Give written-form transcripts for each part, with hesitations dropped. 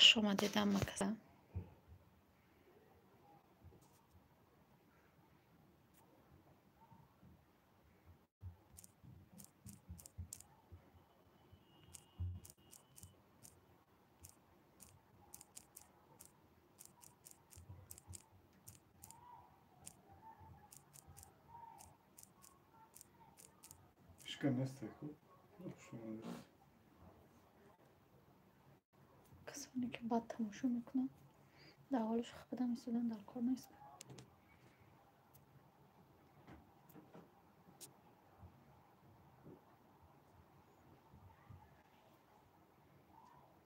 Хуш омадед ҳама каса. Касоне ки бад тамошо мекунанд, дар ҳолиш худам истодан дар кор нест.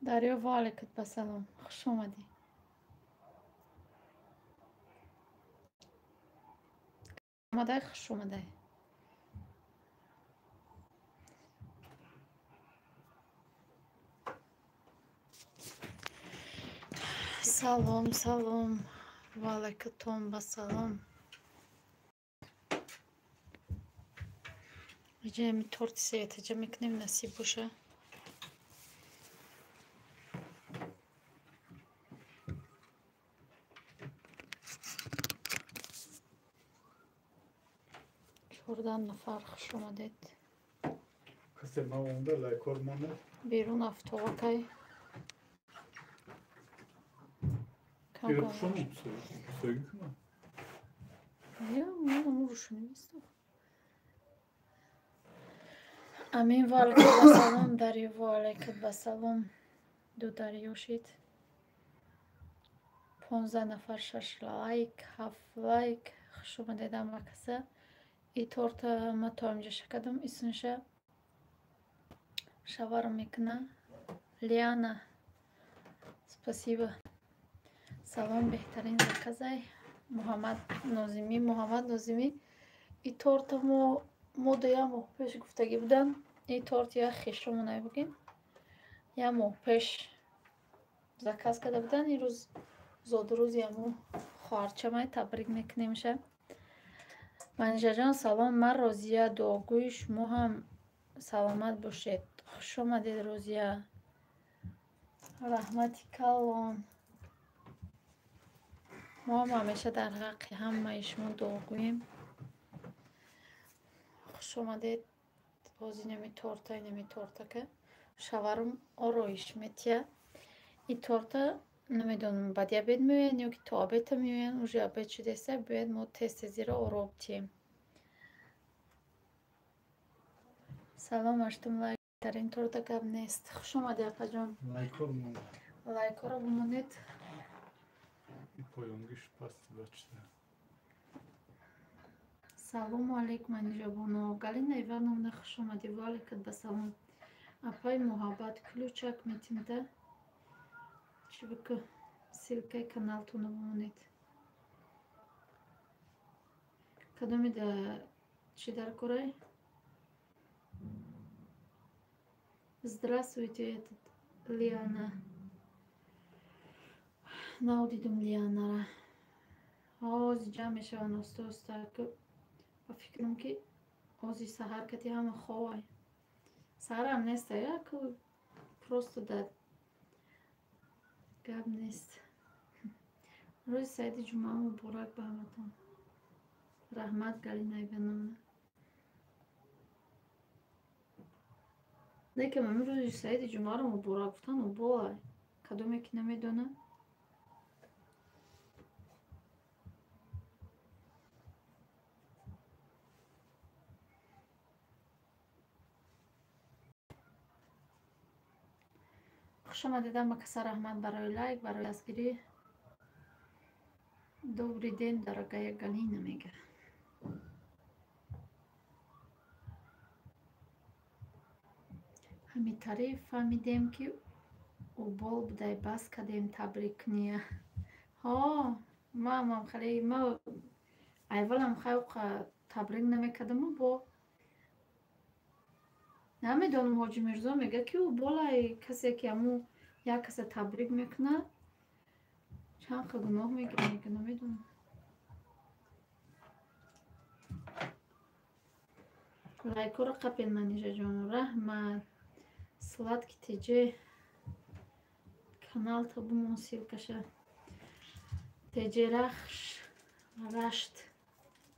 Дарё, ва алайкум ассалом, хуш омадӣ. Омадай, хуш омадай. Салом, салом, ва алайкум ассалом. Иҷа торти сеятаҷа мекунем, насиб боша. Чордаҳ нафар, хуш омадед. Касе ма омада лайкор монад? Берун афтовакай. Амин, ва алайкум ассалом, Дарё, ва алайкум ассалом. Ду дарё шид. 15 нафар, 6 лайк, 7 лайк. Хуш омадед ҳама каса. И торта ма то инҷа шакадам, исмша шаварм мекуна. Лиана, спасибо. Салом, беҳтарин заказай. Муҳаммад Нозимӣ, Муҳаммад Нозимӣ. И торта мо ду як моҳ пеш гуфтагӣ будам. И торт як хешомонай бигем. Як моҳ пеш заказ карда будан. Ин рӯз зодрӯзи ҳамо хоҳарчамай, табрик мекунемша. Манижаҷон, салом, ман Розия, дуогӯи шумо ҳам саломат бошед. Хуш омадед, Розия. Раҳмати калон. Мо ҳам ҳамеша дар ҳаққи ҳамаи шумо дуогӯем. Хуш омадед. Боз инами торта, инами тортака шаварум ороиш метия. И торта намедонам баъди обед меоянд ё ки то обедта меоянд, уже обед шудеста, бояд мо тез тезиро оро бтием. Салом, аштум лайк тарин торта гап нест. Хуш омадед, апаҷон. Лайкор монед. Лайкҳоро бимонед. Поёнгиш паст бачта. Салому алейкум, Анижабоно. Галина Ивановна, хуш омадӣ. Ва алайкум ассалом. Апай Муҳаббат, ключак метимда. Чӣ бикӯ? Ссылкаи каналтонро бимонед. Кадоме да чӣ дар корай? Здравствуйте, этот Лиана. Нав дидум Лианара. Ҳози ҷамъ мешаванд оста оста. Ба фикрам ки ҳози саҳар кати ҳама ховай. Саҳарам нест, як просто да гап нест. Рӯзи саиди ҷумъа муборак ба ҳаматон. Раҳмат, Галина Ивановна. Лекин ҳамин рӯзи саиди ҷумъаро муборак гуфтан оболай. Кадоме ки намедонад. Хуш омадед ҳама каса, раҳмат барои лайк, барои дастгирӣ. Добрый день, дорогая Галина, мега. Ҳамин тариқ фаҳмидем ки убол будай, бас кардем табрик куния. Ҳо, маамам хеле ма айвалам хеле табрик намекардаму бо намедонам. Ҳоҷи Мирзо мега ки уболай касе ки ҳамун як каса табрик мекунад чанд қа гуноҳ мегирад, мега, намедонам. Лайкҳоро қапед, Манижаҷон. Раҳмат. Сладкий теҷе. Каналта бумон ссылкаша. Теҷерахш рашт.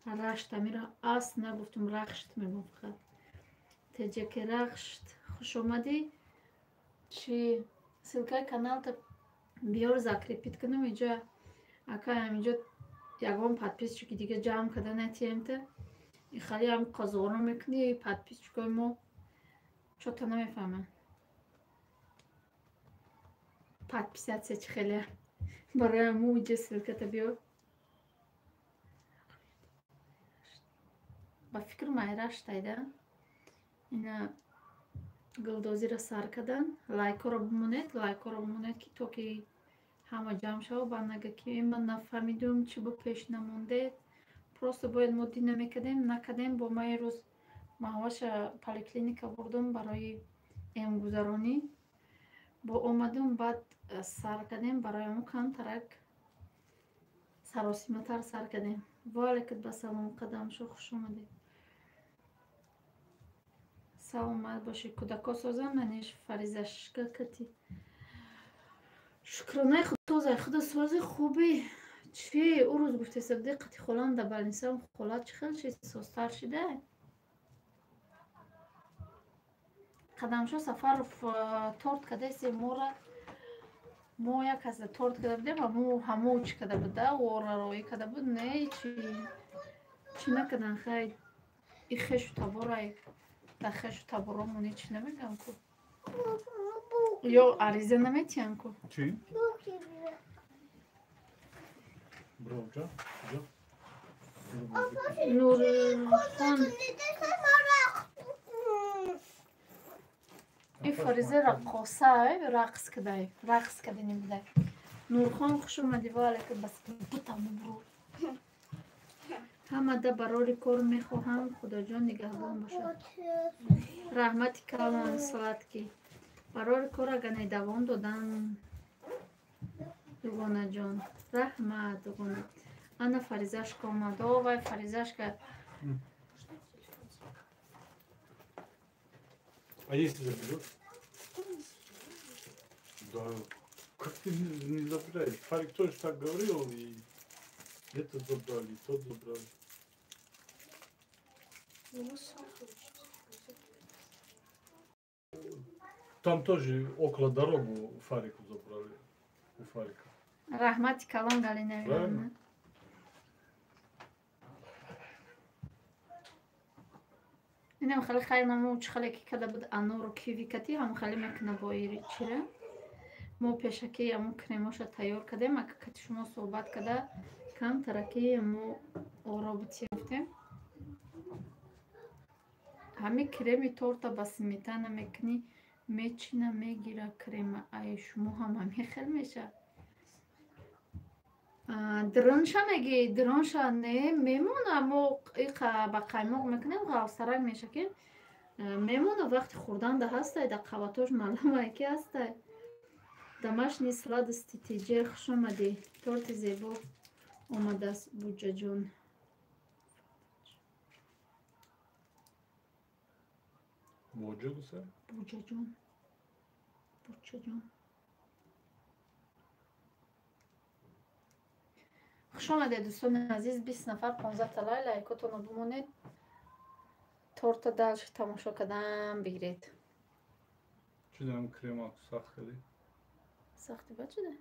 Рашт амира ас нагуфтум, рахшт мегум фақат. Теҷекерахшт хуш омадӣ. Чи ссылкаи каналта биёр закрепить кунам иҷа. Ака ҳаминҷо ягон подписчики дига ҷамъ карда натиемта. Ихали ҳам қазоро мекунӣ, подписчикои мо чота намефаҳманд. Подписаться чӣ хеле барои ҳаму иҷа ссылката биёр. Ба фикр майраштайда. Ина гулдозиро сар кардан. Лайкҳоро бимонед, лайкҳоро бимонед, ки то ки ҳама ҷамъ шава, баъд нага ки ман нафаҳмидум, чӣ бо пеш намондед. Просто бояд мо дин намекардем, накардем. Бо ма рӯз маҳваша поликлиника бурдум барои эмгузаронӣ. Бо омадум, баъд сар кардем, барои ҳамун камтарак саросиматар сар кардем. Ва алайкум басалом, қадамшо, хуш омадед. Саломат бошед. Кӯдако созам, манеш Фаризашка кати. Шукронаи худо, худо сози хуби. Чӣ ӯ рӯз гуфтеса буди қати холам да балнисам, хола чӣ хел шид, созтар шида? Қадамшо Сафаров торт кадаси мора. Мо як каса торт када будем, ҳамо ҳамо чӣ када буда, орароӣ када буд, не чӣ накадан, хай и хешу таборай, да хешу таборомон ҳеч намеган ку. Ё ариза наметиҳан ку. Чӣ? Нурхон ин Фариза раққоса рақс кадай, рақс кадани будай. Нурхон хуш омадӣ, ва алайкум басалом. Бутам бубуру. Ҳамада барори кор мехоҳам, Худоҷон нигаҳбон бошад. Раҳмати калон, сладкий. Барори кор агане давом додан, дугонаҷон. Раҳмат, дугона. Ана Фаризашка омад. О, вай Фаризашка. А если заберешь? Да, как ты не забираешь? Фарик тоже так говорил, и этот забрали, и тот забрали. Там тоже около дорогу Фарику забрали. У Фарика. Раҳмати калон, Галина Ивановна. Инам хеле хайр наму чӣ хеле ки када буд анору киви кати, ҳам хеле мекуна бо ири чира. Мо пешакӣ ҳамун кремоша тайёр кардем, ака кати шумо суҳбат карда, камтараки мо оро бутиёфтем. Ҳами креми торта ба сметана мекунӣ, мечина мегира крема. Ай шумо ҳам ҳами хел меша. Дронша меги, дронша не мемона, мо иқа ба қаймоқ мекунем, ғафсарак меша ки мемона, вақти хӯрдан да ҳастай, да қабатош маълумай ки ҳастай. Домашние сладости тиҷе, хуш омадӣ. Торти зебо омадааст, буҷаҷон. Буҷа гуса? Буҷаҷон. Буҷаҷон. Хуш омадед, дӯстони азиз, 20 нафар, 15 талай, лайкотонро бимонед. Торта дальше тамошо кардан бигиред. Чӣ дам крема сахт кардӣ? Сахти бад шуда?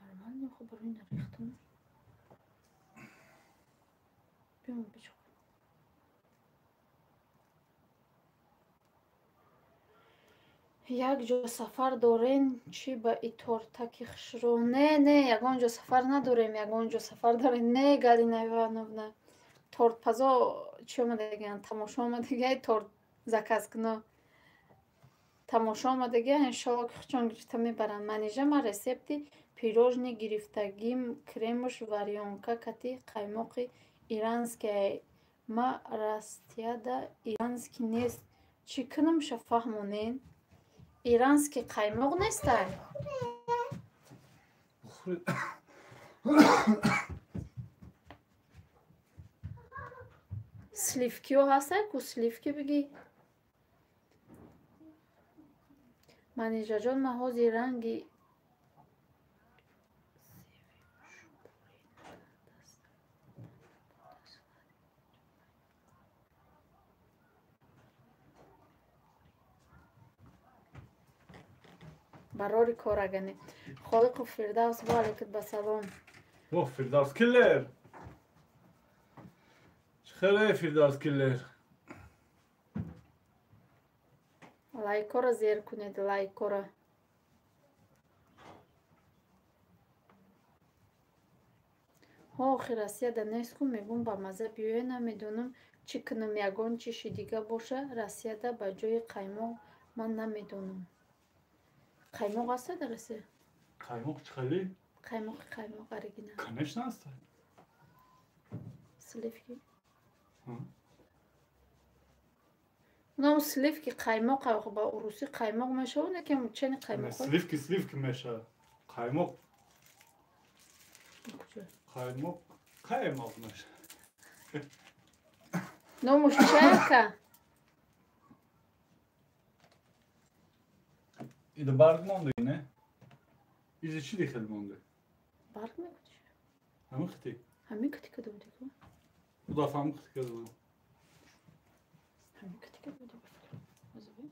Нормально, хуб барои нарехтан. Биём бичо. Як ҷо сафар дорем, чӣ ба и тортаки хушро? Не, не, ягон ҷо сафар надорем, ягон ҷо сафар дорем. Не, Галина Ивановна. Тортпазо чӣ омадагиян? Тамошо омадагия, торт заказ куно. Тамошо омадагия, иншолло ки хучон гирифта мебаранд. Манижа, ман рецепти пирожни гирифтагим, кремуш варёнка кати қаймоқи иранский. Ма растияда иранский нест. Чӣ кунам ша фаҳмонен? Иранский қаймоқ нестай? Сливкиҳо ҳастай ку, сливки бигӣ. Манижаҷон, ман ҳозир ранги барори кор агане. Холиқу Фирдавс, ва алайкум басалом. Во Фирдавс киллер. Чӣ хеле Фирдавс киллер? Лайкора зер кунед, лайкора. Ҳо, охи Россияда нест ку, мегӯм ба маза биёя, намедонам чӣ кунам, ягон чиши дига боша Россияда ба ҷои қаймоқ ман намедонам. Қаймоқ аста дар Россия? Қаймоқ чӣ хеле? Қаймоқи қаймоқ оригинал. Конечно аста. Сливки. Унам сливки қаймоқ ба урусӣ қаймоқ мешавад, не ки чени қаймоқ? Сливки сливки мешавад. Қаймоқ. Қаймоқ қаймоқ мешавад. Номуш чайка? Ида барг монда не? Изи чӣ дихел монда? Барг мекунӣ? Ҳамин хити? Ҳамин хити када будӣ ку? У дафъа ҳамин хити када будам. Ҳамин хити када будӣ? Озоби?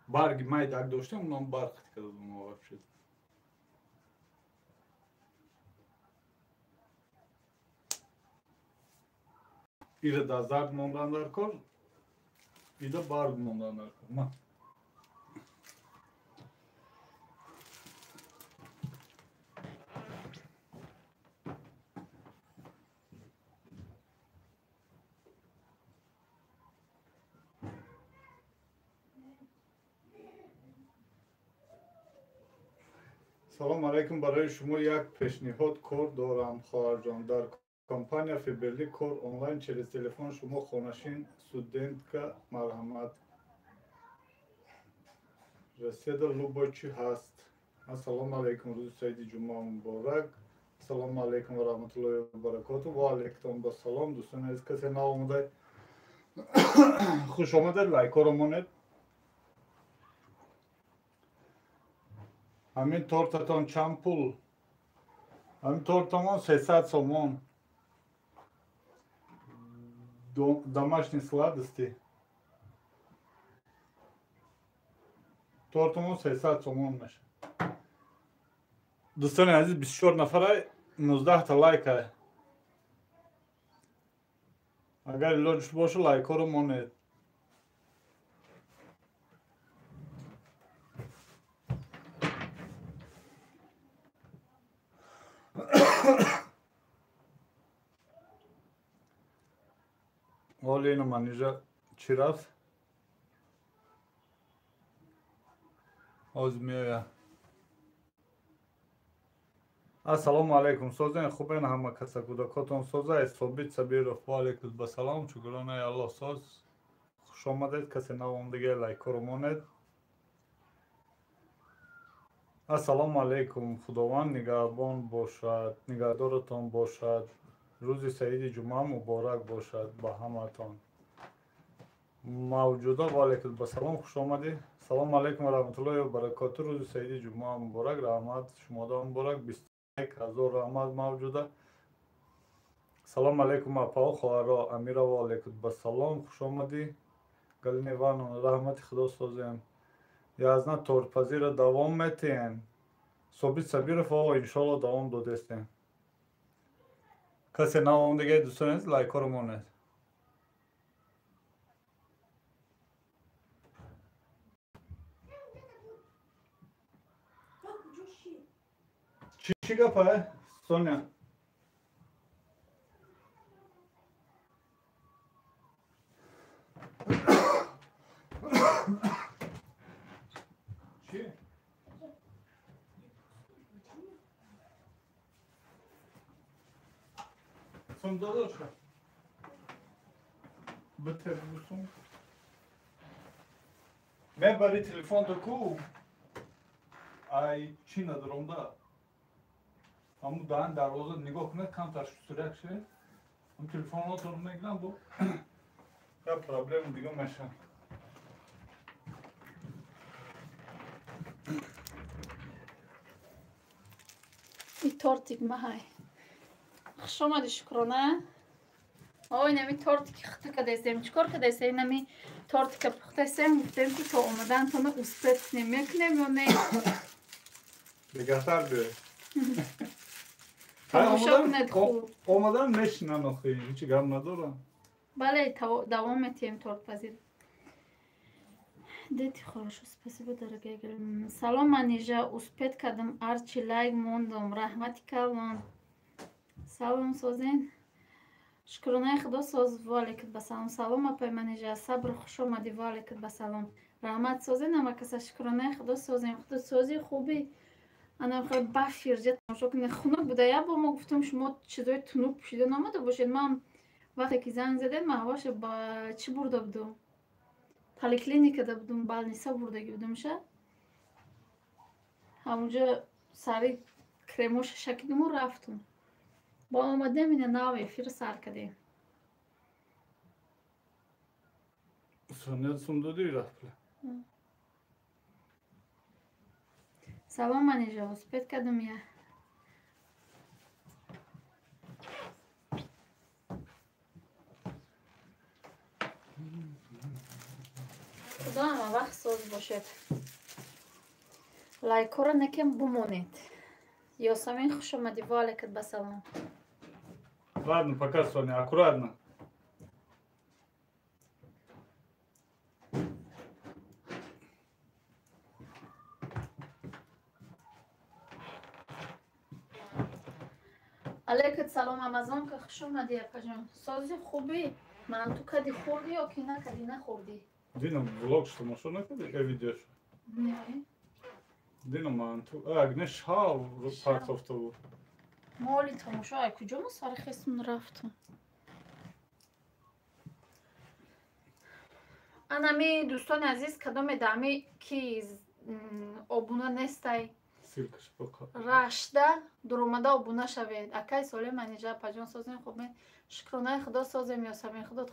Барги майдак доштем, унам барг хити када будам вообще. Ира да зард мондан дар кор, ида барг мондан дар кор. Ма. Салом алайкум, барои шумо як пешниҳод кор дорам, хоҳарҷон. Дар компания Фаберлик кор онлайн через телефон, шумо хонашин студентка, марҳамат. Россияда любой чӣ ҳаст. Ассалому алайкум, рӯзи саиди ҷумъа муборак. Ассалому алайкум ва раҳматуллоҳи ва баракоту. Ва алайкум ассалом. Дӯстони азиз, касе нав омада, хуш омадед, лайкҳоро монед. Ҳамин тортатон чанд пул? Ҳамин тортамон 300 сомон. Домашние сладости. Тортамон 300 сомон мешавад. Дӯстони азиз, 24 нафара, 19 та лайка. Агар илоҷш боша, лайкҳоро монед. Ҳоли ина Манижа чӣ рафт? Ҳозир меояд. Ассалому алайкум, созен хубен ҳама каса, кӯдакотон соза. Собит Сабиров, ва алайкум ассалом, шукронаи Аллоҳ соз. Хуш омадед, касе нав омадагӣ лайкҳоро монед. Ассалому алайкум, Худованд нигаҳбон бошад, нигаҳдоратон бошад. Рӯзи саиди ҷумъа муборак бошад ба ҳаматон. Мавҷуда, ва алайкум ассалом, хуш омадӣ. Салому алайкум ва раҳматуллоҳи ва баракоту. Рӯзи саиди ҷумъа муборак, раҳмат шумода муборак. 21 ҳазор раҳмат мавҷуда. Салому алайкум апао, хоҳаро Амира, ва алайкум ассалом, хуш омадӣ. Галина Ивановна, раҳмати Худо созем. Язна тортпазиро давом метиҳем. Собит Сабиров, о иншоалло давом додестем. Касе нав омадагӣ дӯстони азиз, лайкҳоро монед. Чӣ гапа, Соня? Чӣ? Сум додоша? Битер бусум. Мебари телефонто ку? Ай чӣ надоромда? Ҳамун даҳан дарвоза нигоҳ кунед, камтар шустуряк шавед. Ҳам телефонотон мегирам, бо я проблема дига мешавад. И тортик маҳай. Хуш омадӣ, Шукрона. Ой, нами тортики хита кадесем. Чӣ кор кадесем? Нами тортика пухтасем, гуфтем ки то омадантона успеть кунем. Мекунем ё не? Дигатар биёй. Тамошо кунед хуб. Омадан мешинан охи, ҳеҷ гап надорам. Бале, давом метиҳем тортпазир. Дети хорошо, спасибо, дорогая. Салом, Манижа, успеть кардам, арчи лайк мондам. Раҳмати калон. Салом, созен. Шукронаи Худо соз, ва алейкум ба салом. Салом, апай Манижа, сабр, хуш омадӣ, ва алейкум ба салом. Раҳмат, созен ҳамакаса, шукронаи Худо созем. Худо сози хуби. Ана хел ба фирҷа тамошо кунед. Хунук буда. Як бор мо гуфтем шумо чизои тунук пӯшида наомада бошед. Ман вақте ки занг задед, ман ҳаваша ба чӣ бурда будум? Поликлиникада будум, больница бурдаги будумша. Ҳамунҷо сари кремоша шакидуму рафтум. Бо омадем ина нав эфир сар кардем. Соня сум додӣ рафтла. Салом, Манижа, успеть кардам я. Худо ҳама вақт соз бошед. Лайкҳоро некем бумонед. Ёсамин, хуш омадӣ, ва алейкум ба салом. Ладно, пока, Соня, аккуратно. Алейкум салом, Амазонка, хуш омадӣ, апаҷон. Сози хубӣ? Манту кади хӯрдӣ ё ки накади нахӯрдӣ? Динам влог тамошо накардӣ? Э видеошо? Не. Динам манту, не шав партофта буд. Моли тамошо, ай куҷо мо сари хестон рафтам? Анами дӯстони азиз, кадоме даами ки обуна нестай, рашда дуромада обуна шавед. Акай Соле, Манижа, апаҷон, созем хубе. Шукронаи Худо созем, Ёсамин, Худо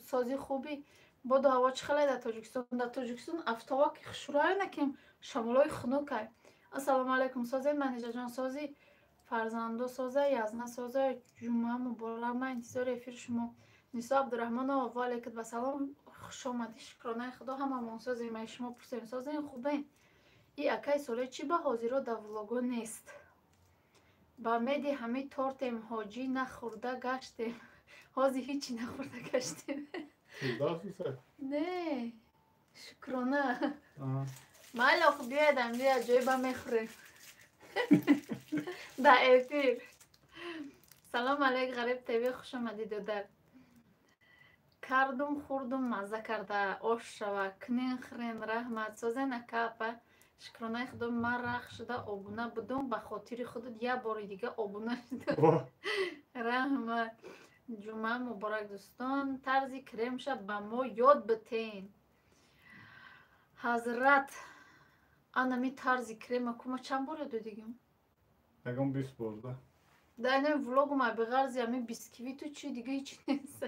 сози хуби. Боду ҳаво чӣ хеле дар Тоҷикистон? Дар Тоҷикистон афтова ки хушрӯя накем, шамолои хунукай. Ассалому алайкум, созем Манижаҷон, сози фарзандо соза, язна соза, ҷумъа муборак. Ман интизори эфири шумо. Нисо Абдураҳмонова, ва алейкум ба салом, хуш омадӣ, шукронаи Худо ҳамамон созем. Ай шумо пурсем, созем хубе? И акай Соле чӣ ба ҳозиро дар влого нест? Ба меди ҳами тортем ҳоҷӣ нахӯрда гаштем. Ҳози ҳичи нахӯрда гаштем. Не, шукрона. Майли охи биёед амҷо як ҷое ба мехӯрем. Дар эфир. Салом алейк, Ғариб ТВ, хуш омадӣ, додар. Кардум, хӯрдум, мазза карда, ош шава, кунен хӯрен, раҳмат. Созен ака, апа. Шукронаи Худо ман рах шуда обуна будум, ба хотири худат як бори дига обуна шудам. Раҳмат. Ҷумъа муборак, дӯстон. Тарзи кремша ба мо ёд битен. Ҳазрат, анами тарзи крема кума чанд бор ёд додигим? Ягон 20 бор, да? Дар ин влогум абиғарзи ами бисквиту чи дига ҳеч нест.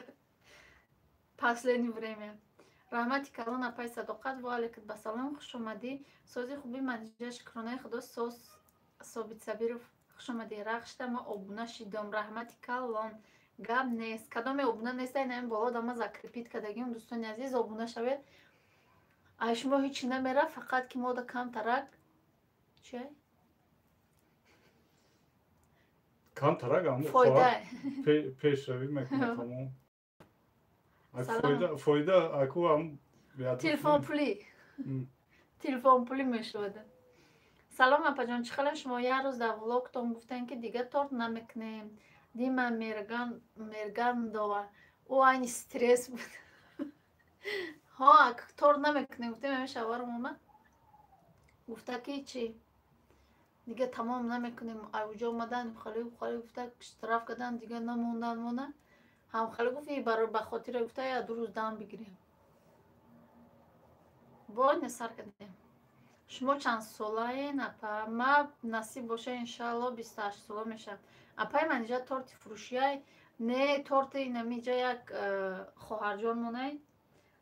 Последнее время. Раҳмати калон, апай Садоқат, ва алейкум ба салом, хуш омадӣ. Сози хуби, Манижа, шукронаи Худо соз. Собит Сабиров, хуш омадӣ. Рахшда ма обуна шидом. Раҳмати калон. Гап нест. Кадоме обуна нестай, наин боло дама закрепить кардагим. Дӯстони азиз, обуна шавед. Ай шумо ҳечи намера, фақат ки мода камтарак чи? Камтарак ам фойда пешравӣ мекунад тамом. Фойда аку ам телефон пулӣ. Телефон пулӣ мешавад. Салом, апаҷон, чӣ хеле шумо? Як рӯз дар влогтон гуфтем ки дига торт намекунем. Дима Мергандова. Ӯ айни стресс буд. Ҳо, торт намекунем гуфтем, ҳамин шавҳарам омад. Гуфта ки чӣ? Дига тамом намекунем. Айуҷо омадан, хали хали гуфта штраф кардан, дига намондан мона. Ҳам хали гуфт, ба хотире гуфта я 2 рӯз дам бигирем. Бо не сар кардем. Шумо чанд солаен, апа? Ма насиб боша, иншаалло, 28 сола мешавам. Апаи Манижа, торти фурӯшияй? Не, торти инамиҷа як хоҳарҷон монай,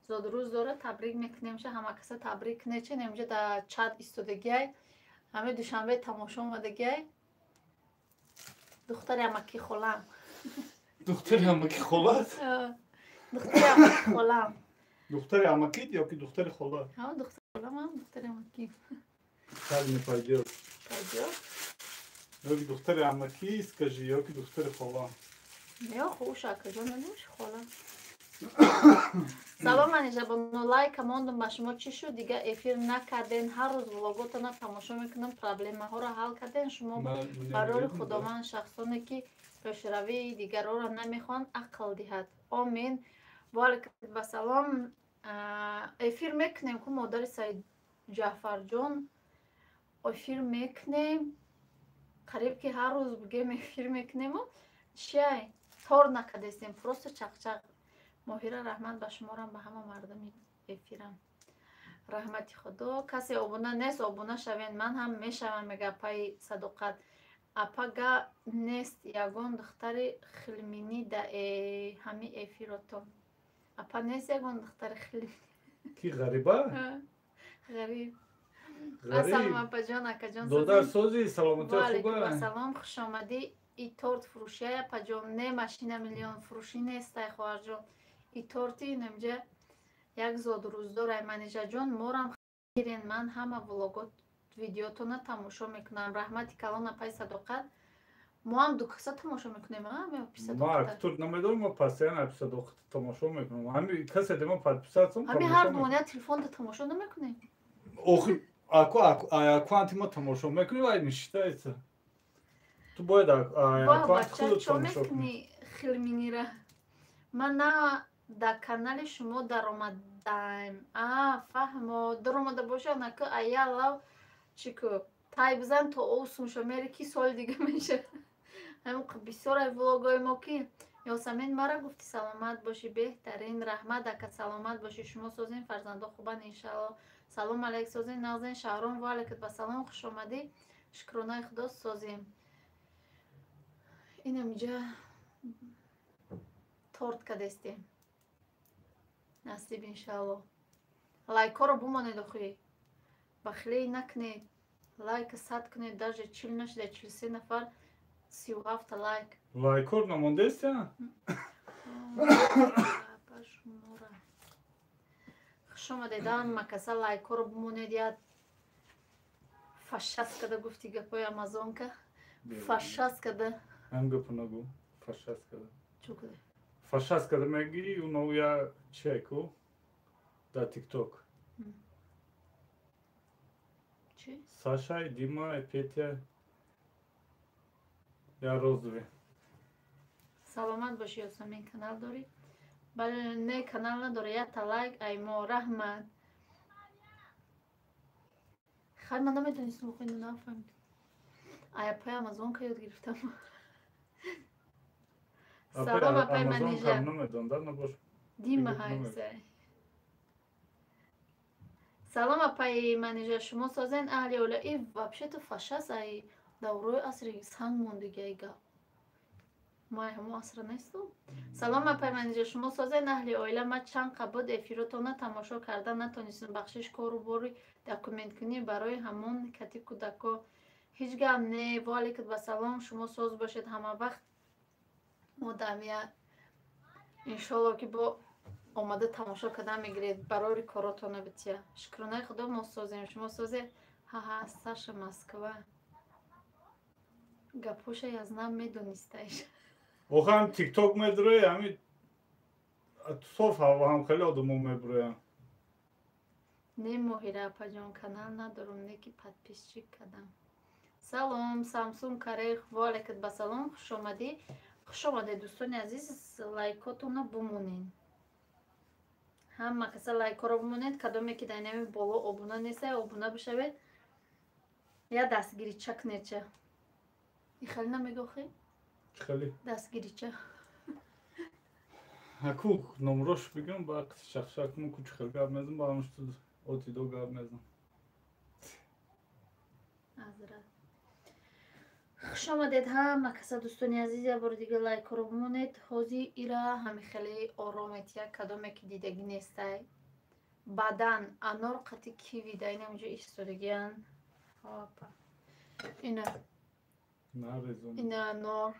зодрӯз дорад, табрик мекунемша. Ҳама каса табрик кунед. Чи инамиҷа дар чат истодагиай, ҳамаи Душанбе тамошо омадагиай, духтари амаки холам. Духтари амаки холат? Духтари амаки холам. Духтари амакит ё ки духтари холат? Ҳа, духтари холам, духтари амаки. Так не пойдет. Пойдет. Ё ки духтари амаки скажи, ё ки духтари холам. Не, хуш акаҷон, нуш хола. Салом, Манижабону, лайка мондум ба шумо. Чӣ шуд, дига эфир накарден? Ҳар рӯз влоготона тамошо мекунам. Проблемаҳоро ҳал карден шумо? Барори Худованд шахсоне ки пешравии дигарора намехоҳанд, ақл диҳад, омин. Ваалайкум салом. Эфир мекунем ку, модари Саид Ҷаъфарҷон, эфир мекунем. Қариб ки ҳар рӯз бигем, эфир мекунему. Чиай, тор накардестем, просто чақчақ. Моҳира, раҳмат ба шуморам, ба ҳама мардуми эфирам раҳмати Худо. Касе обуна нест, обуна шавен, ман ҳам мешавам, мега апаи Садоқат. Апага нест ягон духтари хилминӣ да ҳами эфирото? Апа, нест ягон духтари хилминӣ? Ки, ғариба? Ғариб. Ассалом, апаҷон, акаҷон. Додар, сози, саломатӣ? Хуба? Салом, хушомадӣ. И торт фурӯшия, апаҷон? Не, машина миллион фурӯшӣ нестай, хоҳарҷон. И торти инамҷа як зодрӯздор. Ай Манижаҷон, морам гирен, ман ҳама влогот, видеотона тамошо мекунам. Раҳмати калон, апаи Садоқат. Мо ҳам ду каса тамошо мекунем. Ма тур намедонам, ма постоянно апи Садоқат тамошо мекунам. Ҳами касе дема подписаться. Ҳами ҳар дуоня телефонда тамошо намекунем. Охи, аку аккаунти ма тамошо мекунӣ, вай не считается. Ту бояд аккаунти худат тамошо кунӣ. Хилминира ман на дар канали шумо даромадаем. А, фаҳмо, даромада боша, нака аялав чӣ ку, тай бизан то осунша мери, ки соли дига меша. Ҳамин бисёрай влогои мо ки. Ёсамин, мара гуфти, саломат бошӣ, беҳтарин. Раҳмат, ака, саломат бошӣ. Шумо созен, фарзандо хубан, иншаалло. Салом алайк, созен, нағзен, Шаҳром? Ваалайкум басалом, хушомадӣ. Шукронаи Худо, созем. Инамиҷа торт кадестем, насиб, иншаалло. Лайкҳоро бумонед, охи бахилӣ накунед, лайка сад кунед. Даже 40 нашуда, 43 нафар, 37-та лайк. Лайкор намондеста? Шумора хуш омадед, макаса лайкҳоро бумонед. Я фашаст када гуфти, гапои амазонка фашаст када. Ҳам гапо нагу, фашаст када. Чӯ када? Фашаст када мегӣ, уно я чеку дар Тикток. Чӣ? Саша, Дима, Петя, я розовый. Саломат бошӣ, Ёсамин. Канал дорӣ? Бале, не, канал надора. Якта лайк ай мо, раҳмат. Хай, ман намедонистам, охи нафаҳмидам. Ай апаи Амазонка ёд гирифтам. Салом, апаи Манижа. Дима ҳайсай. Салом, апаи Манижа, шумо созен, аҳли оила? И вообще-то фашаст ай даврои асри санг мондагиай гап. Май ҳамо асра нестум. Салом, апаи Манижа, шумо созен, аҳли оила? Ма чанд қабуд эфиротона тамошо карда натонистам, бахшиш, кору бори документкунӣ, барои ҳамон кати кӯдако. Ҳеҷ гап не. Ваалайкум басалом, шумо соз бошед ҳама вақт. Модамия, иншолло, ки бо омада тамошо кардан мегиред, барори коротона бития. Шукронаи Худо, мо созем, шумо созед? Ҳаҳа, Саша Москва гапоша язнам медонистаиш. Охам Тикток медрои, ҳами соф ҳам хеле одамо меброям. Не, Моҳира апаҷон, канал надорум, не ки подписчик кардам. Салом, Самсун Карех. Ваалайкум басалом, хушомадӣ. Хушомадед, дӯстони азиз. Лайкотонро бумонед, ҳама каса лайкҳоро бумонед. Кадоме ки дар инами боло обуна нестай, обуна бишавед, я дастгирича кунедча. Ихали намегохӣ? Хеле. Дастгирича. Аку номрош бигам, ба шахшак му кучи хел гап мезан, ба ҳамаш отидо гап мезан. Азрат. Хуш омадед ҳама каса, дӯстони азиз, як бори дига лайкҳоро бимонед. Ҳозир ира ҳами хеле оромет, як кадоме ки дидагӣ нестай. Баъдан анор қати киви да инамҷо истодагиян. Опа. Ина. Ина анор.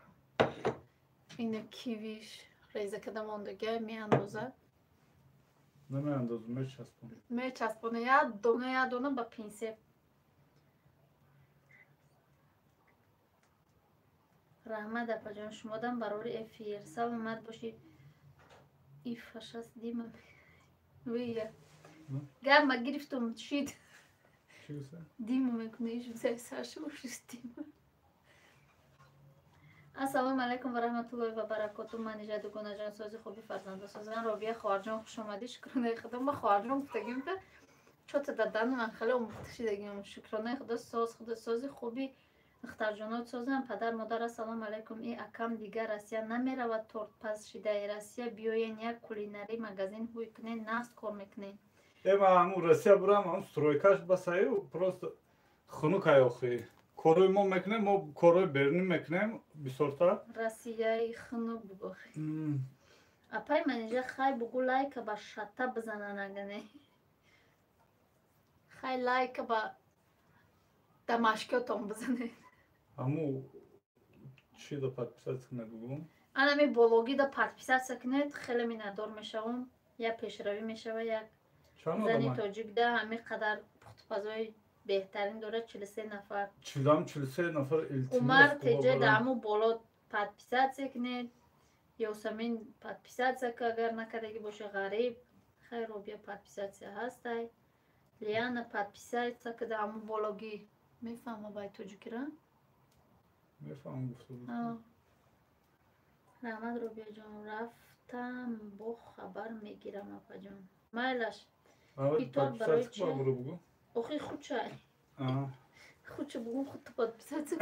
Ина кивиш. Реза када мондагия меандоза. Намеандозу, мечаспонам. Мечаспона, як дона, як дона ба пинсет. Раҳмат, апаҷон, шумодам барори эфир. Саломат бошед. Ифашас дима. Вия. Гап ма гирифтум, шид. Дима мекуна, иш взяй Саша, ушис дима. Ассалому алайкум ва раҳматуллоҳи ва баракоту. Манижа дугонаҷон, сози хуби фарзанда созан. Робия хоҳарҷон, хуш омадӣ. Шукронаи худо. Ма хоҳарҷон гуфтагим ка чота дадану ман хеле омӯхта шидагим. Шукронаи худо, соз худо сози хуби духтарҷонот созам. Падар модар, ассалому алайкум. И акам дигар Россия намеравад, тортпаз шидаи. Россия биёен, як кулинарӣ магазин ҳуй кунен, нағз кор мекунен. Э, ма ҳамун Россия бурам, ҳамун стройкаш басаю, просто хунукай охи. Корҳои мо мекунем, мо корҳои берунӣ мекунем бисёртар. Россияи хунук бугохи. Апай Манижа, хай бугу, лайка ба шата бизанан агане. Хай лайка ба дамашкиотон бизанед. Ҳаму чи да подписаться кунед бугум? Анами бологи да подписаться кунед, хеле миннатдор мешавам. Як пешравӣ мешава, як зани тоҷик да ҳамин қадар пухтупазои беҳтарин дорад, 43 нафар. Чилам 43 нафар, илтимос. Умар теҷа да ҳаму боло подписаться кунед. Ёсамин подписаться ка, агар накардагӣ боша, ғариб. Хай, Робия подписаться ҳастай. Лиана подписаться ка да ҳаму бологӣ. Мефаҳма бай тоҷикира? Мефаҳмам, гуфта буд. Раҳмат, Робияҷон, рафтам, бо хабар мегирам, апаҷон. Майлаш. Итор барои чи? Охи хучай. Хуча бугум, худто подписаться.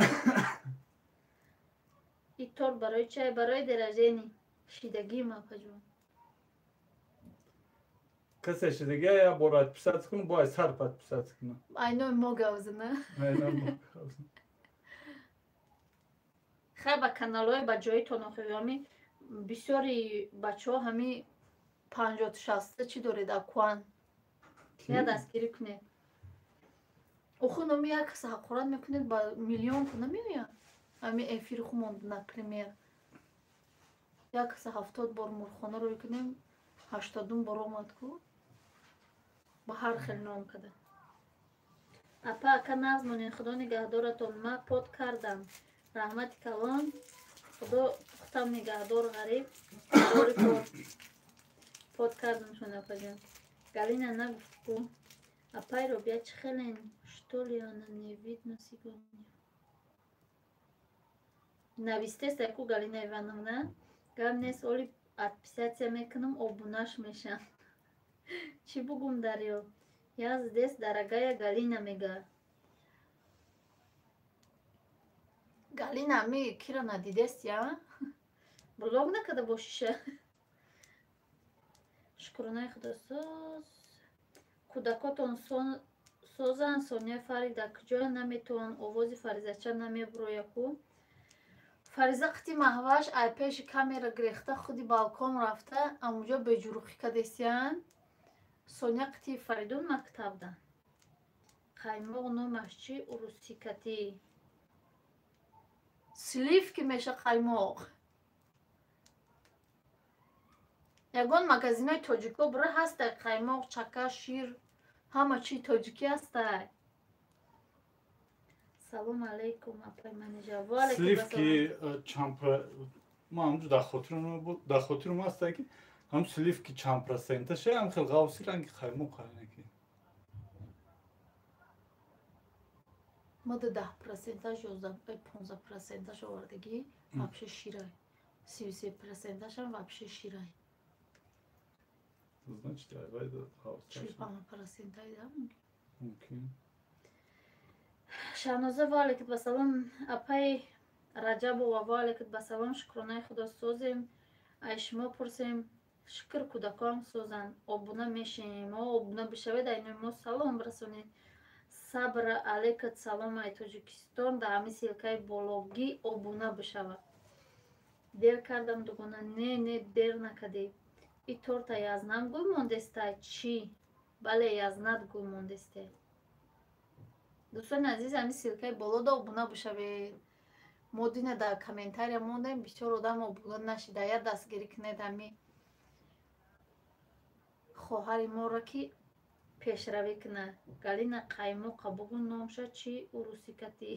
Итор барои чай? Барои день рождения. Шидагим, апаҷон. Касе шидагия я бор подписаться кунам, бояд сар подписаться кунам. Айнои мо гавзина. Айнои мо гавзина. Хай, ба каналҳои ба ҷоитон охи, ҳами бисёри бачаҳо ҳами 50-60 чӣ доред, акуан? Я дастгирӣ кунед. Охи номи як каса ҳақорат мекунед, ба миллион ку намеояд. Ҳами эфири хумон, например. Як каса 70 бор мурхона рӯй кунем, 80-ум бор омад ку. Ба ҳар хел ном када. Апа, ака, нағз монед, худо нигаҳдоратон. Ма под кардам. Раҳмати калон, худо пухтам нигаҳдор, ғариб. Дори кор. Под кардамшон, апаҷон. Галина нагуфт ку. Апай Робия, чӣ хелен? Что ли она не видно сегодня? Навистеста ку Галина Ивановна. Гап нест, оли отписаться мекунам, обунаш мешам. Чӣ бугум, Дарё? Я здесь, дорогая Галина мега. Галина ми кира надидест, я? Блог накарда бошиша. Шукронаи худо, соз. Кӯдакотон созанд. Сония Фарида куҷо наметавон, овози Фаризача намебуроя ку. Фариза қити маҳваш ай пеши камера гирехта, худи балкон рафта, амуҷо беҷурухӣ кадесиян. Соня қити Фаридун мактабда. Қаймоқ номаш чӣ урусикатӣ? Сливки меша қаймоқ. Ягон магазинои тоҷико бура, ҳастай қаймоқ, чака, шир, ҳама чии тоҷикӣ ҳастай. Салом алейкум, апай Манижа. Сливки чанд ма ҳамҷо дар хотирам буд, дар хотирам ҳастай ки ҳам сливки чанд проценташе, ҳам хел ғавси ранги қаймоқ ки. Ма да 10 проценташ, 11, 15 проценташ овардагӣ, вообще ширай. 33 проценташам вообще ширай. Значит, айвай да ғавс. 45 процентай да мумкин. Шаҳноза, ва алайкум ассалом, апай Раҷабова, ва алайкум ассалом. Шукронаи худо, созем. Ай шумо пурсем. Шукр, кӯдакон созанд. Обуна мешем. О, обуна бишавед, айнои мо салом расонед. Сабр алейкат салом ай Тоҷикистон, дар ҳамин ссылкаи бологӣ обуна бишавад. Дер кардам дугона, не не дер накардӣ. И торта язнам гӯй мондестай чӣ? Бале, язнат гӯй мондесте. Дӯстони азиз, ҳамин ссылкаи болода обуна бишавед. Мо дина дар комментария мондем, бисёр одам обуна нашида. Я дастгирӣ кунед ҳамин хоҳари моро, ки пешравӣ кунад. Галина Қаймоқа бугӯ номша чӣ урусикатӣ?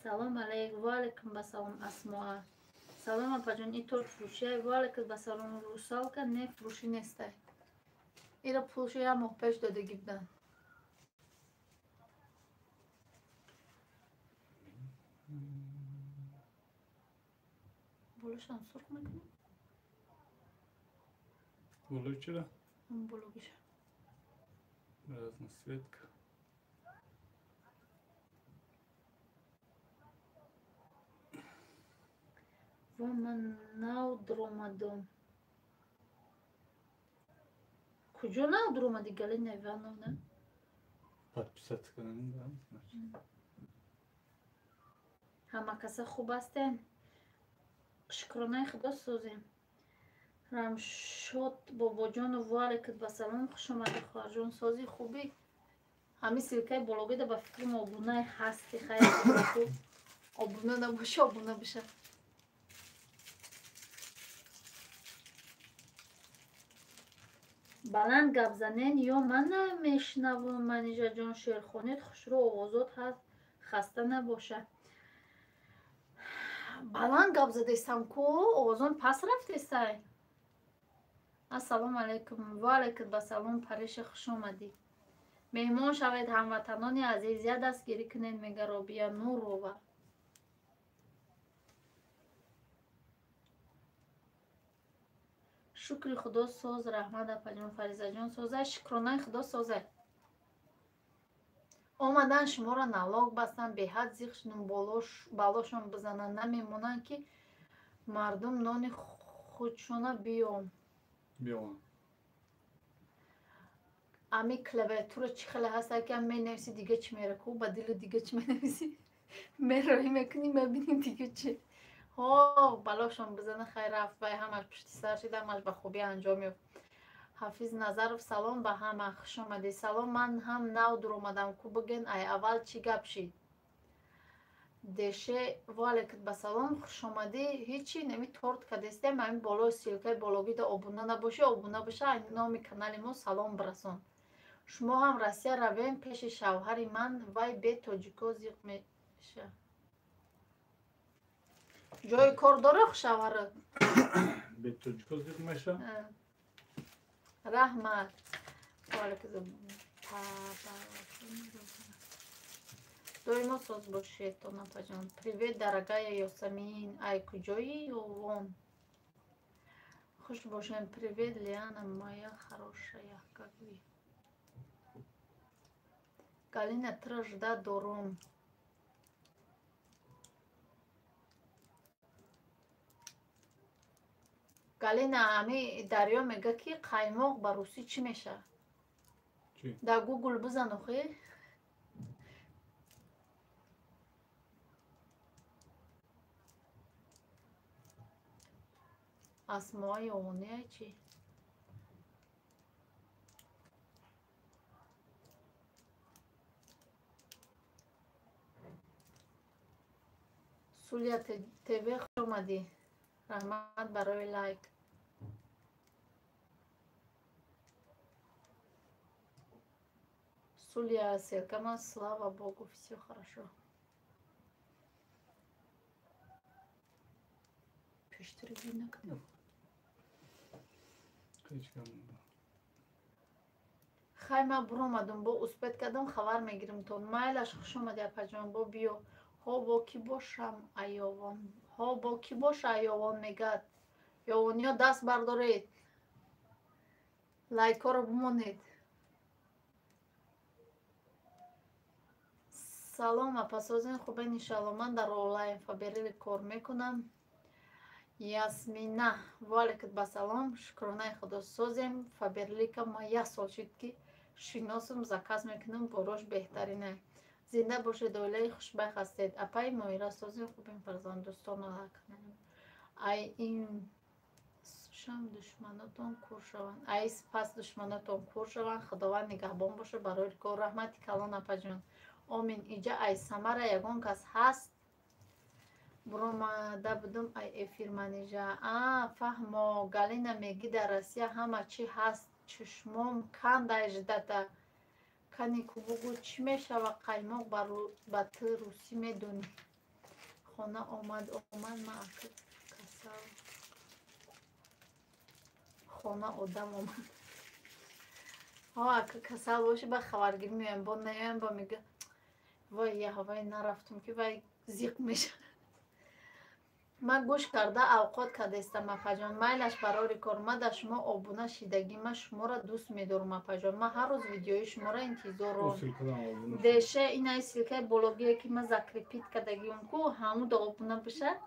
Салом алейк, ва алейкум басалом Асмоа. Салом апаҷон, ин торт фурӯшия? Ва алейкум басалом Русалка, не фурӯшӣ нестай. Ира пулшо як моҳ пеш додагӣ буданд. Болошам сурх мекунӣ? Болои чира? Бологиша. Разноцветка. Во ман нав дуромадум. Куҷо нав дуромадӣ, Галина Ивановна? Подписаться кардани, да? Ҳама каса хуб ҳастен? Шукронаи Худо созем. Рамшод бобоҷонов, ва алейкум басалом, хуш омадӣ хоҳарҷон, сози хубӣ? Ҳамин ссылкаи бологида ба фикрам обунаи ҳасти, хайр обуна набоша, обуна биша. Баланд гап занен ё ман намешнавам? Манижаҷон, шеърхонед хушрӯ, овозот ҳаст, хаста набоша. Баланд гап задестам ку, овозон пас рафтестай. Ассалому алайкум, ва алайкум басалом Париша, хуш омадӣ. Меҳмон шавед ҳамватанони азиз, я дастгирӣ кунед, мега Робия Нурова. Шукри Худо соз, раҳмат апаҷон, Фаризаҷон созай, шукронаи Худо созай. Омадан шуморо налог бастан, беҳад зиқ шудум, балошон бизананд, намемонанд ки мардум нони худшона биём. Ами клавиатура чӣ хеле ҳаст, ки ам менависӣ дига чӣ мера ку, ба дилу дига чӣ менависӣ, мероҳӣ мекунӣ, мебинӣ дига чӣ. Ҳо, балошон бизана, хайр рафт, вай ҳамаш пушти сар шид, ҳамаш ба хубӣ анҷом ёфт. Ҳафиз Назаров, салом ба ҳама, хуш омадӣ. Салом, ман ҳам нав дуромадам ку, бигӯен ай аввал чӣ гап шид? Деше, ва алейкум басалом, хуш омадӣ. Ҳичи неми торт кадестем, ҳамин болои ссылкаи бологида обуна набошӣ, обуна боша, ай номи канали мо салом бирасон. Шумо ҳам Россия равем пеши шавҳари ман, вай бе тоҷико зиқ меша. Ҷои кор дора шавҳарат? Бе тоҷико зиқ меша? Раҳмат. Доимо соз бошед, тонапаҷон. Привет, дорогая Ёсамин. Ай куҷои ёвон? Хуш бошем. Привет, Лиана, моя хорошая, как вы? Галина, тра жда дором. Галина, ами Дарё мега ки қаймоқ ба русӣ чӣ мешавад? Дар Гугл бизан охи. Асмоа ёвония чӣ? Сулия ТВ, хуш омадӣ. Раҳмат барои лайк. Сулия ссылкама, слава богу, все хорошо. Пештари накардам. Хай, ман буромадум, бо успет кардам, хабар мегирим тон. Майлаш, хуш омадӣ апаҷон, бо биё. Ҳо бо кӣ бошам айёвон? Ҳо бо кӣ боша айёвон мегӯяд. Ёвониё даст бардоред. Лайкҳоро бимонед. Салом апасозин, хубен иншалло. Ман дар онлайн Фаберлик кор мекунам. Ясмина, ваалайкум басалом, шукронаи худо созем. Фаберлика ма як сол шуд ки шиносум, заказ мекунам, борош беҳтарина. Зинда бошед, оилаи хушбахт ҳастед. Апаи Моира созем, хубем, фарзанд дӯстон. Ай ин шам душманотон кур шаванд, ай пас душманотон кур шаванд. Худованд нигаҳбон бошад барои кор. Раҳмати калон апаҷон. Омин. Иҷа ай Самара ягон кас ҳаст? Буромада будум ай эфир манижа. А фаҳмо. Галина мегӣ дар Россия ҳама чӣ ҳаст. Чашмом кандай ждата. Кани кубугу чӣ мешава қаймоқ ба ту русӣ медонӣ? Хона омад омад ма ака касал. Хона одам омад. Ҳо ака касал боши ба хабаргирӣ меоям, бо наоям бо мега вой яҳвай нарафтум ки вай зиқ мешавад. Ман гӯш карда авқот кардастам апаҷон. Майлаш барори кор. Ман дар шумо обуна шидагӣ. Ман шуморо дӯст медорам апаҷон. Ман ҳар рӯз видеои шуморо интизорам. Деша инаи ссылкаи бологие ки ман закрепить кардагиам ку ҳамуда обуна бошад.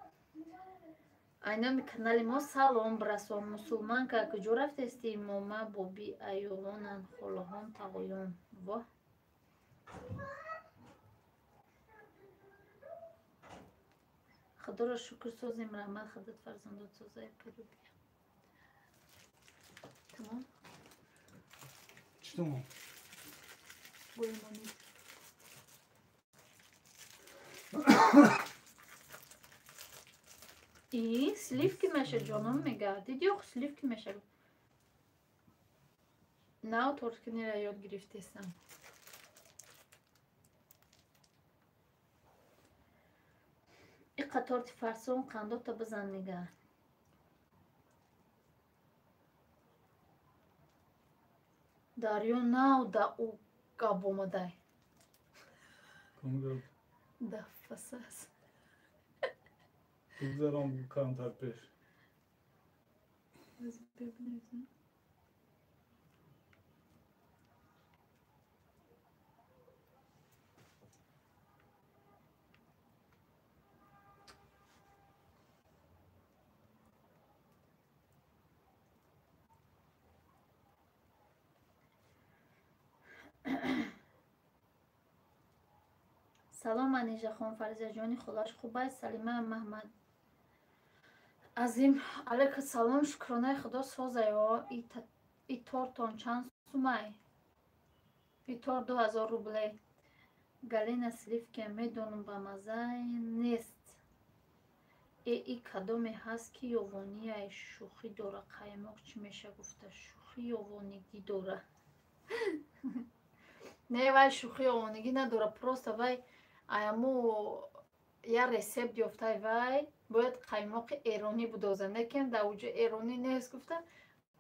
Айноми канали мо салом бирасон. Мусулманка куҷо рафтести? Мома боби аёвонанд холаҳон тағоён. Воҳ. Худоро шукр созем, раҳмат худат фарзандот созай парубия. Тамом? Чӣ тамом? Гӯямонӣ. И сливки меша ҷоном мега. Диди ох сливки меша. Нав торткунира ёд гирифтесам. Иқа торти фарсон қандота бизан мега. Дарё нав да ӯ гап омадай. Да фасас. Бигзаром камтар пеш. Салом Анижахон, Фаризаҷони холаш хуб аст? Салима Маҳмад Азим, алайка салом, шукронаи худо созаё. И тортон чанд сумай? И торт 2000 рублей. Галина сливки медонам ба мазза нест. Э и кадоме ҳаст ки ёвонияй шӯхӣ дора? Қаймоқ чӣ меша гуфта? Шӯхӣ ёвонигӣ дора. Не, вай шӯхӣ ёвонигӣ надора, просто вай аяму я рецепт ёфтай, вай бояд қаймоқи эронӣ будоза. Некем дар уҷо эронӣ нест гуфта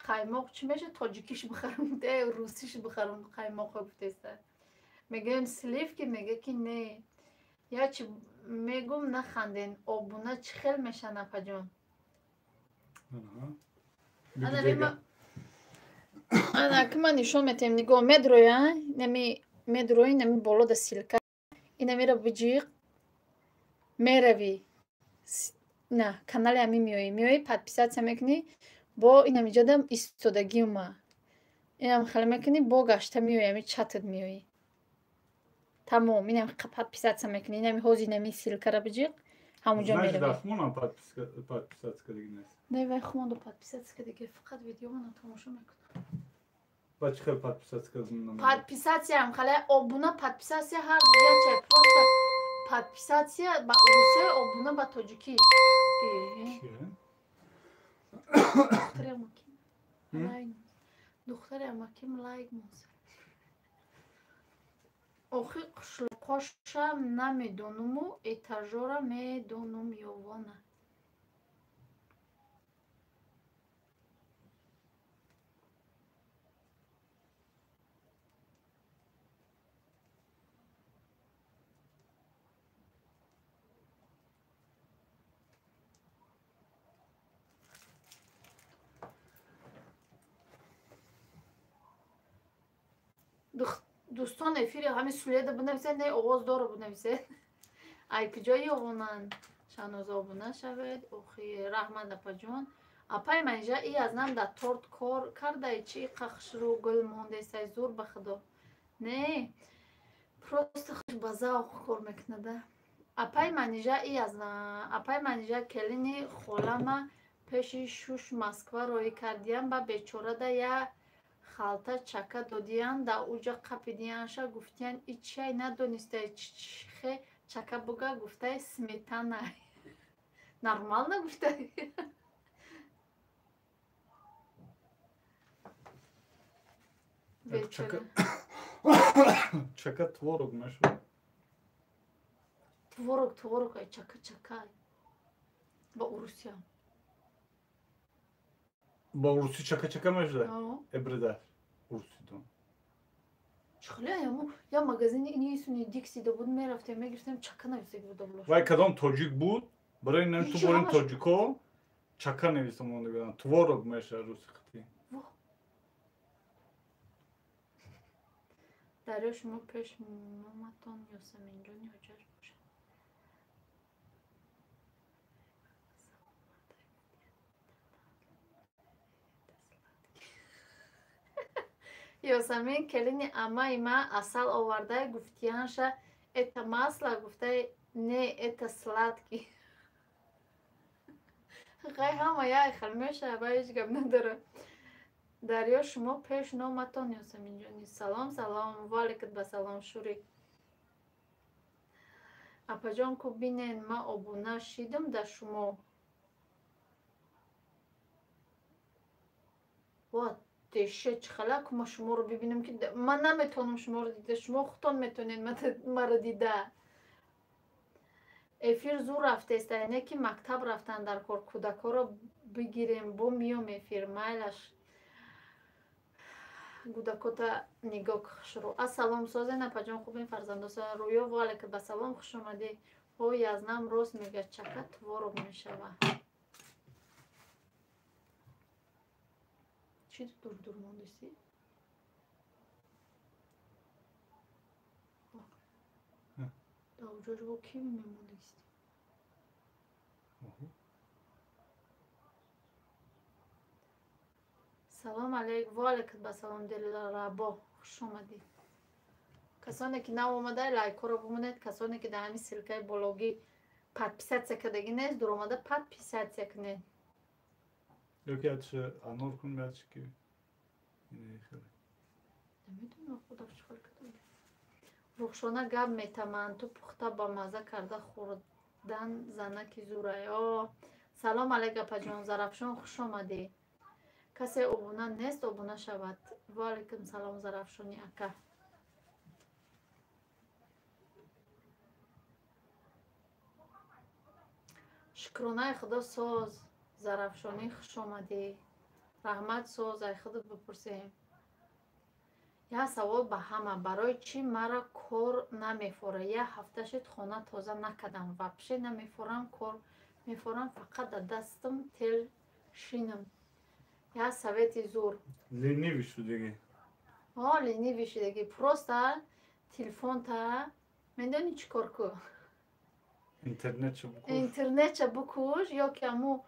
қаймоқ чӣ меша тоҷикиш бихарам, русиш бихарам қаймоқо гуфтеста. Мегӯем сливки, мега ки не. Я чи мегум наханден, обуна чӣ хел меша напаҷон? Ана ки ман нишон метаҳем, нигоҳ медроя, нами медрои, нами боло да ссылка, инамира биҷиқ меравӣ. На, канали ҳами меоӣ, меоӣ подписаться мекунӣ, бо инамиҷодам истодагиума. Инам хеле мекунӣ, бо гашта меоӣ, ҳами чатат меоӣ. Тамом, инам подписаться мекунӣ, инами ҳози инами ссылкара биҷиқ, ҳамунҷо меравӣ. Дахмонам подписаться кардагӣ нест. Не, вай хумонду подписаться кардагӣ, фақат видеомона тамошо мекунам. Ба чӣ хел подписаться кардам? Подписатсиям хале обуна подписатсия ҳар дуяча, просто подписатсия ба русия, обуна ба тоҷикӣ. Духтари амаким лайк моза. Охи қишлоқошам намедонуму этажора медонум ёвона. Дӯстон эфири ҳами суледа бинависед, не овоз дора бинависед. Ай куҷо ёвонанд? Шаноза обуна шавед. Охи раҳмат апаҷон. Апай манижа и аз нам да торт кор кардай чи иқа хушрӯ гул мондесай зур ба худо. Не, просто хуш ба завқ кор мекунада. Апай манижа и аз апай манижа келини холама пеши шуш Москва роӣ кардиян ба бечорада я халта чака додиян да уҷа қапидиянша гуфтиян и чиай надонистай чихе чака буга гуфтай сметанай. Нормально гуфтай. Чака творог мешавад. Творог творог ай чака чака. Ба урусия. Ба урусӣ чака чака мешуда? Эбрида урусидон. Чихле яму я магазини инисуни Диксида буд мерафтем мегирифтем чака нависаги буда булош. Вай кадом тоҷик буд? Барои нам ту борин тоҷико чака нависа монда буданд. Творог мешавад руси хати. Дарё шумо пеш номатон Ёсаминҷони ҳоҷаш бошад. Ёсамин келини амаи ма асал овардай гуфтиянша это масло гуфтай не это сладкий. Ғай ҳама яй хел мешава ба ҳеҷ гап надора. Дарё шумо пеш номатон Ёсаминҷони. Салом салом ваалайкум ба салом шури. Апаҷон ку бинен ма обуна шидам да шумо. Ва деше чихела ку ма шуморо бибинам ки ман наметавонам шуморо дида, шумо худтон метавонед маро дида. Эфир зур рафтест, не ки мактаб рафтан дар кор кӯдакҳоро бигирем бо миём эфир майлаш. Гудакота нигоҳ хушрӯ. Ассалом созен апаҷон хубин фарзандоса рӯё ваалайкум ба салом хуш омадӣ. Ҳо язнам рост мега чака творог мешава. Чӣ дур дур мондисӣ? Даоҷош бо киви мемондагистӣ? Салом алейк, ва алейкум ба салом дилрабо, хуш омадӣ. Касоне ки нав омада лайкҳоро бимонед, касоне ки дар ҳамин ссилкаи бологӣ подписатсия кардагӣ нест, дур омада подписатсия кунед. Ёки ятша анор кун ятша ки намедонам худо чӣ хел кардам. Рухшона гап метаманд, ту пухта ба маза карда хӯрдан занаки зурай. О, салом алейк апаҷон, Зарафшон хуш омадӣ. Касе обуна нест, обуна шавад. Ва алайкум салом Зарафшони ака. Шукронаи худо соз, Зарафшонӣ хуш омадӣ. Раҳмат соз, ай худо бипурсем. Як савол ба ҳама: барои чӣ мара кор намефора? Як ҳафта шуд хона тоза накардам, вообще намефорам, кор мефорам, фақат дар дастам тел шинам. Як совети зур. Ленивый шудагӣ. О, ленивый шудагӣ. Просто телефонта медонӣ чӣ кор ку? Интернетча букуш. Интернетча букуш ё ки аму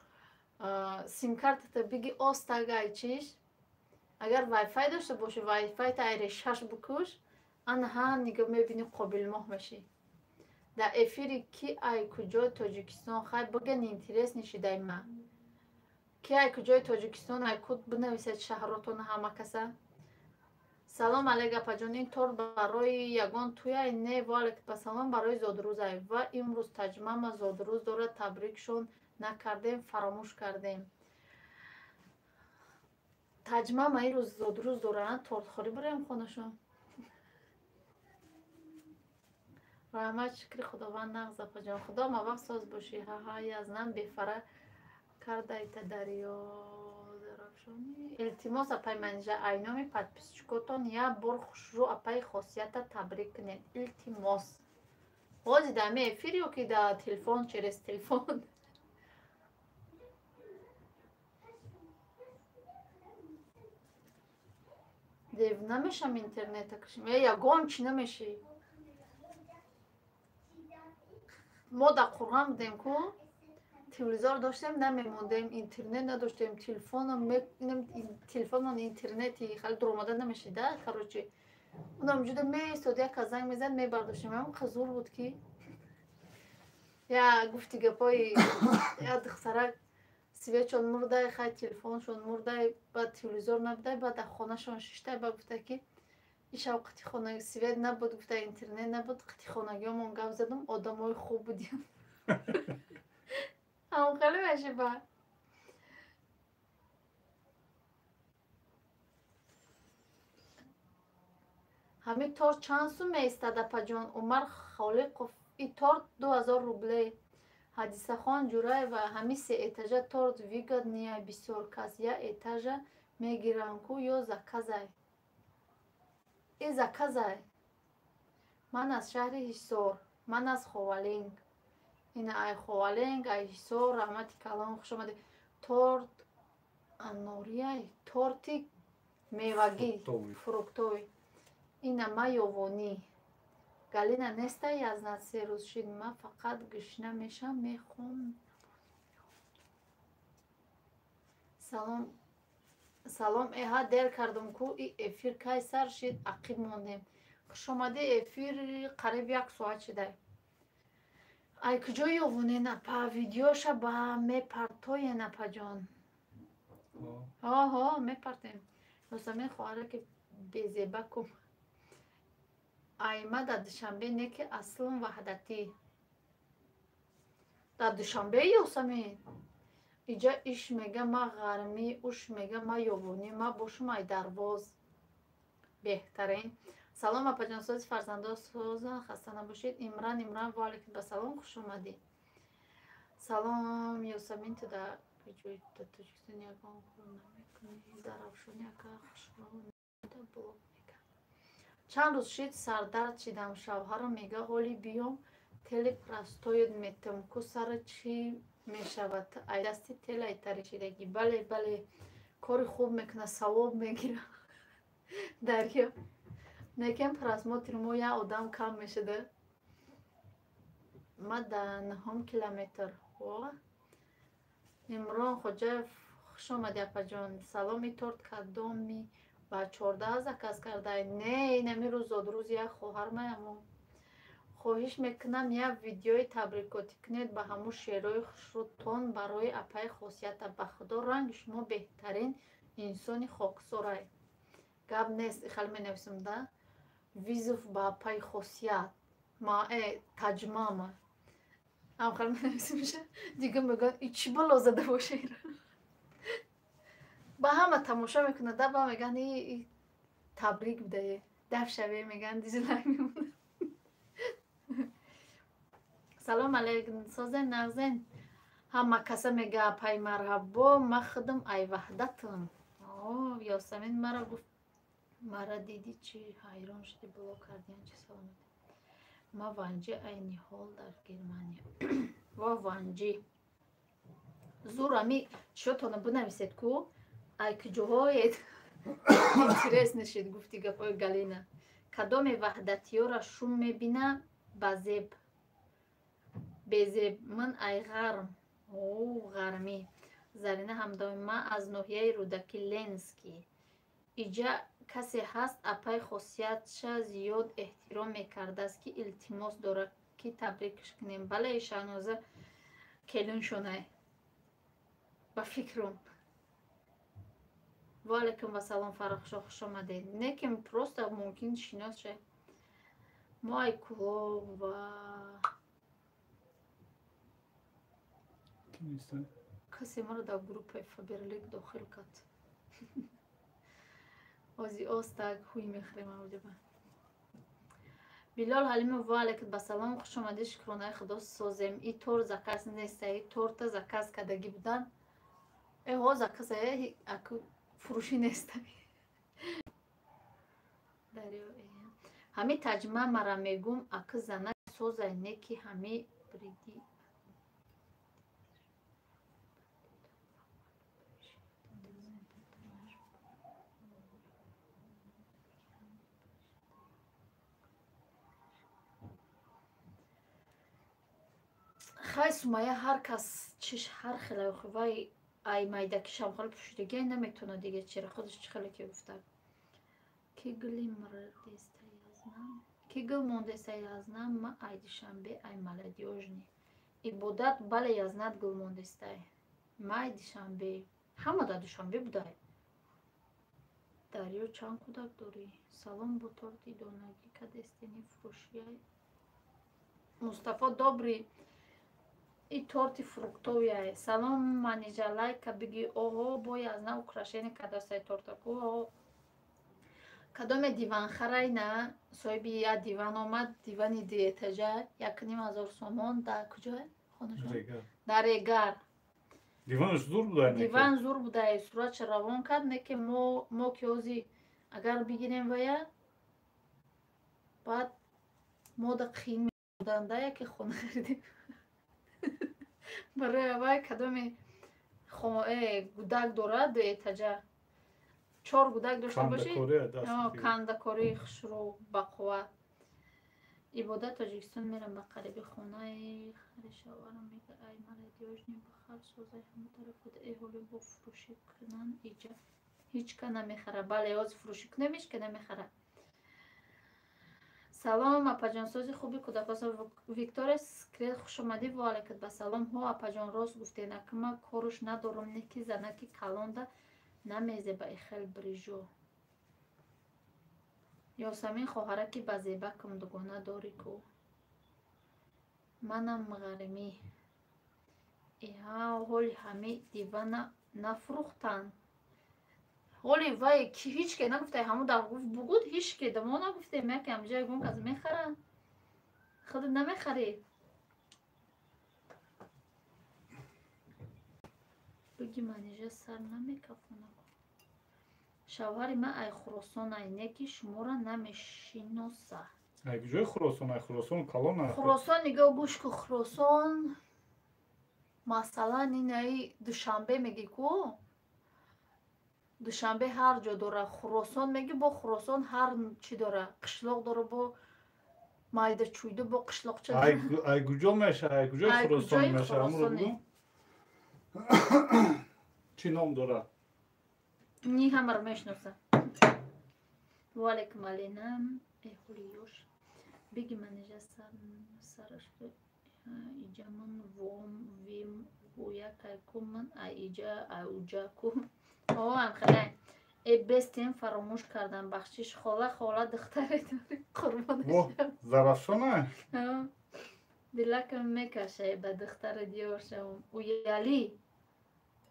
симкартата биги остагай чиш. Агар вайфай дошта бошӣ, вайфайта айре шаш букуш, ана ҳа нигоҳ мебинӣ қобилмоҳ мешӣ. Дар эфири ки ай куҷои Тоҷикистон хай биган интерес нишидай ма. Ки ай куҷои Тоҷикистон ай куд бинависед шаҳротона ҳама каса. Салом алейк апаҷон, ин торт барои ягон туяй? Не, ва алейкум ассалом, барои зодрӯзай. Ва имрӯз таҷмама зодрӯз дорад, табрикшон накардем, фаромӯш кардем. Таҷмама имрӯз зодрӯз дорад, тортхӯрӣ бароем хонашон. Раҳмат, шукри Худованд нағз апаҷон. Худо маваф соз бошӣ. Ҳа-ҳа, язнам бефара кардайта дарё Зарафшонӣ. Илтимос апай Манижа, айноми подписчикотон як бор хушрӯ апай хосията табрик кунед. Илтимос. Ҳозир дар ҳамин эфир ё ки дар телефон, через телефон? Дев намешам интернета кашим. Э, ягон чӣ намешӣ. Мо дар Қурғон будем ку, телевизор доштем, намемондем, интернет надоштем, телефонмон интернети хеле дуромада намешида, короче. Унам ҷуда меистод, як кас занг мезад, мебардоштем. Ҳам қазур буд ки я гуфти гапои я духтарак светшон мурдай, хай телефоншон мурдай, баъд телевизор набудай, баъд дар хонашон шиштай, баъд гуфта ки ишав қити хона свет набуд, гуфта интернет набуд, қити хонагиёмон гап задам, одамои хуб будем. Ҳам хеле мешиба. Ҳамин торт чанд сум меистад, апаҷон? Умар Холиқов, и торт 2000 рублей. Ҳадисахон Ҷураева, ҳамин се этажа торт выгодния, бисёр кас я этажа мегиранд ку ё заказай? И заказай. Ман аз шаҳри Ҳисор, ман аз Ховалинг. Ина ай Ховалинг, ай Ҳисор, раҳмати калон, хуш омадед. Торт анорияй, торти мевагӣ, фруктовый. Ина ма ёвонӣ. Галина неста язнад се рӯз шид, ма фақат гушна мешам, мехом. Салом, салом, эҳа дер кардум ку, и эфир кай сар шид, ақиб мондем. Хушомадӣ, эфир қариб як соат шидай. Ай куҷо ёвонен, апа? Видеоша ба мепартоен, апаҷон? Ҳо, мепартем. Ёсамин хоҳара ки безеба ку. Айма дар Душанбе не ки аслан Ваҳдатӣ. Дар Душанбе Ёсамин? Иҷа иш мега ма ғармӣ, уш мега ма ёвонӣ, ма бошум ай дарвоз. Беҳтарин. Салом, апаҷон, сози фарзандо созан, хаста набошед. Имран, Имран, ва алайкум ассалом, хуш омадӣ. Салом, Ёсамин, ту дар куҷои дар Тоҷикистон ягон кор намекунӣ? Зарафшони ака хушро блог мекард. Чанд рӯз шид сардард шидам, шавҳарам мега ҳоли биём тели простоят метам ку, сара чӣ мешавад? Ай дасти телай таришидагӣ. Бале, бале, кори хуб мекунад, савоб мегирад. Дарё. Некем просмотри мо як одам кам мешуда. Ма дар нӯҳум километр. Имрон Хоҷаев, хуш омадӣ, апаҷон. Саломи, торт кадоми ба 14 заказ кардай? Не, инами рӯз зодрӯзи як хоҳармаямо. Хоҳиш мекунам, як видеои табрикотӣ кунед ба ҳамун шеърҳои хушрӯтон барои апаи Хосията. Ба худо ранги шумо беҳтарин инсони хоксорай. Гап нест, хеле менависам да. Визов ба апаи Хосият. Ма таҷмама. Ам хеле менависамша. Дига мегӯянд и чӣ бало зада боша ира. Ба ҳама тамошо мекунад, да, ба мегӯянд и табрик бидае. Даф шаве мегӯянд, дизлайк мемонад. Салом алейкум, созен нағзен. Ҳама каса мега апай марҳабо, ма худам ай Ваҳдатам. О, Ёсамин мара гуфт, мара дидӣ чӣ ҳайрон шудӣ, блок кардиан чӣ саломат. Ма Ванҷи ай ниҳол дар Германия. Во Ванҷи. Зур ами чиётона бинависед ку, ай куҷоҳоед. Интерес нешид гуфти гапои Галина. Кадоме ваҳдатиёра шум мебина ба зеб. Безеб ман ай ғарм. О, ғармӣ. Зарина ҳамдоми ма аз ноҳияи Рӯдаки Ленский. Иҷа касе ҳаст апаи Хосиятша зиёд эҳтиром мекардааст ки илтимос дорад ки табрикш кунем. Бале, Шаҳноза келиншонай. Ба фикрум. Ва алайкум вассалом, Фаррухшо, хуш омадед. Не ки просто мумкин шинос ше. Мо ай Кӯлоб ва касе маро дар группаи Фаберлик дохил кард. Ози остак ҳуй мехӯрем авҷаба. Билол Ҳалимов, ва алайкум басалом, хуш омадед, шукронаи худо созем. И торт заказ неста, и торта заказ кардагӣ будан. Эҳо заказ аку фурӯшӣ неста. Дарё ҳами таҷма мара мегум аки зана созай не ки ҳами бриди. Хай Сумая ҳар кас чиш ҳар хела вай ай майдакишам хеле пӯшидагӣ наметавонад дига чира худаш чӣ хеле ки гуфта. Ки гули ки гул мондеста язнам ма ай Душанбе ай Молодёжни. Ибодат бале язнат гул мондестай. Ма ай Душанбе. Ҳама дар Душанбе будай. Дарё чанд кӯдак дорӣ? Салом бо торти донагӣ кадестени фурӯшияй. Мустафо добрый. И торти фруктовияй. Салом Манижа лайка биги оҳо бо язна украшение кадастай тортаку. Кадоме диванхарай на соҳиби як диван омад, дивани дуэтажа 1500 сомон дар куҷо? Хонашон? Дар Регар. Диванш зур будай? Диван зур будай, суратша равон кард, не ки мо ки ҳози агар бигирем вая баъд мода қиин мебуданда яке хона харидем. Барои аввай кадоме гудак дорад дуэтажа. 4 гудак дошта бошӣ, кандакории хушрӯ бақувват. Ибодат Тоҷикистон мерам ба қариби хонаи харишаварам мега ай молодёжни бахар созай ҳама тарафода э ҳоле бо фурӯшӣ кунан иҷа ҳеҷ ка намехара. Бале ҳозир фурӯшӣ кунем ҳеҷ ка намехара. Салом апаҷонсози хуби кӯдакосо Виктория Скрет хушомадӣ ва алайкат ба салом. Ҳо апаҷон рост гуфтед акма коруш надорам не ки занаки калонда намезеба и хел брижо. Ёсамин хоҳараки ба зебакам дугона дорӣ ку. Манам ғаримӣ. Иҳа ҳоли ҳами дивана нафурӯхтанд. Ҳоли вай ки ҳеҷ ке нагуфтай ҳамун дар гуфт бугуд ҳеҷ ке да мо нагуфтем яке ҳамҷа ягон кас мехара. Худат намехарӣ. Буги Манижа сар намекафона. Шавҳари ман ай Хуросон ай не ки шуморо намешиноса. Ай куҷои Хуросон? Ай Хуросон калон ай. Хуросон нигоҳ гӯш ку Хуросон масалан инаи Душанбе меги ку? Душанбе ҳар ҷо дора. Хуросон меги бо Хуросон ҳар чӣ дора. Қишлоқ дора бо майда чӯйда бо қишлоқча. Ай куҷо меша? Ай куҷои Хуросон меша? Ҳамро бугӯ. Чӣ ном дорад? Ни ҳамаро мешиносам. Ваалайкум алинам. Э ҳоли ёш. Биги Манижа сараш иҷа ман вом вим гӯя кайку ман ай иҷа ай уҷа ку. О амхелай. Э бестем фаромӯш кардам бахшиш хола хола духтаре дорӣ қурбонаш. Зарафшона? Дилакам мекашай ба духтари диёр шавам. Уяли.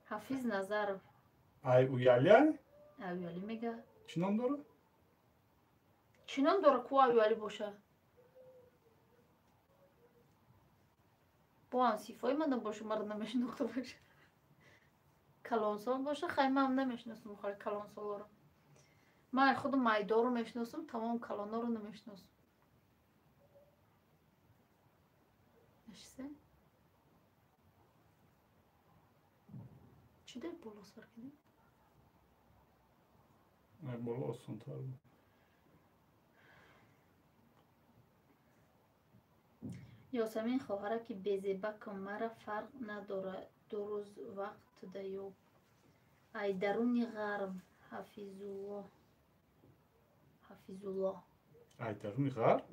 Ҳафиз Назаров. Ай уяли ай? Ай уяли мега. Чӣ ном дорад? Чӣ ном дорад ку ай уяли боша? Бо ҳам сифои ман набоша, маро намешинохта боша. Калонсол боша, хай ман намешиносам хали калонсолоро. Ман худам майдоро мешиносам, тамом калоноро намешиносам. Нашисе? Чӣ дар боло сар кардем? Ай боло осонтар буд. Ёсамин хоҳараки безебакам мара фарқ надорад ду рӯз вақт даёб. Ай даруни ғарм Ҳафизулло. Ҳафизулло. Ай даруни ғарм?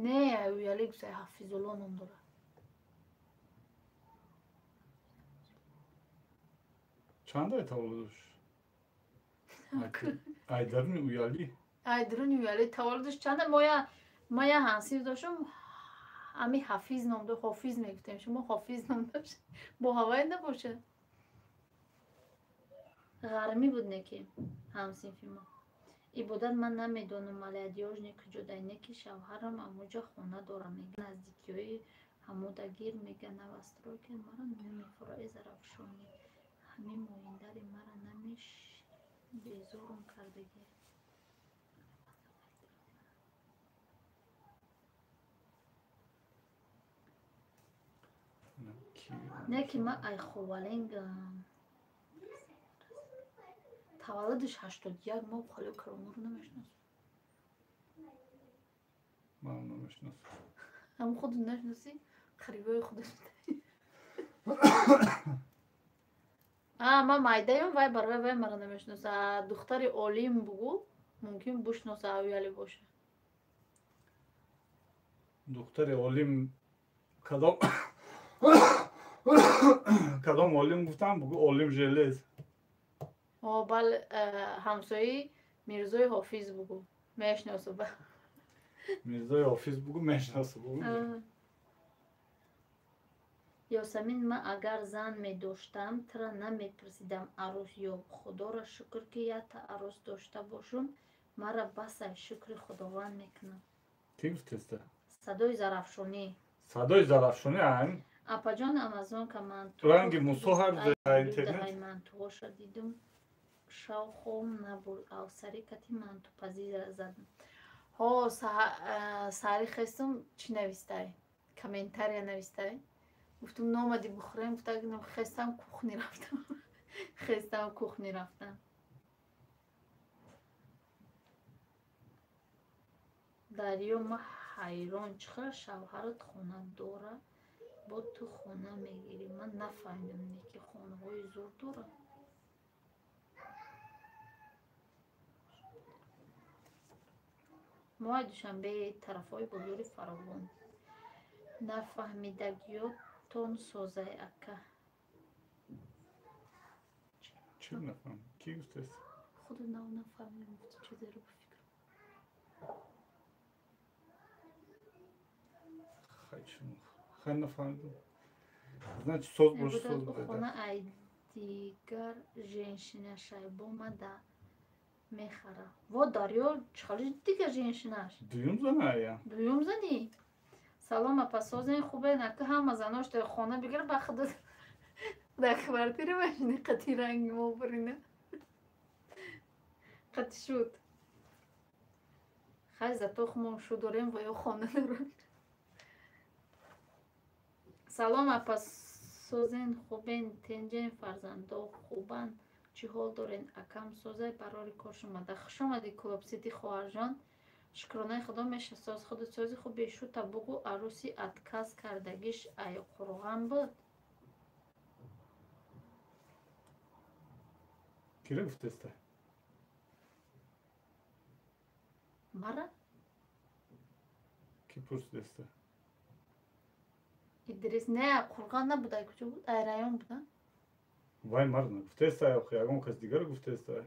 Не, ай уяли гуфтай Ҳафизулло ном дорад. Чанд ай таваллудаш? Ай даруни уяли? Ай даруни уяли таваллудаш чанда? Моя ҳамсиф доштам ами Ҳафиз ном дошт, Ҳофиз мегуфтем. Шумо Ҳофиз ном дошт. Бо ҳавай набошад. Ғармӣ буд не ки ҳамсинфи мо. Ибодат ман намедонам молодёжни куҷодай не ки шавҳарам амуҷа хона дорам мега наздикиҳои ҳамудагир мега новостройка мара намефура э Зарафшонӣ. Ҳамин моиндари мара намеш безорум кардагӣ. Не ки ман ай Ховаленгам. Таваллудаш 81 мо холио калоноро намешиносам. Манам намешиносам. Ҳам худат нашиносӣ? Қарибои худаш. Ман майдаём, вай барои вай мара намешиноса. Духтари олим бугу, мумкин бушноса, авяли боша. Духтари олим кадом кадом олим гуфтам, бугу олим желез. О, бал ҳамсои Мирзои Ҳофиз бугу, мешиносу ба. Мирзои Ҳофиз бугу, мешиносу бугу. Ёсамин, ман агар зан медоштам, тура намепурсидам арӯс ёб. Худоро шукр, ки якта арӯс дошта бошум, мара басай, шукри Худованд мекунам. Кӣ гуфтеста? Садои Зарафшонӣ. Садои Зарафшонӣ айн? Апаҷон, амазонка манту ранги Мусо ҳар интернет. Мантуҳоша дидум, шавқом набурд, авсари кати мантупазӣ задам. Ҳо, саҳари хестум, чӣ навистай? Комментария навистай. Гуфтум номади бухӯрем, гуфта хестам кухни рафтам. Хестам кухни рафтам. Дарё, ма ҳайрон, чӣ хел шавҳарат хона дора, бо ту хона мегирӣ? Ман нафаҳмидам, не ки хонаҳои зур дорад. Моҳи Душанбе, тарафҳои бозори Фаровон. Нафаҳмидагиётон созай, ака. Чӣ нафаҳмид? Кӣ гуфтест? Худо нав нафаҳмидам, гуфти чизеро ба фикр. Хай нафаҳмидам. Значит, соз бош, соз бояд. Хона ай дигар женщина шайбома да мехара. Во, Дарё, чӣ хали дигар женщинаш? Дуюм зана я. Дуюм зани? Салом, апа, созен, хубен, ака, ҳама занош то хона бигир, ба худо дар квартира машини қати ранги мо бурина. Қати шуд. Хай, зато хумон шу дорем ва ё хона дорем. Салом, апа, созен, хубен, тенҷен, фарзандо хубанд, чӣ ҳол дорен, акам созай, барори кор шумада. Хуш омадӣ, Клубсити хоҳарҷон. Шукронаи Худо меша соз, худу сози хуби шута бугу, арӯси отказ кардагиш ай қурған буд. Кира гуфтеста? Мара? Ки пурсидеста? Идрис, не, қурған набуд, ай куҷо буд? Ай район буда? Вай мара нагуфтеста, охи ягон кас дигар гуфтеста.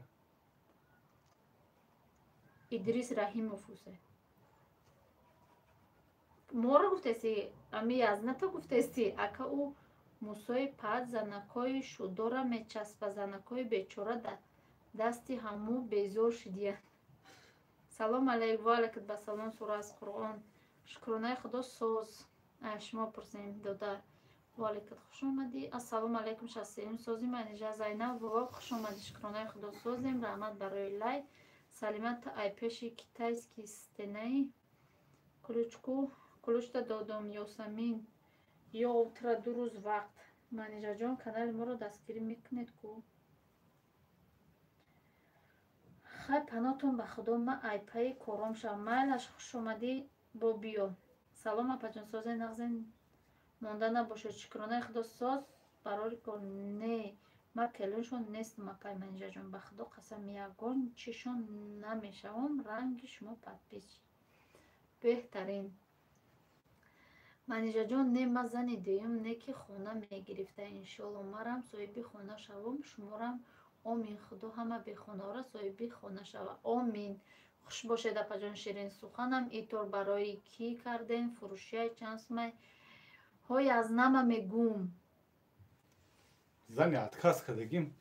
Идрис Раҳимов усе. Моро гуфтеси, ами язната гуфтеси, ака ӯ Мусои пад занакҳои шудора мечаспа, занакҳои бечора да дасти ҳаму безор шидиянд. Салом алайк, ва алайкат ба салом, сура аз Қуръон. Шукронаи Худо соз. Шумо пурсем, додар. Ва алайкат, хуш омадӣ. Ассалому алайкум, шастсеюм сози Манижа Зайнаб влог, хуш омадӣ. Шукронаи Худо созем. Раҳмат барои лайк. Салимат, ай пеши китайский стенаи ключку ключта додом. Ёсамин, ё утра ду рӯз вақт. Манижаҷон, канали моро дастгирӣ мекунед ку? Хай, панотон ба Худо, ма айпаи кором шавам. Майлаш, хуш омадӣ, бо биё. Салом, апаҷон, созе, нағзе, монда набошед. Шукронаи Худо соз, барори кор. Не, ма келиншон нестам, апай Манижаҷон, ба Худо қасам, ягон чишон намешавам, ранги шумо подписчик. Беҳтарин. Манижаҷон, не, ма зани дуюм, не ки хона мегирифта. Иншолло, марам соҳиби хона шавам, шуморам омин. Худо ҳама бехонаро соҳиби хона шава. Омин. Хуш бошед, апаҷон ширин суханам. Итор барои кӣ карден? Фурӯшияй чанд сумай? Ҳой, аз нама мегум. Зани отказ кардагим.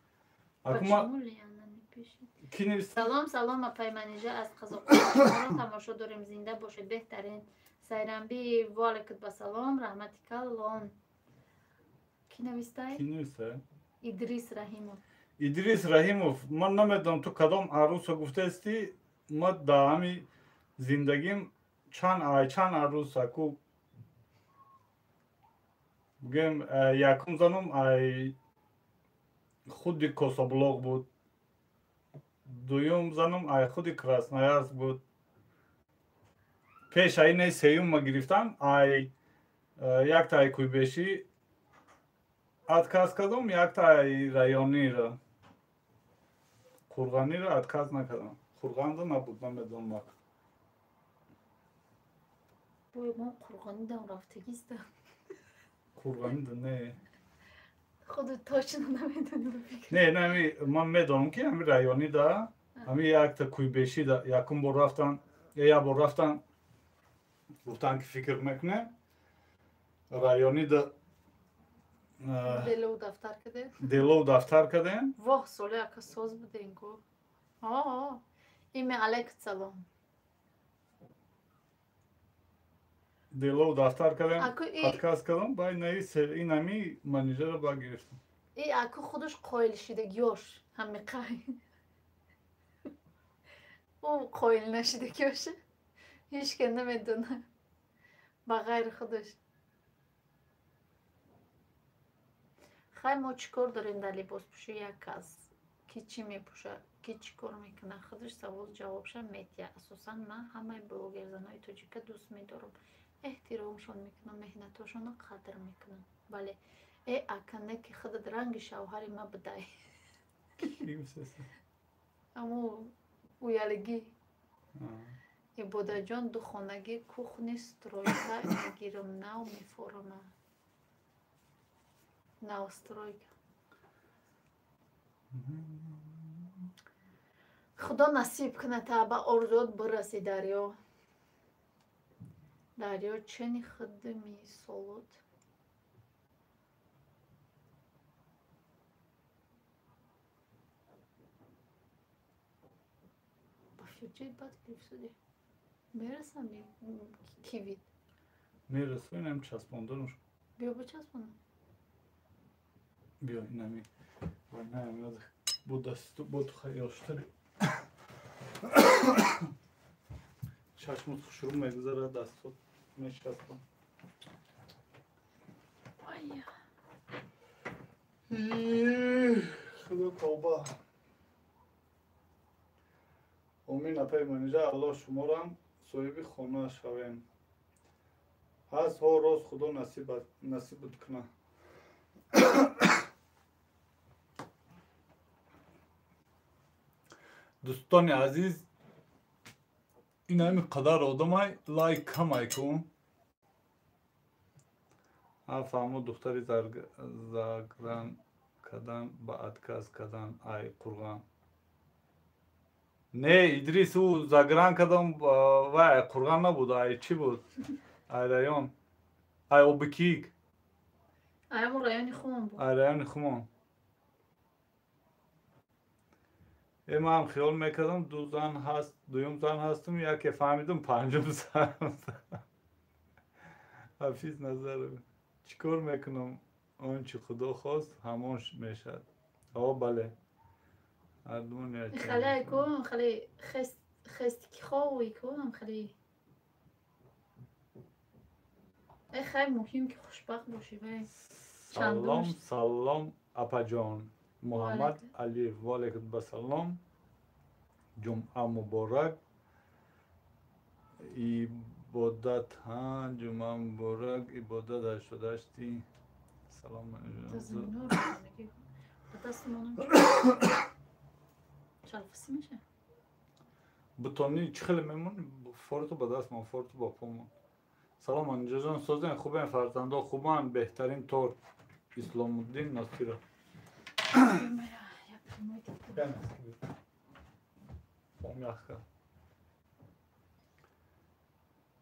Почему Лиана не пишет? Салом, салом, апай Манижа, аз Қазоқистон тамошо дорем, зинда бошед, беҳтарин. Сайрамби, ва алайкум ба салом, раҳмати калон. Кӣ навистай? Кӣ навистай? Идрис Раҳимов. Идрис Раҳимов, ман намедонам ту кадом арӯса гуфтаисти, ма дар ҳами зиндагим чанд ай чанд арӯса ку бигӯем, якум занум ай худи Кособлоқ буд, дуюм занум ай худи Красноярск буд, пеш ай не сеюм ма гирифтам ай якта ай Куйбешӣ. отказ кардам, якта ай райониро. Қурғониро отказ накардам. Қурғонда набуд, намедонам. Бой ман Қурғонидам рафтагиста. Қурғонида не. Худу точно намедонам. Не, не, ами ман медонам ки ами районида, ами якта Куйбешида якум бор рафтан, як бор рафтан, гуфтан ки фикр мекунем. Районида делу дафтар кардем. Делу дафтар кардем. Воҳ, соли ака соз будем ку. О, име алейк салом. Делу дафтар кардем, отказ кардам, баъд ин ами менеҷерро ба гирифтам. И аку худаш қоил шидагиёш ҳамиқай. Ӯ қоил нашидагиёш ҳеҷ ке намедонад ба ғайри худаш. Хай мо чӣ кор дорем дар либоспӯшӣ як кас ки чӣ мепӯшад, ки чӣ кор мекунад, худаш савол ҷавобша метиҳад. Асосан ман ҳамаи блогерзанои тоҷика дӯст медорам, эҳтиромшон мекунам, меҳнатҳошонро қадр мекунам. Бале, э ака не ки худат ранги шавҳари ма будай. Аммо уялигӣ. Ибодаҷон духонагӣ кухни стройка мегирам, нав мефорама. Нав стройка. Худо насиб кунад та ба орзуот бираси дарё. Дарё чени хидми солот. Ба фюҷаи бад гирифтуди. Мерасам кивит. Мерасам, инам часпондануш. Биё бичаспонам. Биё инами. Вай наам бо дасту бо хаёштари. Чашмот хушрӯ мегузарад, дастот мечаспам. Худо тавба. Омин апаи Манижа, Аллоҳ шуморам соҳиби хона шавем. Ҳаст ҳо рост Худо насибат кунад. Дӯстони азиз, ин ҳами қадар одамай лайк камай кун. Фаҳмо духтари загран кардан ба отказ кардан ай Қурғон. Не, Идрис, ӯ загран кардам вай ай Қурғон набуд, ай чӣ буд? Ай район. Ай Обикик. Ай ҳамон райони Хумон буд. Ай райони Хумон. Ман хиёл мекардам ду зан ҳаст, дуюм зан ҳастам, яке фаҳмидам панҷум зан. Ҳафиз Назаров. Чӣ кор мекунам? Он чӣ Худо хост, ҳамон мешавад. О, бале. Хеле ку, хеле хестики ховӣ ку, хеле. Э хай муҳим ки хушбахт бошӣ вай. Салом, салом, апаҷон. Муҳаммад Алиев, ва алайкум ассалом. Ҷумъа муборак. Ибодат, ҳа, ҷумъа муборак, ибодат 88. Салом. Бутони чӣ хеле мемонӣ? Форту ба даст мон, форту ба помон. Салом, Анҷаҷон, созен, хубен, фарзандо хубан, беҳтарин торт. Исломуддин Носиров.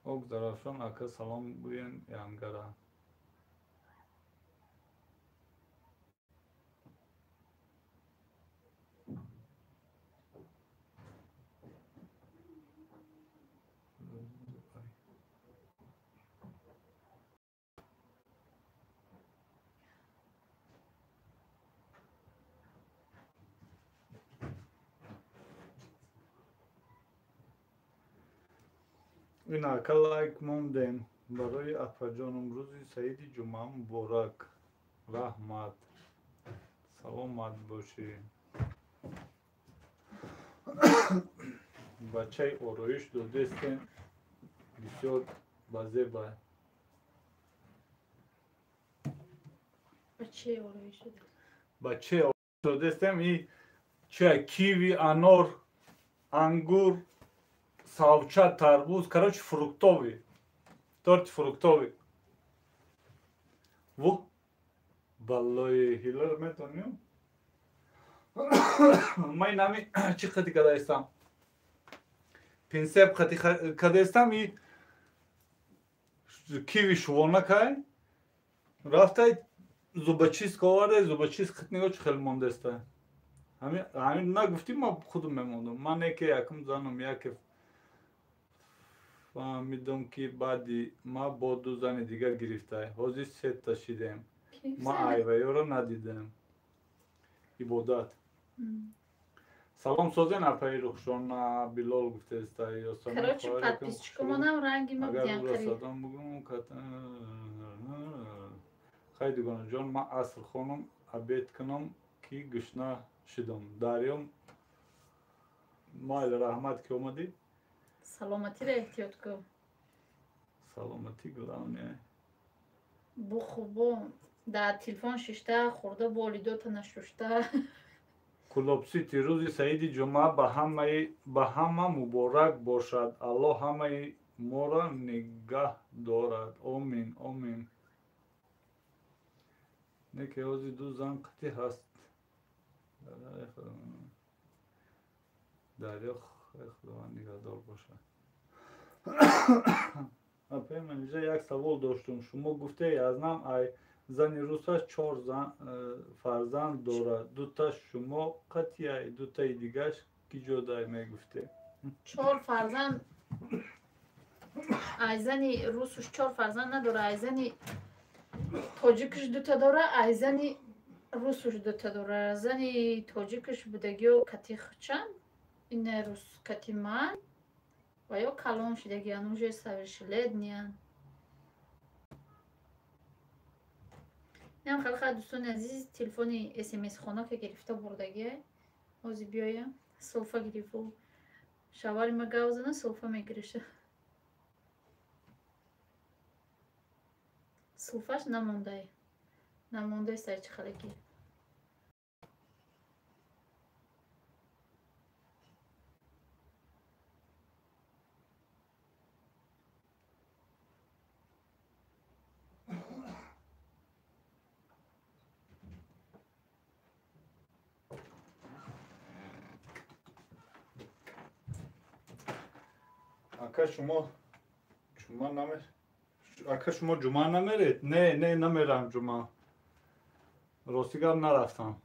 Ок Зарафшон ака салом гӯен янгара. Ин ака лайк мондем барои апаҷоном. Рӯзи саиди ҷумъа муборак. Раҳмат. Саломат бошӣ. Бачаи ороиш додестем, бисёр ба зеба. Ба че ороиш шуда? Ба че шудастем? И че киви, анор, ангур, савча, тарбуз, короче, фруктовый. Торти фруктовый. Во баллои ҳилар метонем. Ман нами чӣ қати кадаистам? Пинсеп қати кадаистам и киви шувонакай. Рафтай зубочистка овардай, зубочист қит нигоҳ чӣ хел мондаста. Ҳамин нагуфтӣ, ма худам мемондам. Ман яке якум занам, яке фаҳмидам, ки баъди ма бо ду зани дигар гирифтай. Ҳозир сета шидем. Ма айваёро надидам. Ибодат. Салом созен апаи Рухшона Билол гуфтеста. Короче, подписчикомонам ранги ма Агар садом бугум хай дугонаҷон, ман аср хонум, обед кунам, ки гушна шидам. Дарём майли, раҳмат ки омадӣ. Саломатиро эҳтиёт кун. Саломатӣ главное. Бухубо дар телефон шишта хӯрда болидота нашушта. Кулобсити, рӯзи саиди ҷумъа ба ҳама муборак бошад. Аллоҳ ҳамаи моро нигаҳ дорад. Омин, омин. Не ки ҳозир ду зан қатӣ ҳаст. Дарё Худованд нигаҳдор бошад. Апаи Манижа, як савол доштум. Шумо гуфтеи аз нам ай зани русаш чор фарзанд дорад. Дута шумо қатъияй, дутаи дигаш ки ҷодай мегуфте? Чор фарзанд ай зани русуш чор фарзанд надора, ай зани тоҷикаш дута дора, ай зани русуш дута дора. Зани тоҷикаш будагиё кати хчан, ина рус кати ман ва ё калон шидагиан, уже совершеннолетниян. Инам хеле дӯстони азиз, телефони смс-хона ки гирифта бурдагия. Ҳозир биёям, сулфа гирифу. Шавари ма гав зана, сулфа мегириша. Сулфаш намондай. Намондай сай чӣ халеки. Ака шумо ҷумъа намер? Ака шумо ҷумъа намеред? Не, не, намерам ҷумъа. Рости гап нарафтам.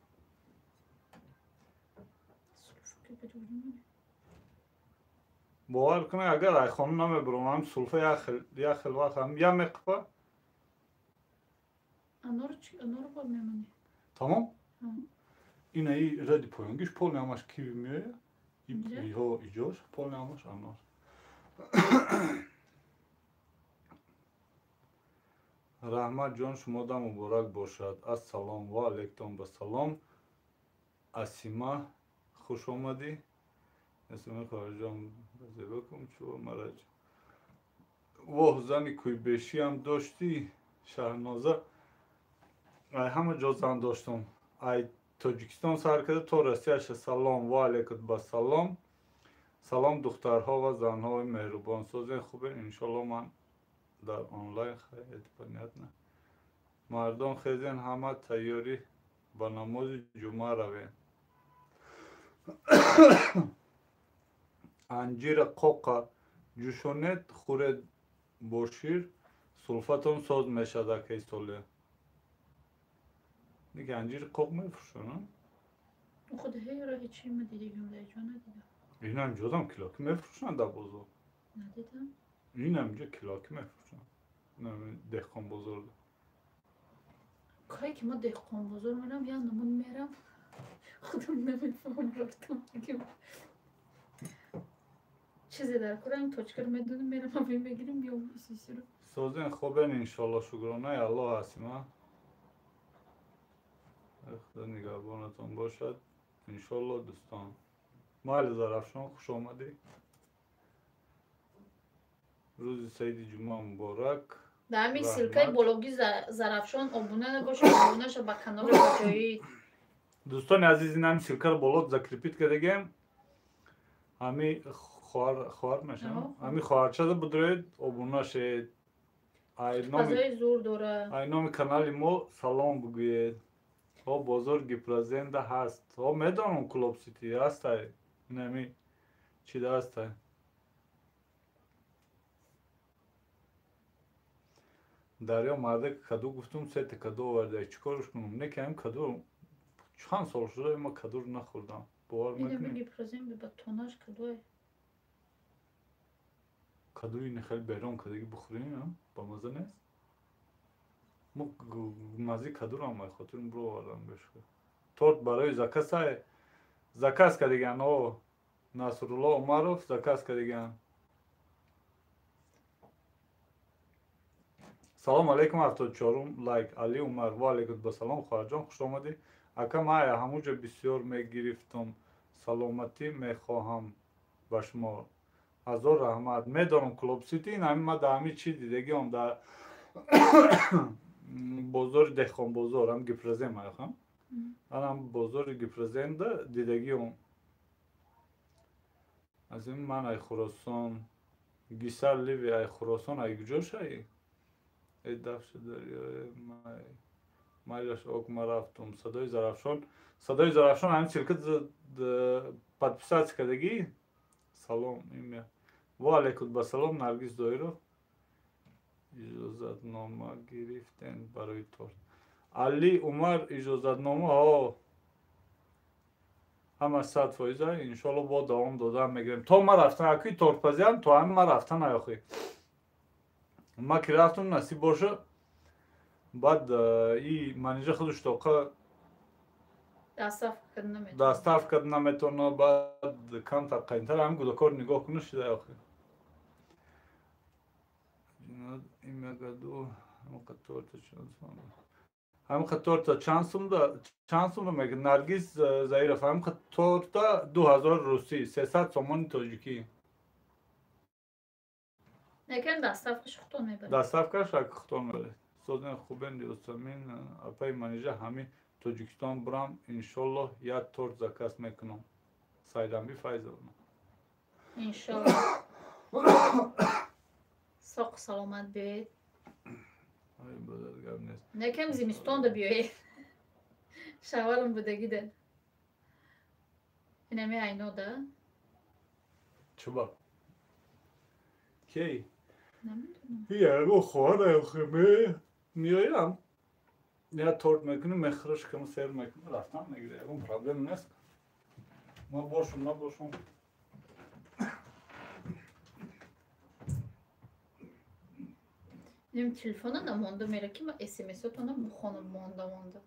Бовар кунед, агар ай хона намебаромам, сулфа як хел вақт ҳам я меқипа. Анор чӣ? Анор бо мемонӣ. Тамом? Ина и ради поёнгиш полни ҳамаш киви меояд. Иҳо иҷош полни ҳамаш анор. Раҳмат ҷон, шумода муборак бошад. Ассалом ва алайкум ба салом. Асима, хуш омадӣ. Асима хоҳарҷон, зебо кун чӯ мараҷ. Воҳ, зани кӯйбешиам доштӣ, Шаҳноза. Ай ҳама ҷо зан доштум. Ай Тоҷикистон сар карда то Россияша. Салом ва алайкум ба салом. Салом духтарҳо ва занҳои меҳрубон. Созен хубе, иншолло ман дар онлайн хайр, понятно. Мардон хезен, ҳама тайёрӣ ба намози ҷумъа равем. Анҷира қоқа ҷӯшонед, хӯред бо шир, сулфатон соз мешавад акаи Солеҳ. Неки анҷири қоқ мефурӯшанд? Худ ҳеро ҳечи ма дидагим, дар ҷо надидам. Инам ҷодам килоки мефурӯшанд дар бозор. Надидам. Инам ҷо килоки мефурӯшанд. Инам деҳқон бозорда. Кае ки ма деҳқон бозор мерам, як намуд мерам. Худам намефаҳмам рафтам. Чизе дар курам точкар медонам, мерам аве мегирим, биём исисиро. Созен хобен иншолло, шукронаи Аллоҳ ҳастим, а? Худо нигаҳбонатон бошад. Иншолло дӯстон. Майли Зарафшон, хуш омадӣ. Рӯзи саиди ҷумъа муборак. Дар ҳамин ссылкаи бологи Зарафшон обуна набошед, обуна ша ба канали баҷоӣ. Дӯстони азиз, ин ҳамин ссылкаро боло закрепить кардагем. Ҳами хоҳар мешавам, ҳами хоҳарчада бидроед, обуна шед. Ай номи канали мо салом бигӯед. Ҳо, бозор Гипрозенда ҳаст. Ҳо, медонам, Клуб Сити ҳастай. Ин ҳами чида ҳастай. Дарё мардак каду гуфтум, сета каду оварда. Чӣ корш кунам? Не ки ҳам каду чанд сол шуда ма кадуро нахӯрдам. Бовар мекунӣ? Кадуи не хеле берон кадаги бихӯрем, ба маза нест? Мо маззаи кадуро ҳам хотирам бировардам бешка. Торт барои заказай заказ кардаган. О, Насрулло Умаров заказ кардаган. Салом алейкум, 74-ум лайк. Али Умар, ва алейкум басалом, хоҳарҷон, хуш омадӣ. Ака, ман ҳамуҷо бисёр мегирифтум. Саломатӣ мехоҳам ба шумо. Ҳазор раҳмат. Медонам Клуб Сити, ин ҳами ма дар ҳами чӣ дидагиам дар бозори Деҳқонбозор, ҳам Гипрозем аяхам. Анам бозори Гипроземда дидагиам. Аз ин ман ай Хуросон, Гисар Ливи ай Хуросон, ай куҷо шаи? Эй дафши дарёи май. Майлаш ок, ма рафтум. Садои Зарафшон. Садои Зарафшон ҳамин ссылка подписаться кардагӣ? Салом имя. Ва алейкум басалом, Наргиз Доиров. Иҷозатнома гирифтен барои торт. Али Умар, иҷозатнома ҳо ҳама 100%, иншоалло бо давом дода мегирем. То ма рафтан акӯи тортпазиам, то ҳами ма рафтан аяхи. Ма ки рафтум, насиб боша, баъд и Манижа худаш тоқа доставка наметавона, баъд камтар қайнтар ҳами гудакор нигоҳ куна шида охи. Ҳамиқа торта чанд сумда мега? Наргиз Заиров, ҳамиқа торта 2000 русӣ, 300 сомони тоҷикӣ. Некем доставкаш хутон мебаред. Доставкаш хутон мебаред. Созен хубен Ёсамин, апаи Манижа, ҳами Тоҷикистон бурам, иншоллоҳ як торт заказ мекунам. Сайдамби Файзовна. Иншоллоҳ. Соқ саломат биёед. Ай, бадад гап нест. Некем зимистонда биёед. Шаварам будагида. Инами айно да? Чуба? Кей? Намедонам. Яго хоҳар хеме меоям. Я торт мекунем, мехӯраш кам сер мекунем, рафтан мегирем. Ягон проблем нест. Ма бошум, набошум. Ним телефона намонда мера ки ма смс-отона бухонам монда монда.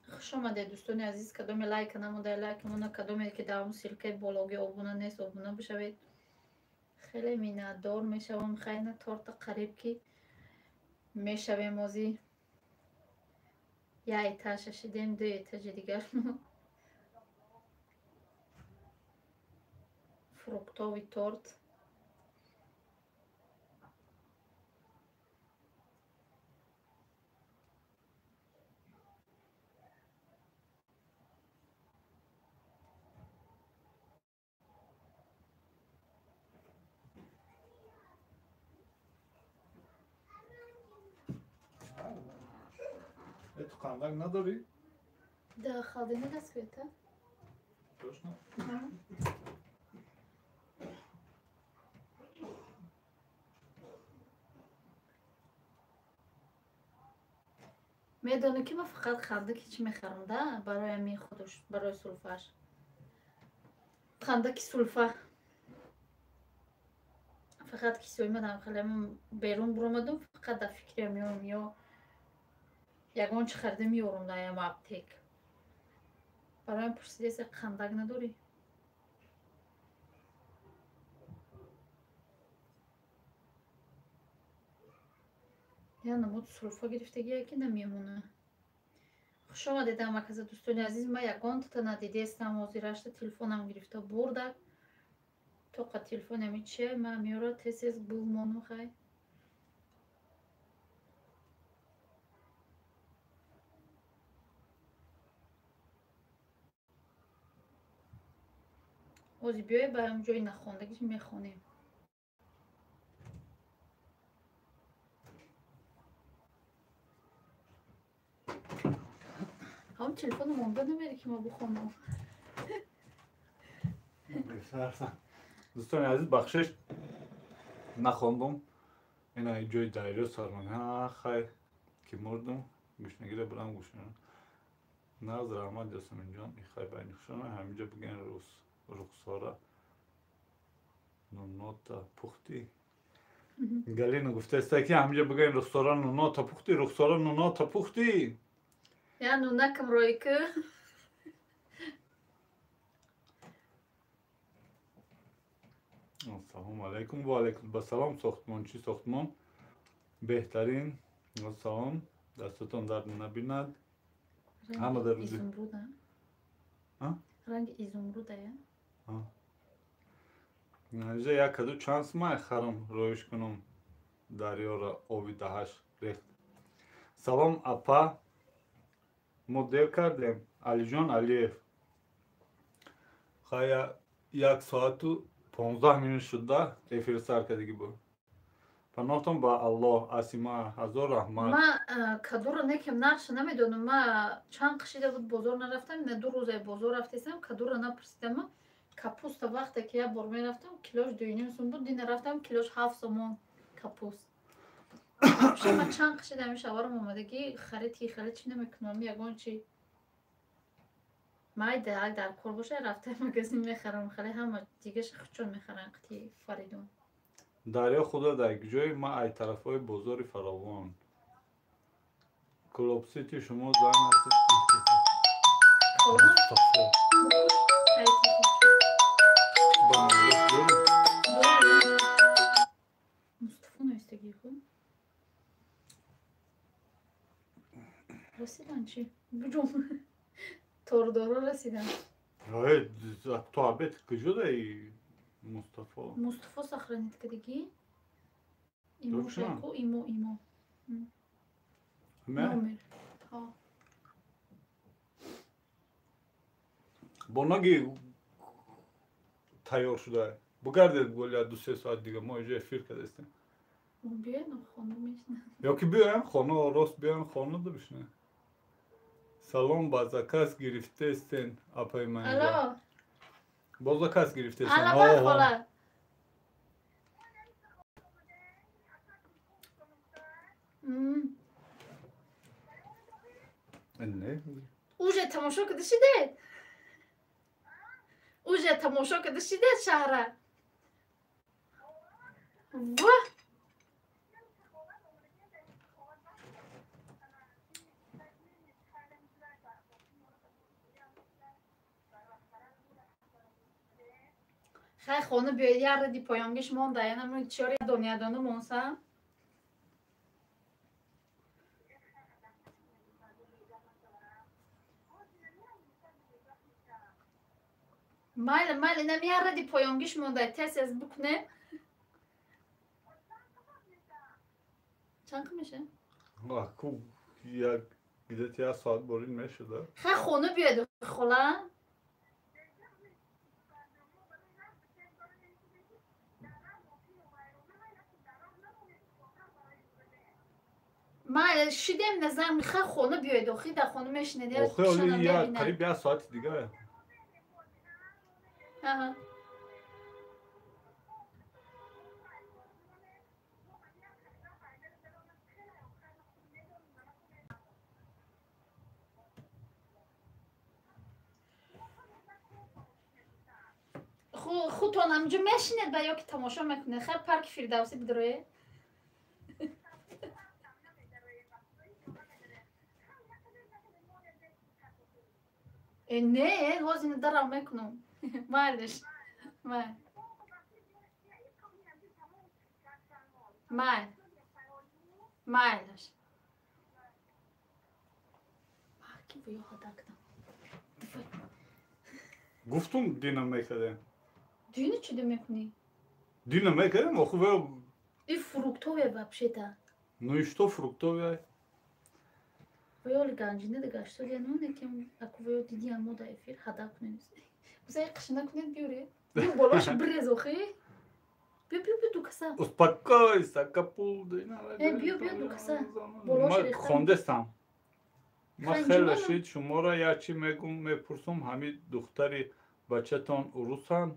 Хуш омадед, дӯстони азиз. Кадоме лайка намонда, лайка монда, кадоме ки дар он ссылкаи бологи обуна нест, обуна бишавед. Хеле миннатдор мешавам. Хайна торта қариб ки мешавем озӣ. Я этажа шидем, ду этажи дигар. Фруктовый торт. Ту қандак надорӣ? Да, холодильник аст та? Точно? Медонӣ ки ман фақат хандаки чӣ мехарам, да? Барои ҳамин худуш, барои сулфааш. Хандаки сулфа. Фақат кисои мадам хеле берун буромадум, фақат дар фикри меоям ё ягон чӣ харида меёрам дар ям аптек. Бароям пурсидеса қандак надорӣ? Я намуд сулфа гирифтагия ки намемона. Хуш омадед ҳамаказа дӯстони азиз. Ма ягонтата надидестам, ҳозирашта телефонам гирифта бурда. Тоқа телефон ами чия, ма меёра тез-тез гул мону хай. Ҳозир биёй ба ҳам ҷои нахондагиш мехонем. Ҳам телефону монда намере ки ма бихонам. Дӯстони азиз, бахшиш нахондум. Ина ҷои дайро сармон. Хай ки мурдум, гӯшнагира бурам гӯшна. Наз раҳмат Ясаминҷон, ихай байни хушона ҳаминҷа бигӯен Рухсора нунота пухтӣ. Галина гуфтааст ки ҳаминҷа бигӯен Рухсора нунота пухтӣ, Рухсора нунота пухтӣ. Я нунакам ройка. Ассалому алайкум ва алайкум ассалом. Сохтмон чӣ сохтмон? Беҳтарин. Ассалом. Дастатон дард набинад. Ҳама дар рӯзи изумруда. Ранги изумруда я? Инҷа як каду чанд сумай харам роиш кунам дарёра оби даҳаш рехт. Салом апа. Мо дер кардем. Алиҷон Алиев. Хая 1 соату 15 минут шуда эфир сар кардагӣ буд. Паноҳтон ба Аллоҳ. Асима, ҳазор раҳмат. Ма кадуро некем нархша намедонам. Ма чанд қишида буд бозор нарафтам, на 2 рӯза бозор рафтесам, кадуро напурсидам. Капуста вақте ки як бор мерафтам, килош 2.5 сум буд, дина рафтам килош 7 сомон капуст. Ма чанд қишида ҳамин шаварам омадагӣ харид ки харид чи намекунам, ягон чи. Май дар кор боша рафта магазин мехарам, хеле ҳама дигаша хучон мехарам қити Фаридун. Дарё худа дар ҷои ма ай тарафҳои бозори Фаровон. Клубсити шумо зан ҳастед. Мустафо. Мустафо навистагӣ хуб? Расидан чи? Буҷум. Тордоро расидан. То обед куҷо даи Мустафо? Мустафо сохранит кардагӣ? Имо шайку, имо, имо. Номер. Бо ноги тайёр шуда. Бугардед гол 2-3 соат дига мо иҷо эфир кардастем. Биёем хона мешинам. Ё ки биёем хона, рост биёем хона да бишинем. Салом, ба заказ гирифтестен апаи Манижа. Алло. Бо заказ гирифтестен. Алло, хола. Не. Уже тамошо карда шидед? Уже тамошо карда шидед шаҳра? Ва! Хай хона биёед, як ради поёнгиш монда, янам чори донядона монса. Майли, майли, нам як ради поёнгиш монда, тез тез букне. Чанд меша? Ку як где-то як соат борин мешуда. Хай хона биёед, хола. Ма шидем назар михай хона биёед, охи дар хона мешинед. Охи оли як қариб як соати дига. Аҳа. Худтон ҳаминҷо мешинед ба ё ки тамошо мекунед? Хай парки Фирдавсӣ бидроед. Не, ҳозир дарав мекунам. Майлиш. Май. Май. Майлиш. Ки Биё ҳада кунам. Гуфтум дина мекардем. Дина чӣ мекунӣ? Дина мекардем, охи И фруктовая вообще-то. Ну и что фруктовая? Вёли ганҷина гаштолия ну некем аку вё диди амо да эфир ҳада кунем. Бузай қишина кунед биёре. Биё болош бирез охи. Биё биё биё дукаса. Успокойся, капул. Биё биё дукаса. Болош рехтам. Хондестам. Ма хеле шид шуморо як чи мегум мепурсум ҳами духтари бачатон урусанд?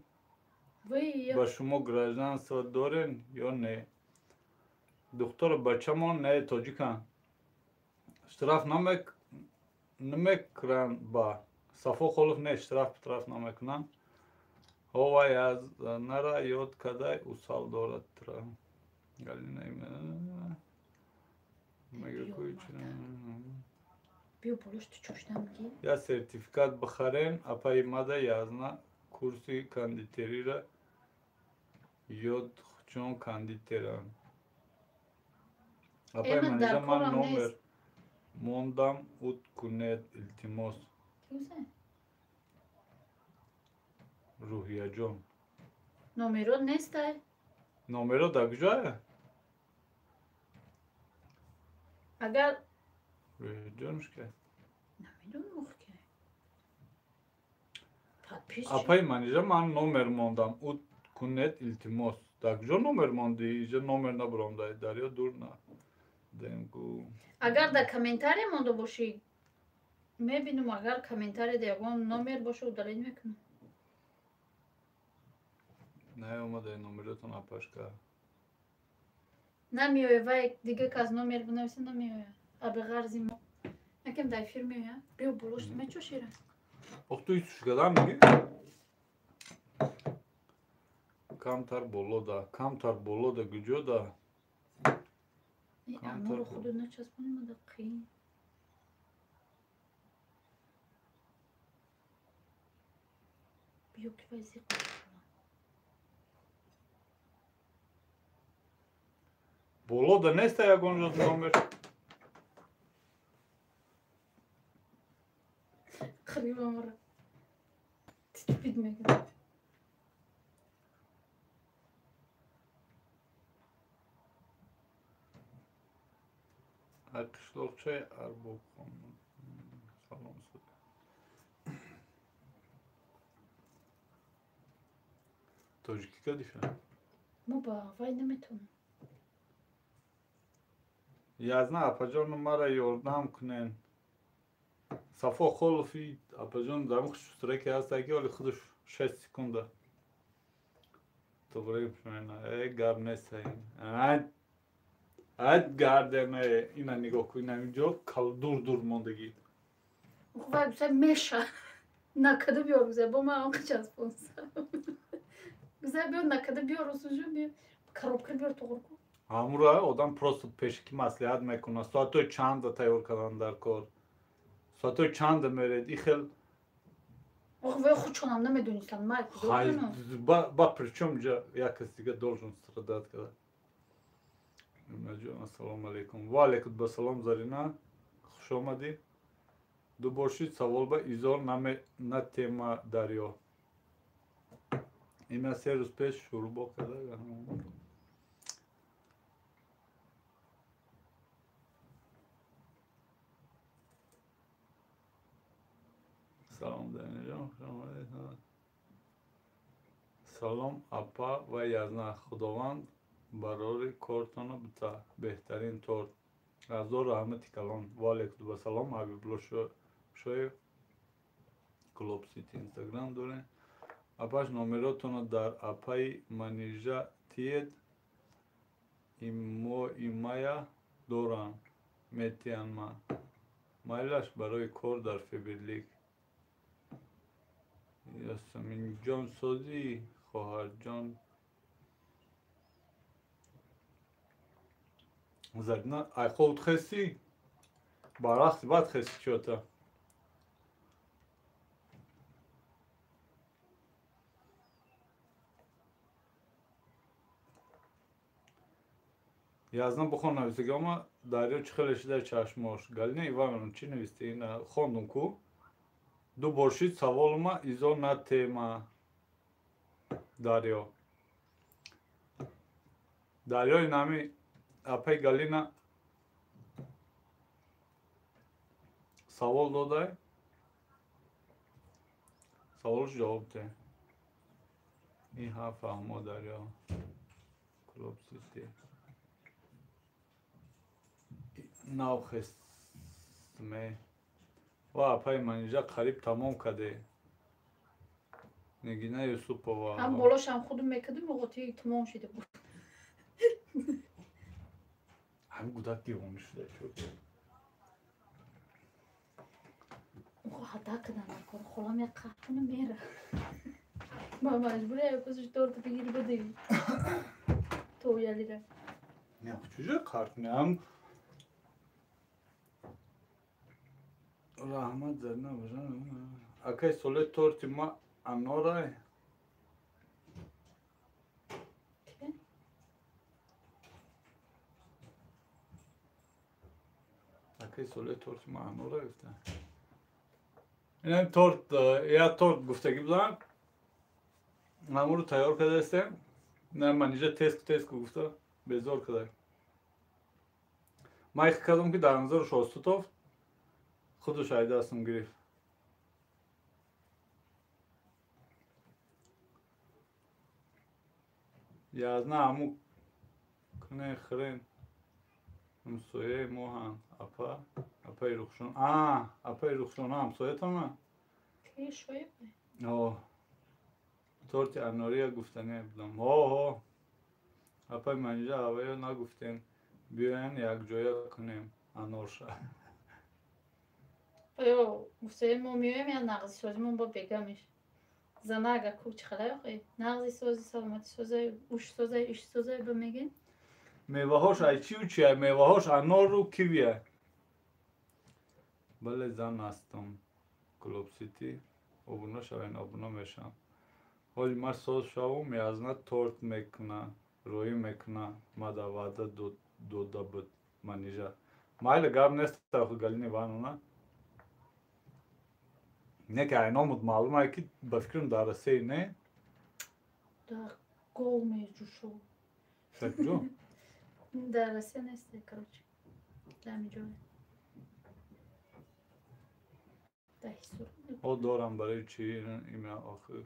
Ба шумо гражданство дорен ё не? Духтари бачамон не тоҷиканд. Штраф намекунанд ба Сафо Холов не штраф траф намекунанд. Ҳовай аз нара ёд кадай усал дорад тра. Галина Биё болош ту чошнам ки. Я сертификат бихарем апаи мада язна курси кондитерира ёд чон кондитерам. Апаи манижа ман номер мондам ут кунед илтимос. Рӯҳияҷон. Номеро нестай? Номеро дар куҷое? Агар Рӯҳияҷонш ке? Намедонам ох ке. Апаи манижа ман номер мондам ут кунед илтимос. Дар куҷо номер монди? Иҷа номер набаромдай. Дарё дур на. Агар дар комментария монда бошӣ мебинам, агар комментарияда ягон номер боша удалить мекунам. Наомадай номеротон апашка. Намеоя, вай дига кас номер бинависа намеоя. Абиғарзи мо. Якем дар эфир меоя. Биё болош мечошира. Ох ту исушкадан меги? Камтар болода, камтар болода куҷода? Анору худу начаспоним ада қиин. Биё ки вай зиқ Болода неста ягон ҷо номер. Хривамра. Титпид мекунад. Қишлоқчаи Арбобхон. Салом суд. Тоҷикӣ кадиша? Мо ба вай наметавонам. Язна апаҷону мара ёрдам кунен. Сафо Холофи апаҷон дар шустраке ҳаста ки оли худаш 6 секунда. Туғри гап нест. Ад гардеме ина нигоҳ кун, ина инҷо дур дур мондагӣ. Вай гуфта меша. Накада биёр гуза, бо ман он часпонса. Гуза биёр накада биёр русужу биёр. Коробка биёр туғр кун. Ҳамура одам просто пешки маслиҳат мекунад. Соатҳои чанда тайёр кардан дар кор. Соатҳои чанда меред. И хел Ох, вай худшонам намедонистанд. Май кудо кунам? Ба причём ҷа як кас дига должен страдать карда. Ассалому алайкум. Ва алайкум ассалом Зарина. Хуш омадӣ. Ду бошид савол ба изор на тема дарё. Ина се рӯз пеш шурбо карда. Салом Даниҷон. Салом апа ва язна. Худованд барори кортона бита. Беҳтарин торт. Ҳазор раҳмати калон. Ва алайкум ассалом. Ҳабибулло Шоев. Клуб Сити Инстаграм дорем. Апаш номеротонро дар апаи Манижа тиед. Имая дорам. Метиҳанд ман. Майлаш барои кор дар Фаберлик. Ясаминҷон созӣ, хоҳарҷон. Зарина, ай ховт хеси? Барахси бад хеси чота. Язна бухон нависти ама Дарё чӣ хеле шида чашмош. Галина Ивановна чӣ нависти? Ина хондум ку. Ду бор шид саволма изо на тема. Дарё. Дарёи нами апай Галина савол додай. Саволш ҷавоб де. Ин ҳа фаҳмо Дарё. Клуб Сити. Навхестме. Ва апай Манижа қариб тамом каде. Нигина Юсупова. Ҳам болошам худум мекардим, оғоти тамом шида буд. Ҳам гудак девона шуда чӯ. Хата кардам кор холам як қаҳр кунам мера. Ма маҷбур як кусиш торт бигири бадӣ. То ялира. Не, чужа қаҳр кунам. Раҳмат Зарина божан. Акай соле торти ма анорай. Акай соле торти ма анорай гуфта. Инам торт, я торт гуфтагӣ будам. Ҳамонро тайёр кардаистем. На Манижа теск гуфта безор карда. Ман их кардам ки дар назару шостутов худаш айдастам гирифт. Язна ҳаму кне хрен ҳамсояи мо ҳам апа апаи Рухшон. А, апаи Рухшона ҳамсоятона? Ки шоиб? О. Торти анория гуфтане будам. Ҳо, ҳо. Апаи Манижа авваё нагуфтем. Биёян якҷоя кунем анорша. Оё гуфтаем мо меоем я нағзи созимон бо бегамиш. Занага ку чӣ хеле охи? Нағзи сози, саломати созай, уш созай, иш созай ба мегин. Меваҳош ай чиу чи ай? Меваҳош анору кивия. Бале зан ҳастам. Клуб Сити. Обуна шавен, обуна мешам. Ҳоли ман соз шавум, язна торт мекуна, рӯӣ мекуна. Мада ваъда дода буд Манижа. Майли гап нест охи Галина Ивановна. Не ки айномуд маълум ай ки ба фикрам дар Россия не? Дар гол меҷӯшо. Дар куҷо? Дар Россия нест, короче. Дар ҳамин ҷое. Дар Ҳисор. О дорам барои чи имя охир.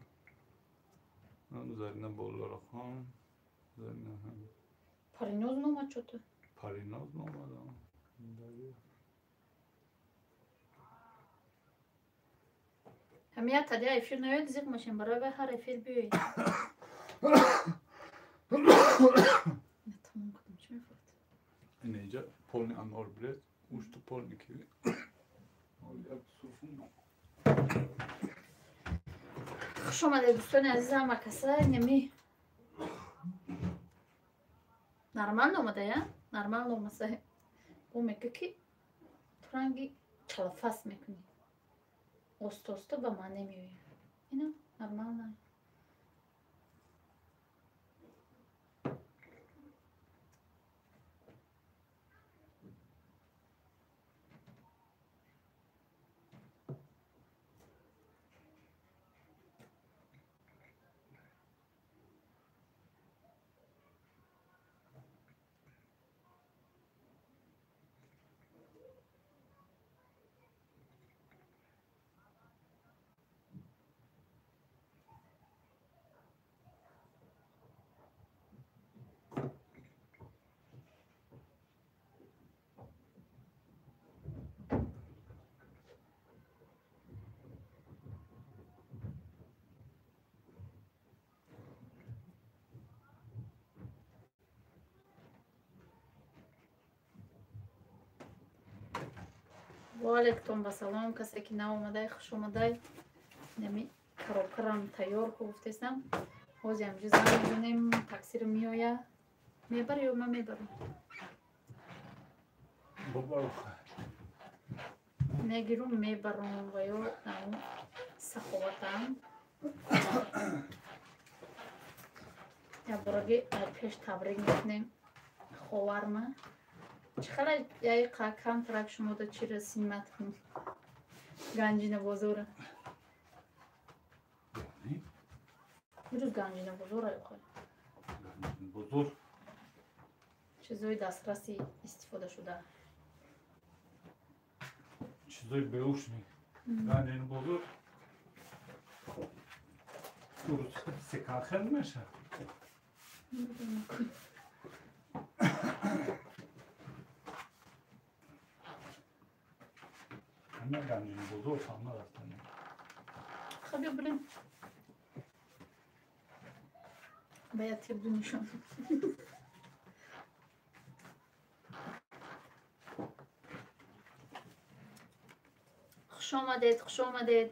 Зарина Болларохон. Зарина. Париноз номад чото? Париноз номад. Ҳамия тадия эфир наёд зиқ мешем барои вай ҳар эфир биёед. Тамом кардам, чӣ мефурад? Инеҷа полни анор бред, ушту полни киви. Хуш омадед дӯстони азиз ҳама каса. Неми нормально омада я? Нормально омаса. Бо мега ки ту ранги чалафас мекунӣ. Оста-оста ба ман намеояд. Ина нормально. Ваалейкум ба салом, касе ки нав омадай, хуш омадай. Нами коробкарам тайёр ку гуфтесам. Ҳозир ҳамҷо занг мезанем, таксиро меоя. Мебар ё ман мебарам? Мегирум, мебарам ва ё саховатам. Як бораги пеш табрик мекунем. Ховарма. Чӣ хела яи камтарак шумода чира снимат кунем? Ганҷина бозора. Ирӯз ганҷина бозора ёхе. Бозор. Чизои дастраси истифода шуда. Чизои беушни. Ганҷина бозор. Урӯз секанхел меша. На ганҷина бозор фаҳм нарафтам. Хаб ё блин. Бояд тирду нишон. Хуш омадед, хуш омадед.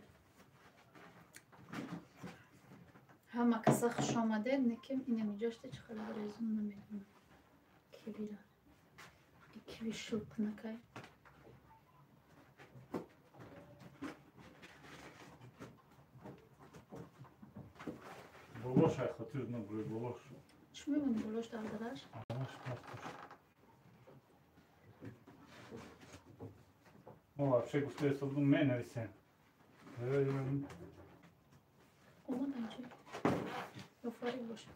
Ҳама каса хуш омадед, неким инамиҷошта чӣ хеле резун намедонам. Кивира. Киви шӯпнакай. Болош ай хотир набурӣ болош. Чӣ мемонӣ болош дар дараш? Болош партош. Мо вообще гуфта истодум менависем. Омада инҷо. Ё фарик боша.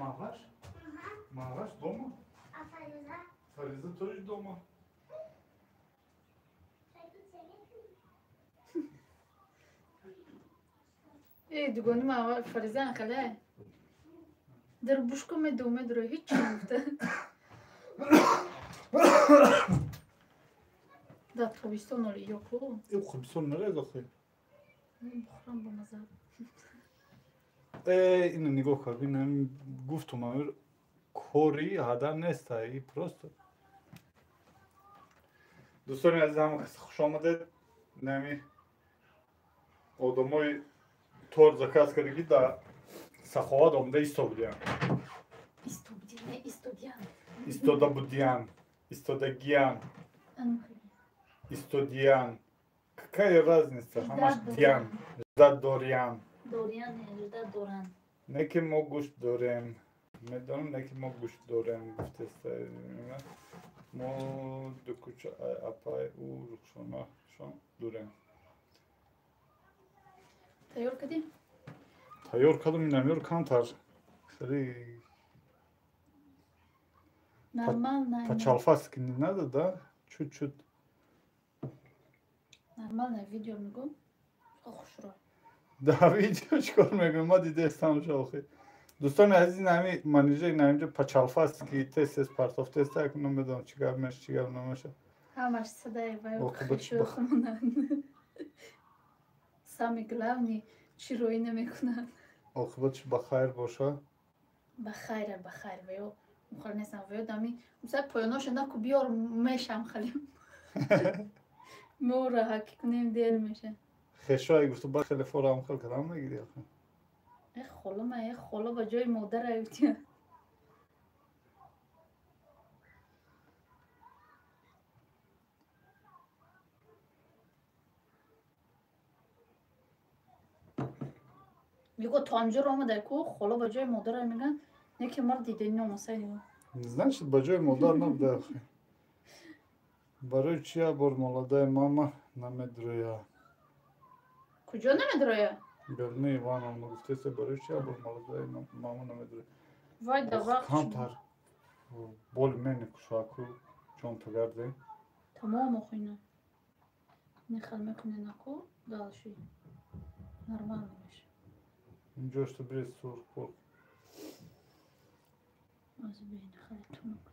Мағаш? Мағаш дома? А Фариза? Фариза тоже дома. Э, дугони ма Фариза хеле. Дар бушко медуме дуро ҳеҷ чӣ нагуфта. Дар тобистон оли ёку. Э, тобистон нарез охи. Бухрам ба маза. Э, ина нигоҳ кар, ина гуфтум амир кори ҳадар неста, и просто. Дӯстони азиз, ҳама кас хуш омадед. Нами одамои торт заказ кардагӣ дар Саховат омада исто будиян. Истодиян. Истода будиян. Истодагиян. Истодиян. Какая разница? Ҳамаш диан. Ждать дориан. Дориан, ждать доран. Не ки мо гӯшт дорем. Медонам, не ки мо гӯшт дорем, гуфтеста. Мо ду кӯча апай ӯ Рухшонашон дорем. Тайёр кардӣ? Тайёр кардам, инамёр камтар. Хеле нормально. По-чалфаски не надо, да? Чуть-чуть. Нормально видео мегӯм. Хушро. Да, видео чикор мегӯм? Ма дидестам шохи. Дӯстони азиз, ҳами манижа инаминҷо по-чалфаски тез-тез партоф теста, як намедонам чӣ гап меша, чӣ гап намеша. Ҳамаш садаи вай хушро. Самый главный чӣ роӣ намекунад. Оқибатш ба хайр боша. Ба хайра, ба хайр. Ваё мухал нестам. Ваё дами мисал поёноша наку биёр мешам халим. Мо раҳакӣ кунем дер меша. Хешои гуфту ба хеле форам хел кардам мегири охи. Э холо ма, э холо ба ҷои модар аютия. Мегӯ то ҳамҷоро омада ку холо ба ҷои модарай мегӯянд, не ки мар дидани номасай. Значит, ба ҷои модар набуда охи. Барои чи як бор молодаи мама намедроя? Куҷо намедроя? Галина Ивановна гуфтеста, барои чи як бор молодаи мама намедроя? Вай да вақт. Камтар боли мени кушаку ҷон тагарде. Тамом охина. Нехал мекуне наку дальше. Нормально меша. Инҷошто бирез сурх пур.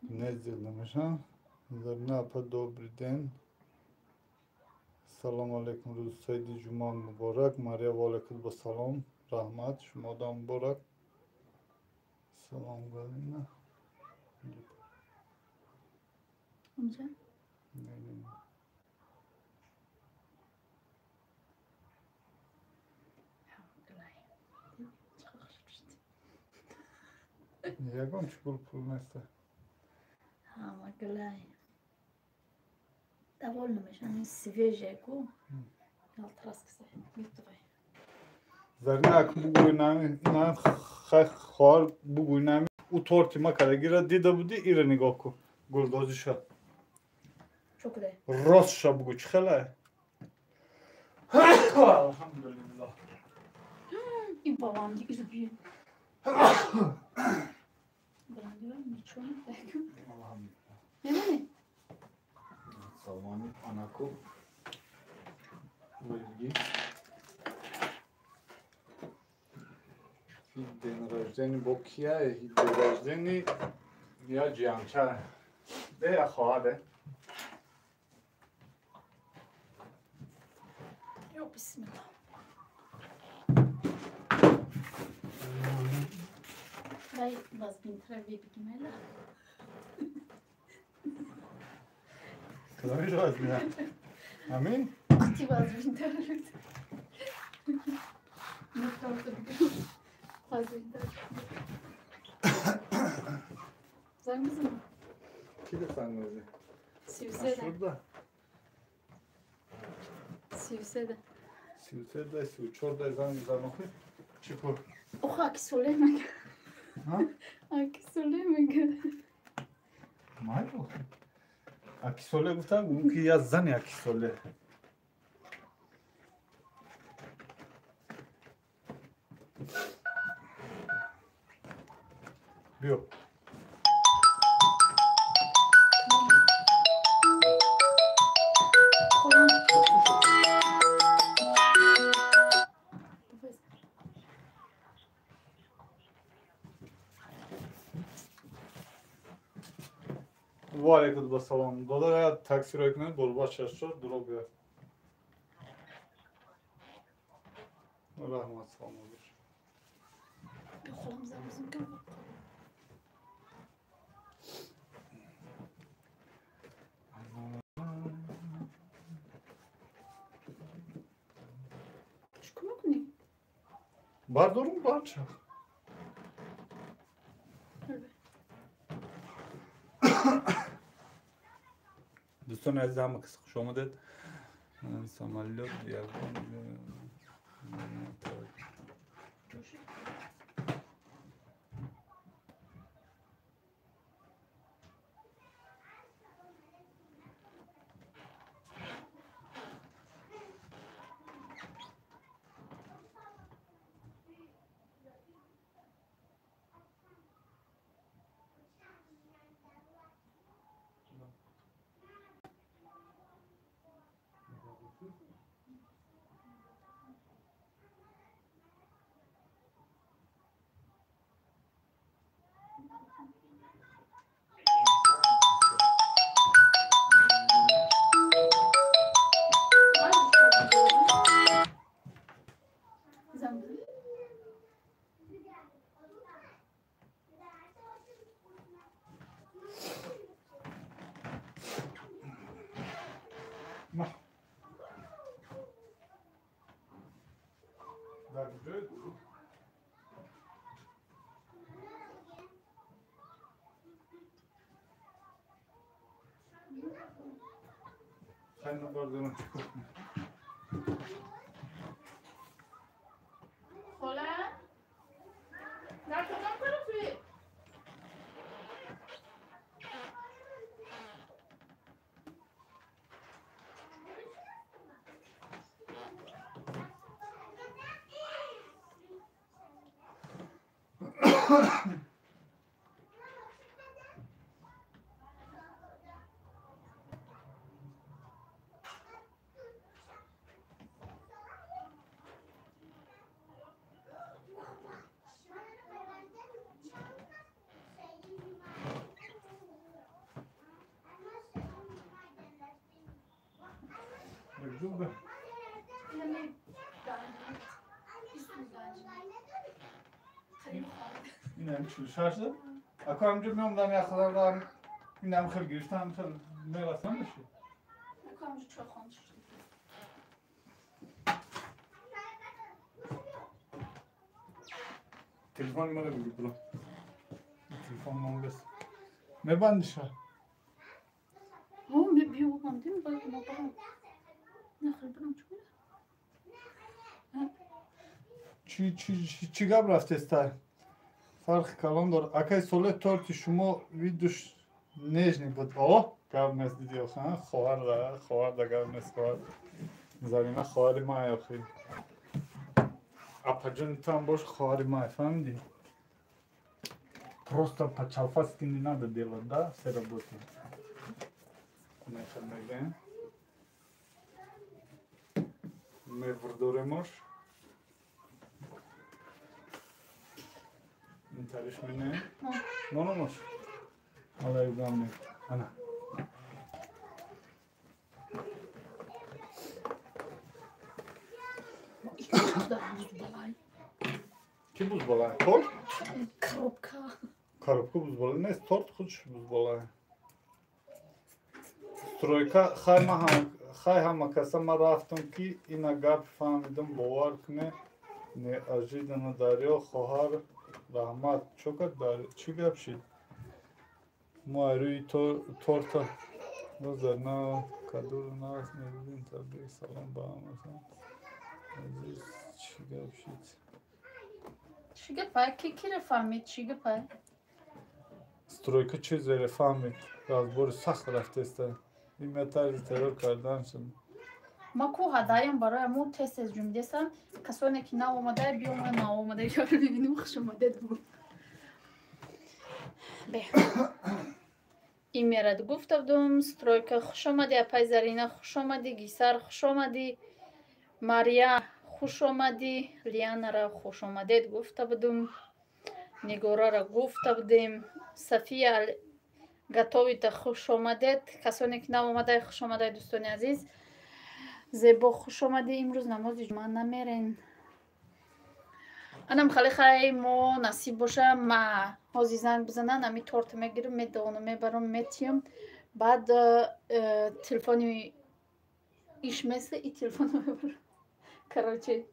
Не намеша. Зарина апа, добрый день. Салом алейкум, рӯзи саиди ҷумъа муборак. Мария ва алейкум басалом. Раҳмат, шумода муборак. Салом, Галина. Унҷа? Не, не, не. Ягон чӣ гул пул неста. Ҳама гулай. Довольно мешам, свежая ку. Ялтырас киса. Битвай. Зарина бугӯй на хоҳар бугӯй нами ӯ торти ма кардагира дида будӣ, ира нигоҳ кун гулдозиша. Ростша бугӯ чӣ хелае? Алҳамдулиллоҳ. И баланди изби. Баланди ничего не так. Мемонӣ? Саломани анаку. Вилги. День рождения бо кия? День рождения я ҷиянча. Де я хоҳаре. Ё бисмиллоҳ. Вай вазбинтара бибигимела. Кадомиш вазбина? Амин? Қити вазбинтар. Вазбинтар. Занг бизанам. Ки занг мезанӣ? 33-да. 33-да. 33-да, 34-да занг мезанам охи. Чӣ кор? Охо, аки соле мега. Аки соле мега. Майбо. Аки соле гуфтам, ки я зани аки соле. Биё. Ва алайкум ассалом. Додар я такси рой кунед, болба 64 дурӯғ биёд. Раҳмат, салом бош. Бихолам замзам кам. Чӣ кор мекунӣ? Бардорум барча. Дӯстони азиз, ҳама кас хуш омадед. Самолёт ягон Хола? Дар кадом тарафи? Зубы. Инам 46 Ако ҳамҷо меомдам як хабарам инам хел гирифтам хел мерасам мешуд. Ако ҳамҷо чойхон шуд. Телефони маро бигир бро. Телефон мон бес. Мебандиша. О, мебиёбандим, баъд ма барам. Нахел барам чӣ? Чӣ гап рафтеста? Фарқи калон дор. Акай соле торти шумо видуш нежный буд. О, гап нест диди охи, хоҳар да, хоҳар да гап нест, хоҳар. Зарина хоҳари ман охи. Апаҷони ту ҳам бош хоҳари ман, фаҳмидӣ? Просто по-чалфаски не надо делать, да, все работы. Мехел мегӯем. Мевурдоремош. Интариш мене. Мономош. Алай угам не. Ана. Ки бузбалай? Торт? Коробка. Коробка бузбалай нест, торт худш бузбалай. Стройка хай ма хай ҳама каса ма рафтам ки ина гап фаҳмидам, бовар куне неожиданно дарё хоҳар раҳмат. Чо кард дарё? Чӣ гап шид? Мо рӯи торта на кадуру нас мебинем. Табрик, салом ба ҳаматон азиз. Чӣ гап шид? Чӣ гапай? Ки кире фаҳмид? Чӣ гапай? Стройка чизере фаҳмид. Разбори сахт рафтеста. Ин тарзи террор кардан шуд. Ма ку ҳадаям барои мо тез тез ҷумдесам. Касоне ки нав омада, биёма нав омада, ёро мебинем, хуш омадед буд. Бе. Имерад гуфта будум, стройка хуш омадӣ, апай Зарина хуш омадӣ, Гисар хуш омадӣ, Мария хуш омадӣ, Лианара хуш омадед гуфта будум, Нигорара гуфта будем, София готовита хуш омадед. Касоне ки нав омадай, хуш омадай, дӯстони азиз. Зебо хуш омадӣ. Имрӯз намози ҷумъа намерен. Анам хали хай мо насиб боша, ма ҳози занг бизанан, ами торт мегирам, медонам, мебарам, метиям. Баъд телефони иш меса и телефоно мебарам. Короче,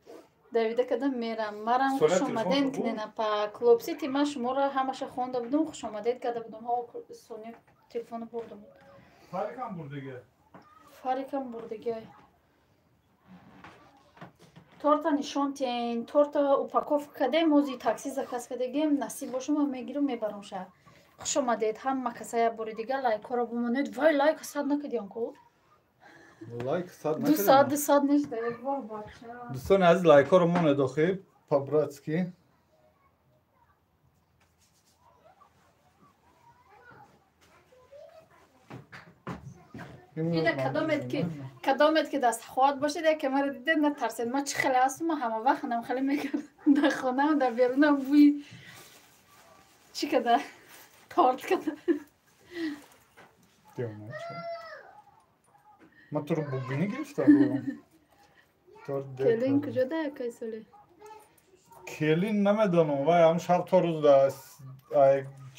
давида кадам мерам. Марам хуш омаден кунена па Клубсити. Ман шуморо ҳамаша хонда будум, хуш омадед карда будум. Ҳо, Соня телефоно бурда буд. Фарикам бурдига. Фарикам бурдига. Торта нишон тиен, торта упаковка кардем, ҳози такси заказ кардагем, насиб боша ман мегирам, мебарам ша. Хуш омадед ҳама каса як бори дига лайкҳоро бимонед. Вай, лайк сад накардиям ку? Лайк сад накардем. Ду саат, ду саат нешда, як бор бача. Дӯстони азиз, лайкҳоро монед охи, по-братски. Ина кадомед ки дастхоҳат бошед, яке маро дидед, натарсед. Ман чӣ хеле ҳастам, ман ҳама вақт нам хеле мекардам. Дар хонаам, дар берунам бӯи чӣ када? Торт када. Ман туро бубинӣ гирифтам. Келин куҷо да якай соли? Келин намедонам, вай ҳам шаб то рӯз да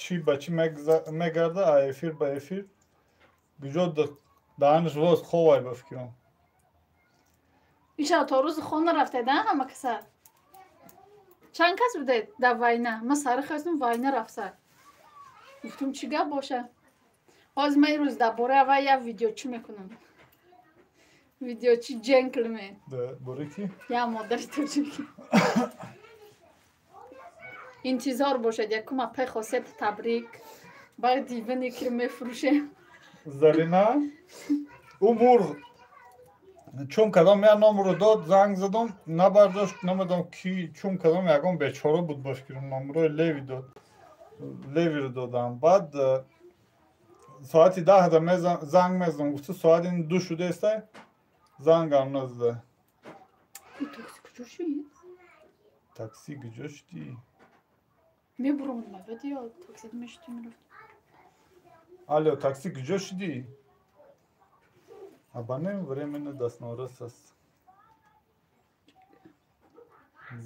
чӣ ба чӣ мегарда, эфир ба эфир. Куҷо даҳанаш воз ховай ба фикрам. Ишала то рӯзи хона рафтед, а ҳама каса? Чанд кас будед дар вайна? Ман сари хостум вайна рафта. Гуфтум чӣ гап боша? Ҳозир ман имрӯз дар бораи вай як видеочӣ мекунам. Видеочи джентльмен. Дар бораи ки? Я модари тоҷикӣ. Интизор бошед, якум апай хосият табрик. Баъд диване ки мефурӯшем. Зарина, ӯ мурғ чун кадом як номро дод, занг задам, набардошт, намедонам ки чун кадом ягон бечора буд ба фикрам, номрои Леви дод. Левиро додам. Баъд соати 10 занг мезадам, гуфта соати 2 шудааст, зангам назада. Такси куҷо шуд? Такси куҷо шудӣ? Мебурам мабад ё такси мешудӣ мерафт. Алло, такси куҷо шудӣ? Абонент временно дастнорас аст.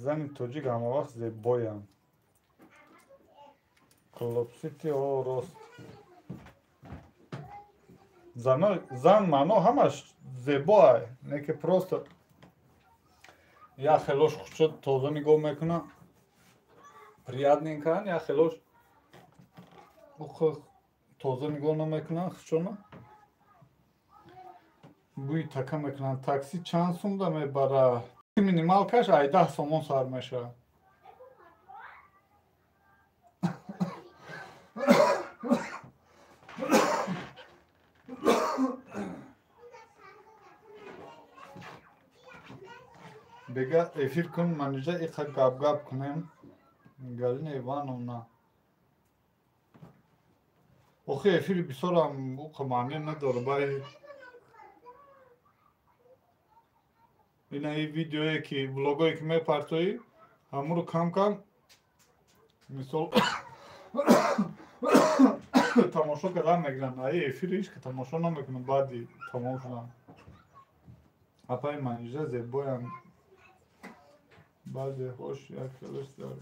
Зани тоҷик ҳамавақт зебоянд. Клубсити о рост. Зан маъно ҳамаш зебоай, не ки просто як хелош хушо тоза нигоҳ мекуна, приятненькаян, як хелош тоза нигоҳ намекунанд хушона. Бӯи така мекунанд. Такси чанд сумда мебара? Минималкаш ай 10 сомон сар мешавад. Бега эфир кун, Манижа иқа гап-гап кунем. Галина Ивановна. Охи эфири бисёрам уқа маъне надорад. Бай ина и видеое ки блогое ки мепартоӣ, ҳамуро кам-кам мисол тамошо кардан мегиранд. Аи эфири ҳеч ки тамошо намекунад баъди тамом шудан. Апаи Манижа зебоям. Баъзеҳош як хелаш дар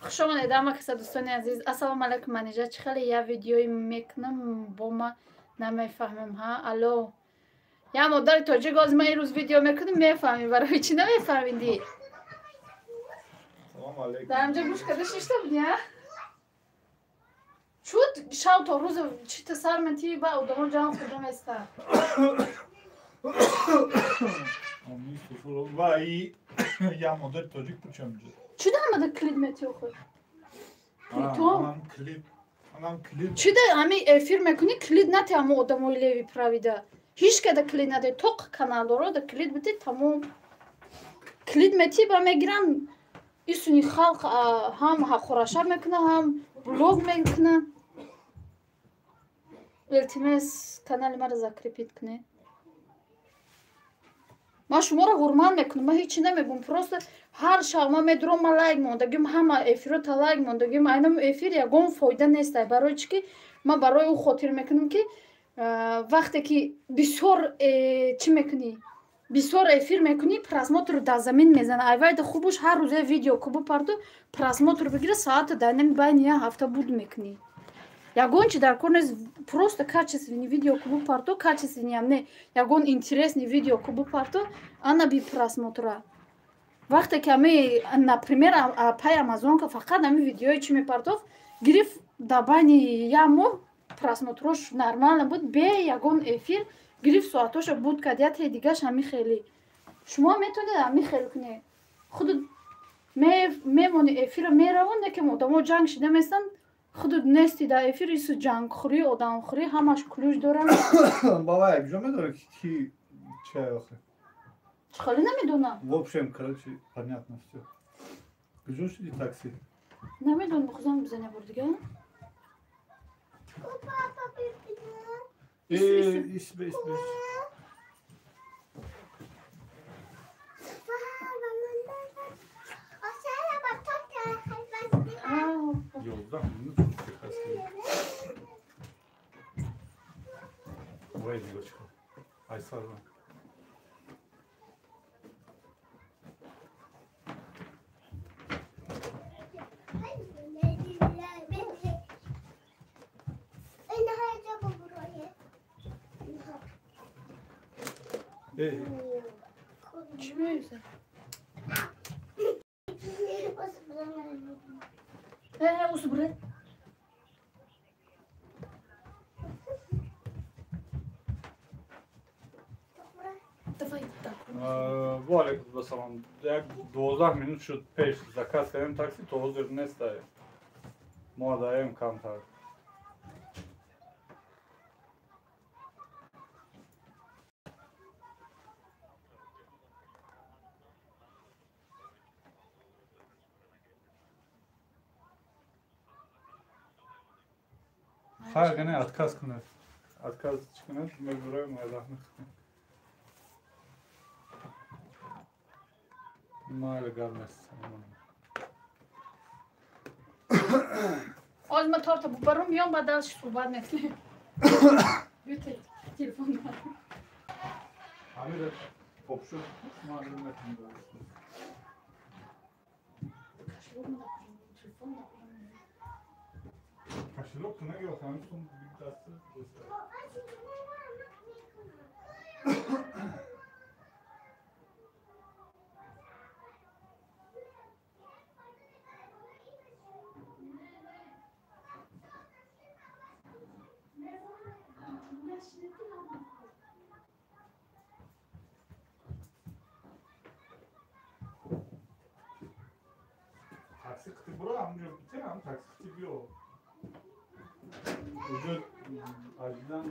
Хуш омадед ҳама каса, дӯстони азиз. Ассалому алайкум, Манижа. Чӣ хеле я видеои мекунам, бо ма намефаҳмам, ҳа? Алло. Я модари тоҷик, оз ма ирӯз видео мекунем, мефаҳмӣ. Барои чӣ намефаҳмидӣ? Салому алайкум. Дар ҳамҷо гӯш карда шишта будӣ, ҳа? Чуд шав то рӯз чита сар метӣ, ба одамо ҷамъ хӯрда местанд. Ва и я модари тоҷик причем ҷо? Чӣ да ҳамада клип метӣ охир? Анам клип, анам клип. Чӣ да ҳами эфир мекунӣ, клип нати ҳамо одамои леви правида. Ҳеч када клип наде, тоқ каналдоро да клип бити, тамом. Клип метӣ ба мегиранд, исуни халқ ҳам ҳақораша мекуна, ҳам блог мекуна. Илтимос, канали маро закрепит кунед. Ман шуморо ҳурмат мекунам, ман ҳечи намегӯм, просто ҳар шаб ман медурам, ман лайк мондагим, ҳама эфирота лайк мондагим, айнам эфир ягон фоида нестай. Барои чӣ ки ман барои ӯ хотир мекунам ки вақте ки бисёр чӣ мекунӣ, бисёр эфир мекунӣ, просмотр дар замин мезана. Айвайда хубуш ҳар рӯзе видео ку бупарду просмотр бигира, саата дар нами байни як ҳафта буд мекунӣ. Ягон чи дар кор нест, просто качественный видео ку бупарто, качественный ам не, ягон интересный видео ку бупарто, ана би просмотра. Вақте ки ами, например, пай Амазонка фақат ами видеои чӣ мепартофт, гирифт дар байни як моҳ просмотрош нормально буд, бе ягон эфир гирифт соатоша буд кард, як дигаш ҳами хеле. Шумо метавонед ҳами хел кунед. Худ мемони эфира меравон, не ки одамо ҷанг шида местанд, худ нести дар эфир ису ҷангхӯрӣ, одамхӯрӣ ҳамаш кулӯш доранд. Баба, якҷо медорӣ ки ки чай охир? Чӣ хеле намедонам. В общем, короче, понятно всё. Куҷо шуди такси? Намедонам, худам бизаня бур дига. Исбе, исбе. 11 минут хасти. Вай, девочка. Ай, сарва. Чӣ меюза? Усбре. Давай так. Ва алейкум ассалом. Як 12 минут шуд пеш заказ кардем такси, то ҳозир нестай. Мо даем камтар. Хайр, не, отказ кунед. Отказ чӣ кунед? Мебуроем, раҳмат. Майли гап нест. Оз ма торта бубарум, миём, баъд аз суҳбат мекунем. Бютед телефон. Ҳамира попшу ман метавонам. Кошелек ту нагирифт, ҳамин сум даст. Такси қити буро, ҳамҷо бите, ҳам такси қити биё. Уҷо аждан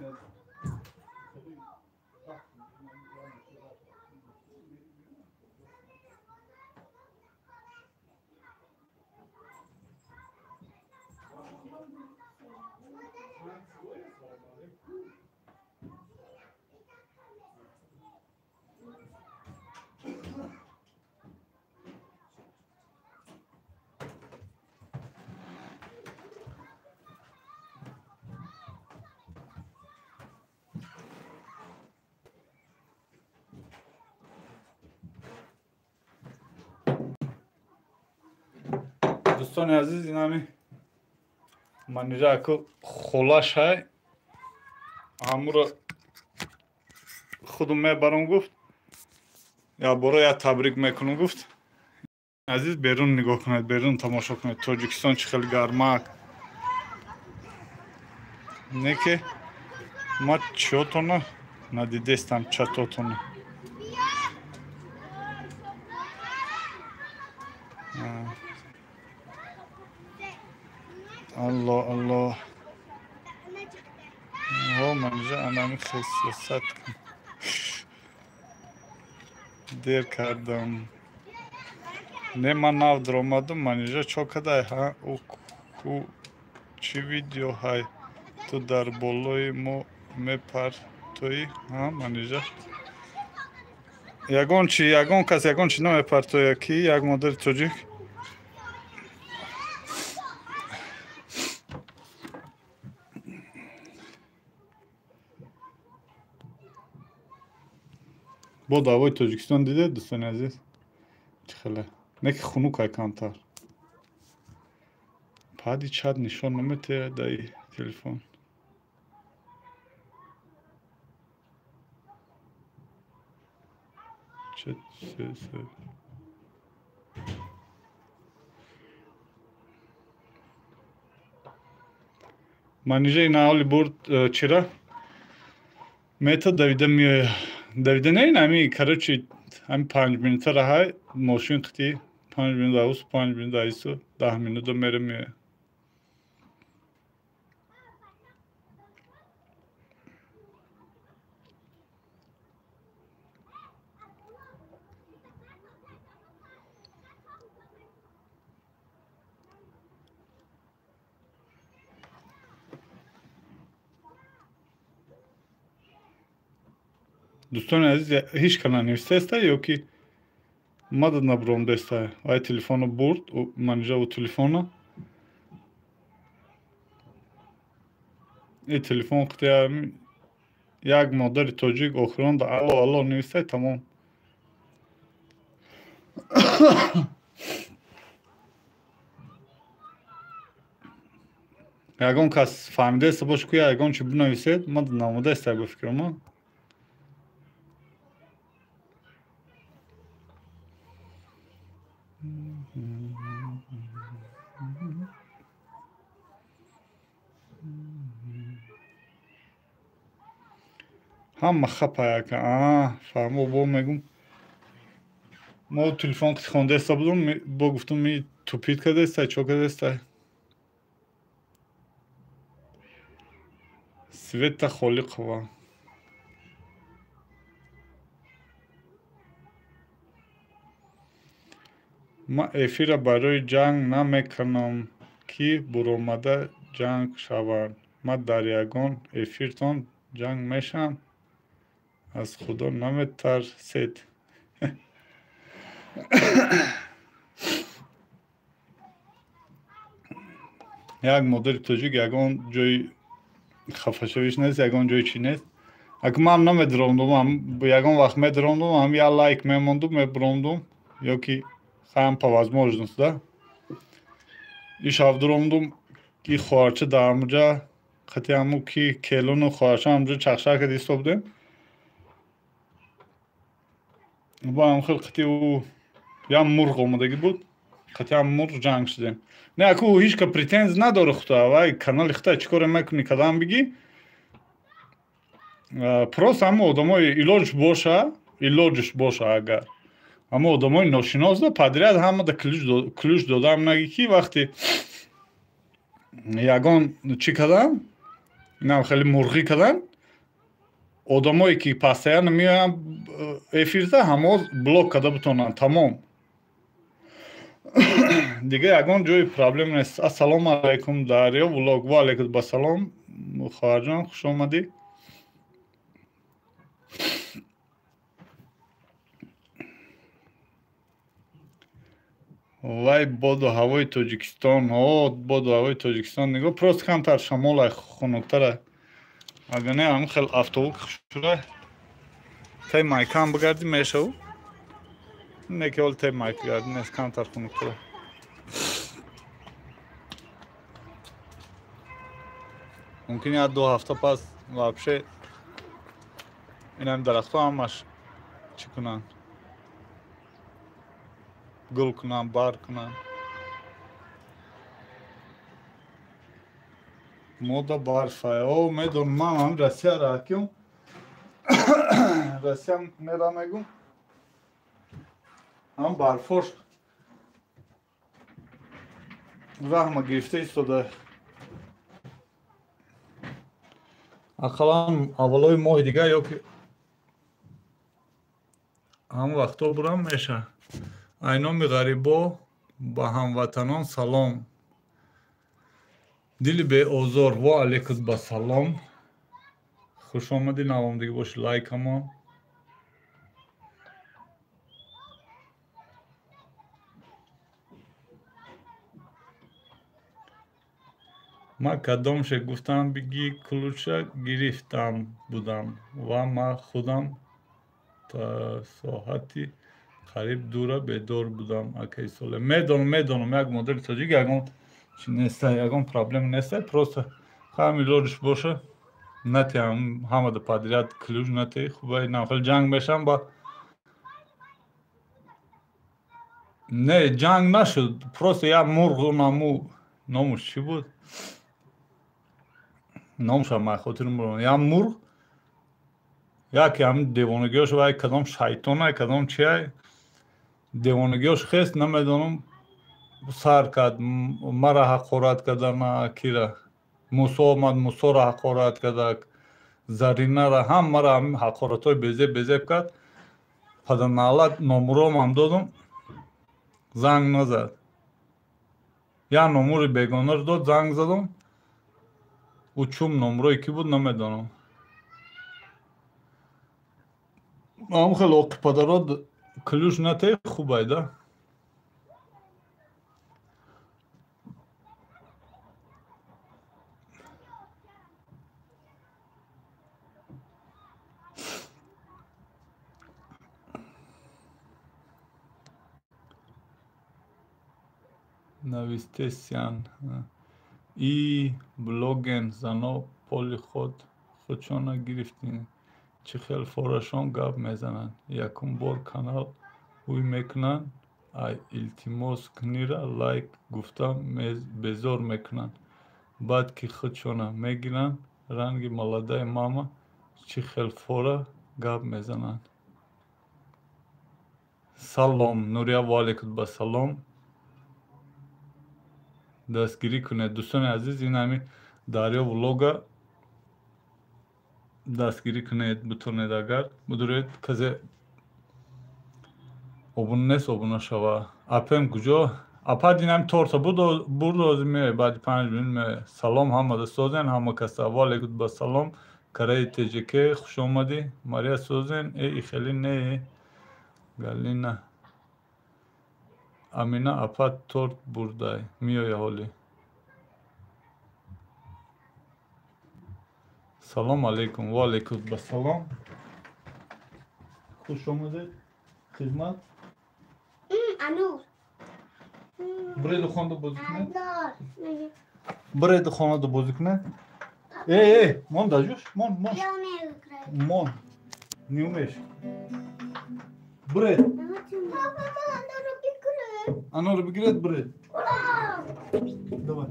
дӯстони азиз, ин ҳами Манижа аку холашай, ҳамуро худум мебарам гуфт, я боро я табрик мекунам гуфт. Азиз, берун нигоҳ кунед, берун тамошо кунед, Тоҷикистон чӣ хел гармак. Не ки ма чиётона надидестам, чатотона. Алло, алло. Ҳо, Манижа анами хисосат дер кардам. Не, ман нав даромадам. Манижа чо кадай? Ҳа, ӯ ку чӣ видео ҳай? Ту дар болои мо мепартоӣ? Ҳа, Манижа? Ягон чи, ягон кас ягон чи намепартоя, ки як модари тоҷик. Бо даъвои Тоҷикистон дидед, дӯстони азиз? Чӣ хеле? Не ки хунук ай камтар. Пади чат нишон наметиҳад даи телефон. Чат се. Манижа ина ҳоли бурд чира? Мета давида меояд. Давида не, ами, короче, ами 5 минута раҳай, мошин қити 5 минут аус, 5 минут айсу, 10 минута мере меояд. Дӯстони азиз, ҳеҷ кас нанавистааста ё ки мадад набуромдаеста? Вай телефоно бурд, Манижа у телефона. И телефон қити як модари тоҷик охирон да алло алло навистай, тамом. Ягон кас фаҳмидаеста бош ку ягон чи бинависед, мадад наомадаеста ба фикрам. Ҳама хапаяка. Фаҳмо, бо мегум. Мо телефон қити хондаеста будум, бо гуфтум ми тупит кадаестай, чо кадаестай. Света Холиқова. Ман эфира барои ҷанг намекунам, ки буромада ҷанг шаванд. Ман дар ягон эфиртон ҷанг мешавам? Аз Худо наметарсед. Як модари тоҷик ягон ҷои хафашавиш нест, ягон ҷои чӣ нест. Аку ман намедиромдум, ягон вақт медиромдум, ҳам як лайк мемондум, мебиромдум, ё ки хаям по возможности, да? Ишав диромдум, ки хоҳарча дар ҳамуҷа қати ҳаму ки келуну хоҳарча ҳамуҷа чахшар карда исто будем. Бо ҳам хел қати ӯ ям мурғ омадагӣ буд, қати ҳам мурғ ҷанг шудем. Не, аку ҳеҷ ка претензия надора хута, вай канали хута чӣ коре мекунӣ, кадам бигӣ. Просто ҳама одамои илоҷ боша, илоҷш боша агар. Ҳама одамои ношинос да подряд ҳамада ключ додам, наги ки вақте ягон чӣ кардам, инам хеле мурғӣ кардам, одамое ки постоянно меоянд эфирда, ҳамо блок карда бутонанд, тамом. Дига ягон ҷои проблем нест. Ассалому алайкум, Дарё влог. Ва алайкум басалом, хоҳарҷон, хуш омадӣ. Вай боду ҳавои Тоҷикистон, о боду ҳавои Тоҷикистон нигоҳ, просто камтар шамолай хунуктара. Агар не, ҳамин хел автобус шуда тай майкам бигарди мешаву. Не ки ҳол тай майка гарди нест, камтар хунуктара. Мумкин як ду ҳафта пас вообще инам дарахтҳо ҳамаш чӣ кунанд, гул кунанд, бар кунанд. Мода барфа. О, медонам, ман ҳам Россия раким. Россия мерам мегум. Ҳам барфош раҳма гирифта истода. Ақаллан аввалои моҳи дигар ё ки ҳам вақто бурам меша. Айноми ғарибо ба ҳамватанон салом. Дили беозор, ва алайкум ба салом. Хуш омадӣ, навомдагӣ боши, лайкамон. Ман кадомше гуфтам бигӣ, ключа гирифтам будам ва ман худам та соати қариб дура бедор будам. Акаи Соле, медонам, медонам, як модели тоҷик ягон чи неста, ягон проблем неста, просто ҳами лоҷиш боша, нате ҳамада подряд ключ нате, хубай нам хеле ҷанг мешам ба не, ҷанг нашуд, просто як мурғ онаму номуш чӣ буд? Номушам ман хотирам бурам. Як мурғ яке ҳам девонагиёш вай кадом шайтонай, кадом чиай, девонагиёш хест, намедонам, сар кард, мара ҳақорат карда, на кира. Мусо омад, Мусоро ҳақорат карда, Заринара, ҳамаро ҳамин ҳақоратҳои безеб безеб кард. Паданалат номуромам додум, занг назад. Як номури бегонаро дод, занг задум. Ӯ чум номурои кӣ буд, намедонам. Ҳам хеле оқи падарот ключ натеи хубай да. Навистесян и блоген зано поли худ худшона гирифтин, чӣ хел форашон гап мезананд. Якум бор канал ҳуй мекунанд, ай илтимос кунира лайк гуфта безор мекунанд. Баъд ки худшона мегиранд, ранги маладаи мама чӣ хел фора гап мезананд. Салом Нурия, ва алайкум ба салом. Дастгирӣ кунед дӯстони азиз, ин ҳамин Дарё влога дастгирӣ кунед, бутонед агар будуред, касе обуна нест, обуна шава. Апем куҷо? Апа динам торта бурд, ҳозир меояд, баъди 5 минут меояд. Салом ҳамада созен, ҳама каса. Ва алайкум ба салом. Караи ТЖК, хуш омадӣ. Мария созен, э ихели не. Галина Амина апа торт бурдай, меоя ҳолӣ. Салом алейкум, ва алейкум ба салом. Хуш омадед. Хизмат? Анур. Бреду хонда бозӣ кунед? Бреду хонада бозӣ кунед? Эй, эй, мон дажуш, мон, мон. Я умею играть. Мон. Не умеешь. Бред. Папа, анору бигиред. Анору бигиред, бред. Ура! Давай.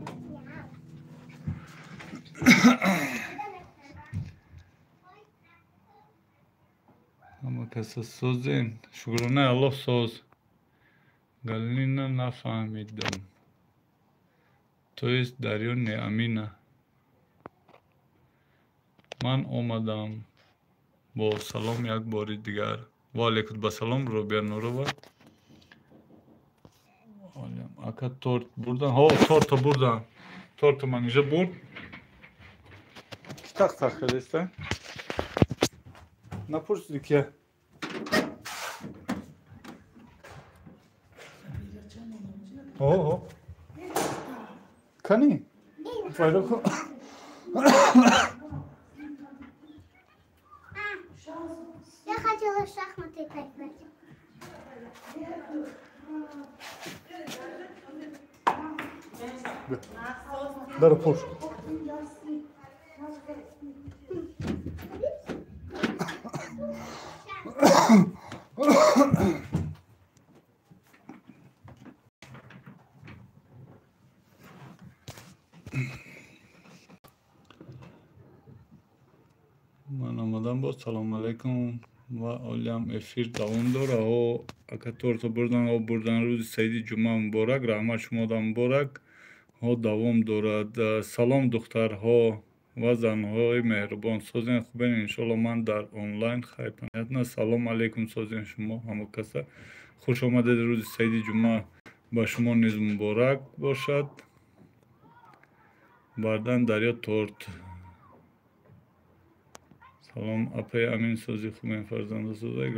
Ама Каса созен. Шукронаи Аллоҳ соз. Галина нафаҳмидам. То есть Дарё не Амина. Ман омадам бо салом як бори дигар. Ва алейкум ба салом, Робия Нурова. Ака торт бурдан. Ҳо, торто бурдан. Торто Манижа бурд. Ки тақ-тақ кардеста? Напурсиди кия? Ҳо. Кани? Пайдо кун. Я хотела в шахматы поиграть. Дар пуш. Ман омадам боз. Салому алайкум ва олиам эфир давом дора. О, ака торто бурдан, о бурдан. Рӯзи саиди ҷумъа муборак, раҳмат шумода муборак. Ҳо давом дорад. Салом духтарҳо ва занҳои меҳрубон. Созен хубен иншоалло. Ман дар онлайн хайр понятно. Салом алейкум созен шумо ҳама каса. Хуш омадед. Рӯзи саиди ҷумъа ба шумо низ муборак бошад. Бардан Дарё торт. Салом апаи Амин, сози хубен фарзанда созай.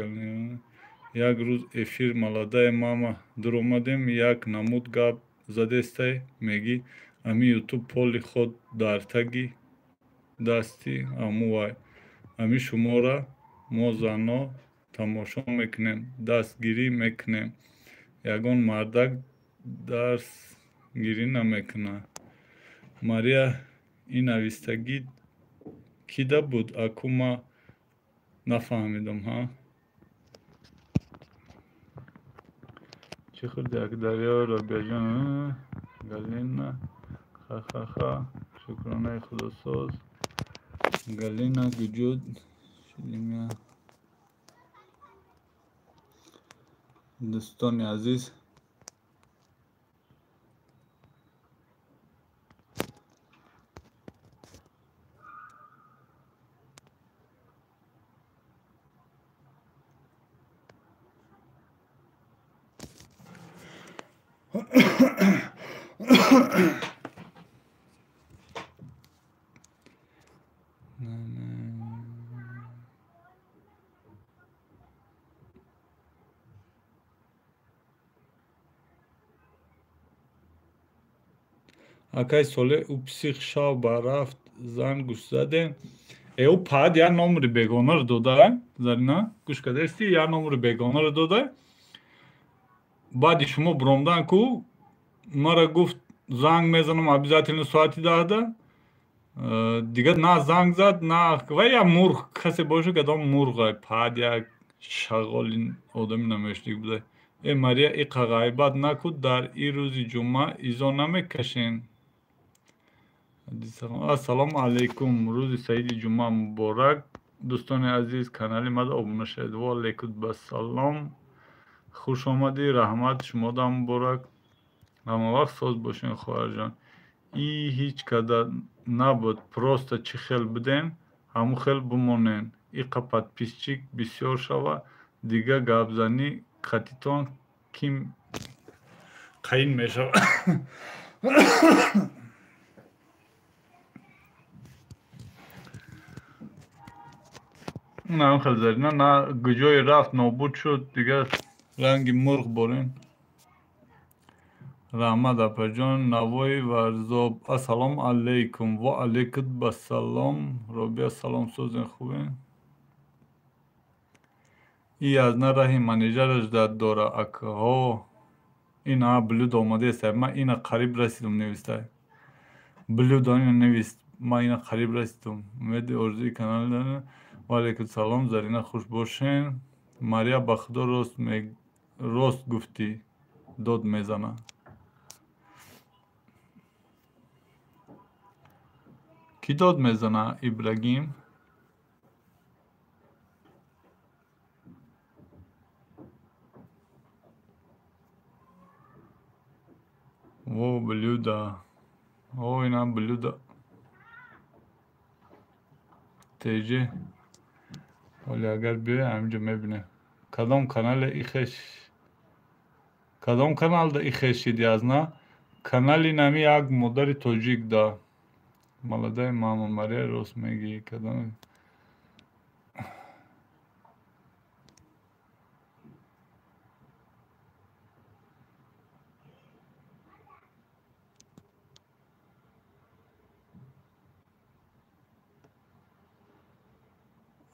Як рӯз эфир маладаи мама дуромадем, як намуд гап задестай, мегӣ ами ютуб поли ход дар таги дасти амувай. Ами шумора мо зано тамошо мекунем, дастгирӣ мекунем. Ягон мардак дарсгирӣ намекунад. Мария ин навистагӣ кида буд? Аку ма нафаҳмидам, ҳа? Чӣ хӯрди ак Дарё, Робияҷон, Галина, ха-ха-ха, шукронаи худосоз. Галина гуҷуд шидимя. Дӯстони азиз, акай соле ӯ псих шав ба рафт зан гӯш задем. Э ӯ паҳад як номери бегонаро дода, Зарина, гӯш кардасти, як номери бегонаро дода. Баъди шумо буромдан ку мара гуфт занг мезанам обязательно соати 10. Дигар на занг зад, на ва я мурғ касе боша кадом мурғ паҳад як шағоли одами намешниг буда. Э Мария иқа ғайбат накуд, дар и рӯзи ҷумъа изо намекашен. Ассалому алайкум, рӯзи саиди ҷумъа муборак. Дӯстони азиз, канали мада обуна шавед. Ва алайкум ассалом. Хуш омадӣ, раҳмат шумода муборак. Ҳама вақт соз бошен хоҳарҷон. И ҳеҷ када набуд, просто чӣ хел будем, ҳамун хел бимонен. Иқа подписчик бисёр шава, дига гапзанӣ қатитон ким қаин мешавад. На хел Зарина, на куҷое рафт нобуд шуд, дигар ранги мурғ борин. Раҳмат апаҷон. Навои Варзоб. Ассалому алайкум. Ва алайкум ассалом. Робия салом, созен хубен? И аз на раҳи манежараш дад дора акҳо. Ина блюдо омадааст. Ман ина қариб расидум навистай. Блюдо ина навист. Ман ина қариб расидум. Умеди орзуи канал. Ва алайкум салом. Зарина хуш бошен. Мария ба худо рост гуфтӣ. Дод мезана. Кӣ дод мезана? Ибрагим. Блюда. О, ина блюда. Теҷе. Вале агар биёй ҳаминҷо мебинем. Кадом канале ихеш? Кадом каналда ихеш шиди аз на? Канали нами як модари тоҷик да. Молодая мама Мария рост мегӣ. Кадом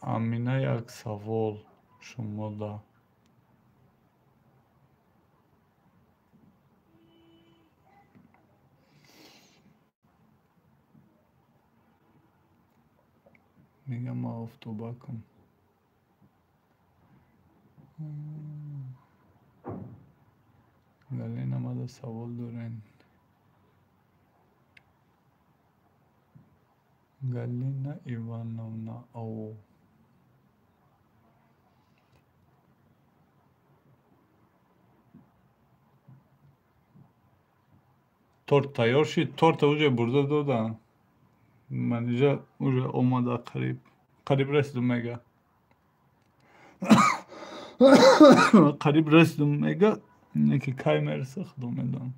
Амина як савол шумода. Мегам ма офтобакам. Галина мада савол дорен. Галина Ивановна ау. Торт тайёр шид. Торта уже бурда дода. Манижа уже омада қариб. Қариб расидум мега. Қариб расидум мега. Неки кай мераса худо медонам.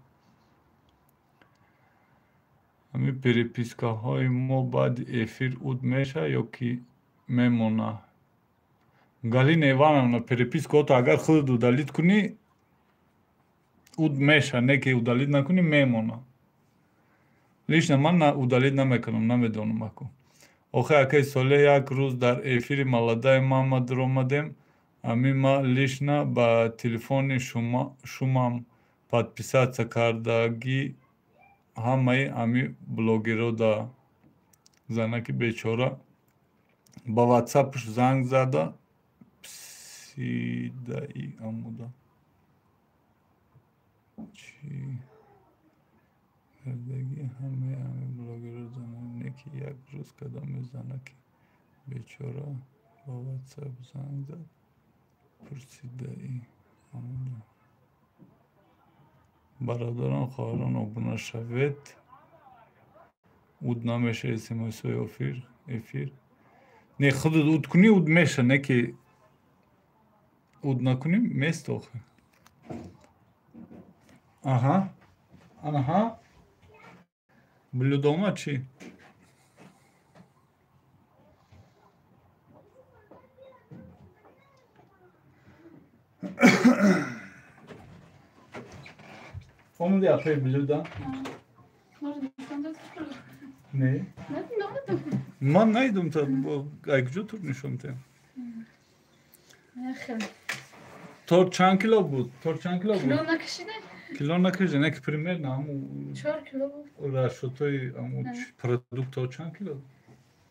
Ҳамин перепискаҳои мо баъди эфир уд меша ё ки мемона? Галина Ивановна, перепискаҳото агар худат удалить кунӣ, уд меша, не ки удалить накунӣ, мемона. Лично ман удалить намекунам, намедонам аку. Охи акаи Солеҳ як рӯз дар эфири молодая мама дуромадем, ами ма лично ба телефони шумам подписаться кардагӣ ҳамаи ами блогеро да. Занаки бечора ба ватсапш занг зада псидаи амуда. Чӣ кардагӣ ҳамаи ами блогеро не ки як рӯз кадоме занаки бечора ба ватсап занг зад пурсидаи амуда. Бародарон, хоҳарон, обуна шавед. Уд намеша смсҳои эфир. Не, худат уд кунӣ, уд меша, не ки уд накунӣ, мест охи. Аҳа, аҳа. Блюдо омад чӣ? Омади апаи блюда? Не. Ман наидум та ай куҷо тур нишон медиҳам? Торт чанд кило буд? Торт чанд кило буд? Кило накашида? Кило накашида, не ки примерно ҳаму 4 кило буд. Расчётҳои ҳаму продуктҳо чанд кило?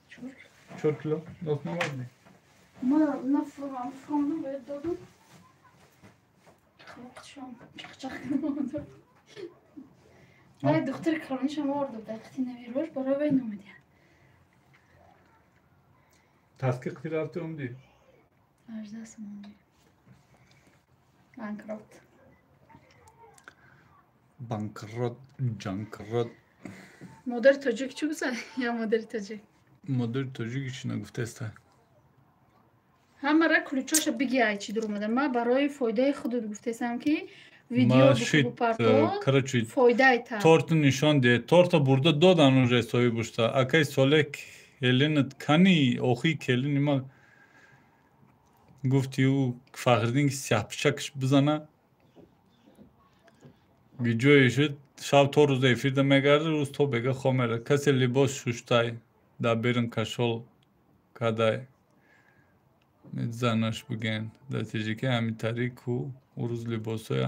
4 4 кило? Нос наварди? Ма нафаҳмидам, бояд додам. Чақчам, чақчақ кардам. Вай духтари калонишам оварда буд, қити навирош барои вай номадия. Таски қити рафти омадӣ? 18 сомонӣ. Банкрот. Банкрот, ҷанкрот. Модари тоҷик чӣ гуфта? Я модари тоҷик. Модари тоҷик чӣ нагуфтааст? Ҳамара ключоша биги ай чӣ дур омада. Ман барои фоидаи худат гуфтаистам ки видео бупартол фоидаи та. Торт нишон диҳед. Торта бурда додан уже соҳибушта. Акаи Солеҳ келинат кани охи келини ма гуфти ӯ Фахриддин ки сиёҳпӯшакаш бизана. Ҷое шуд шаб то рӯз эфирда мегардад, рӯз то бега хоб мерад. Касе либос шуштай дар берун кашол кадай. Занаш биген. Дар тоҷикӣ ҳамин тариқ ку ӯ рӯз либосҳои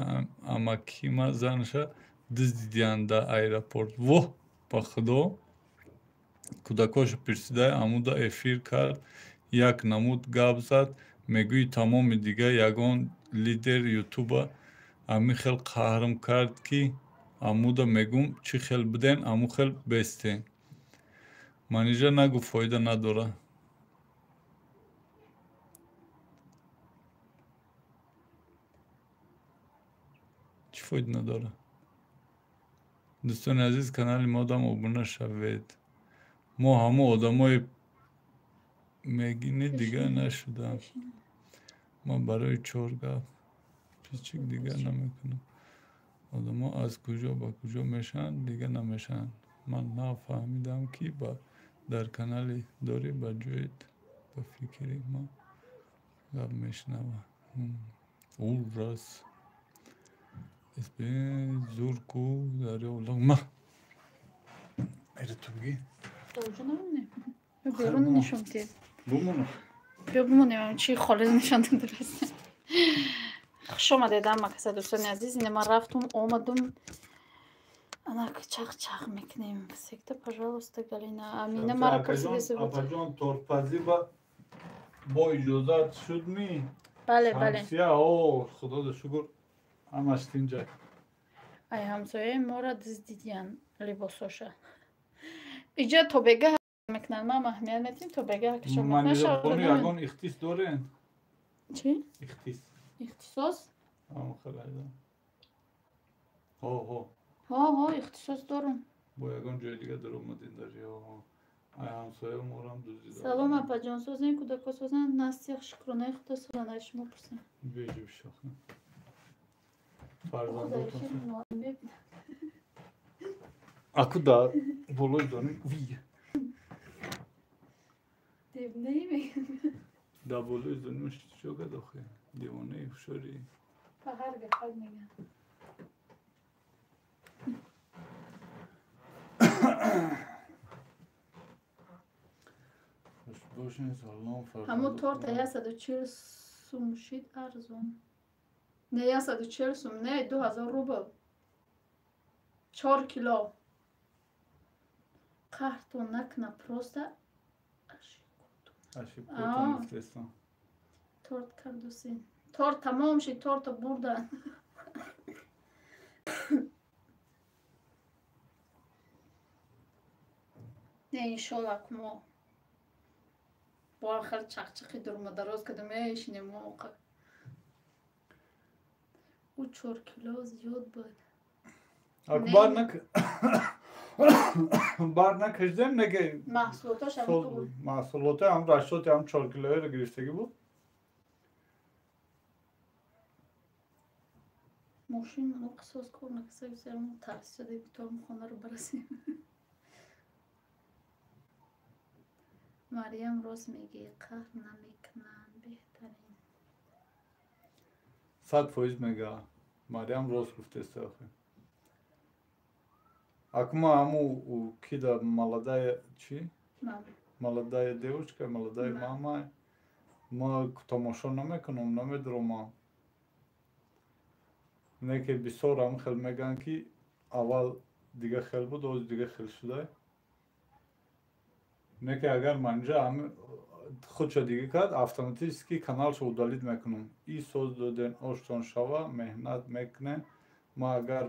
амакима занаша дуздидиянд дар аэропорт. Воҳ, ба худо! Кӯдакҳоша пурсидай, амуда эфир кард, як намуд гап зад, мегӯи тамоми дигар ягон лидер ютуба ҳамин хел қаҳрм кард ки амуда мегӯм чӣ хел биден, аму хел бестен. Манижа нагӯ фоида надорад. Чӣ фоида надорад? Дӯстони азиз, канали модам обуна шавед. Мо ҳамо одамои мегинӣ дига нашудам. Ман барои чор гап пичик дига намекунам. Одамо аз куҷо ба куҷо мешаванд, дига намешаванд. Ман нафаҳмидам, ки дар канали дорӣ ба ҷоят ба фикри ман гап мешунава. Ужас. Зурку дарё ма. Эра ту бигӣ. Берун нишон диҳ. Бумонам. Биё бимонем, чи холис нишон додааст. Хуш омадед ҳама каса, дӯстони азиз. Ина ман рафтум, омадум. Анак чақ-чақ мекунем. Секта, пожалуйста, Галина. Амина мара пурсида буд. Апаҷон, тортпазӣ ба бо иҷозат шуд ми? Бале, бале. Ҳамсия, о, худо шукр, ҳамаш тинҷа. Ай ҳамсояи моро дуздидиян либосоша. Иҷа то бега мекунанд, ман аҳамият медиҳем, то бега кашон. Манижабону ягон ихтис дорен? Чӣ? Ихтис. Ихтисос? Ҳо, ҳо. Ҳо, ҳо, ихтисос дорум. Бо ягон ҷои дига даромадин дар ё ай ҳамсоя морам дуздида. Салом, апаҷон, созен, кӯдако созан, Настя, шукронаи худо созан, ай шумо пурсем. Беҷу шохна. Фарзандотон. Аку да болои донӣ ви. Девнаи мегӯям. Да болои донӣ чӣ кад охе? Девонаи ҳушёрӣ. Па ҳар гапак мегӯям. Ҳамун торта 140 сум шид, арзон. Не 140 сум, не 2000 рубл. 4 кило. Қаҳртон накна, просто ашибкотон. Торт кардусин. Торт тамом шид, торта бурдан. Не, иншолло мо бо хел чақчақи дурмадароз кардем, мешинем мо оқа. Ӯ 4 кило зиёд буд. Аку бар накашидем, неге маҳсулоташ ҳам буд. Маҳсулоти ҳам расчоти ҳам 4 килоеро гирифтагӣ буд. Мошин ману қисос кор накаса, мо тарсида то хонаро барасем. Мариям рост мегӯӣ, қаҳр намекунанд, беҳтарин. 100% мега. Мариям рост гуфтест охи. Аку ма ҳаму кида молодая чӣ? Молодая девушка, молодая мама. Ма тамошо намекунам, намедуромам. Не ки бисёр ҳам хел мегӯянд, ки аввал дига хел буд, ҳозир дига хел шуда. Не ки агар манҷа худшо дига кард, автоматически каналшо удалить мекунам. И соз доден оштон шава, меҳнат мекунем. Ма агар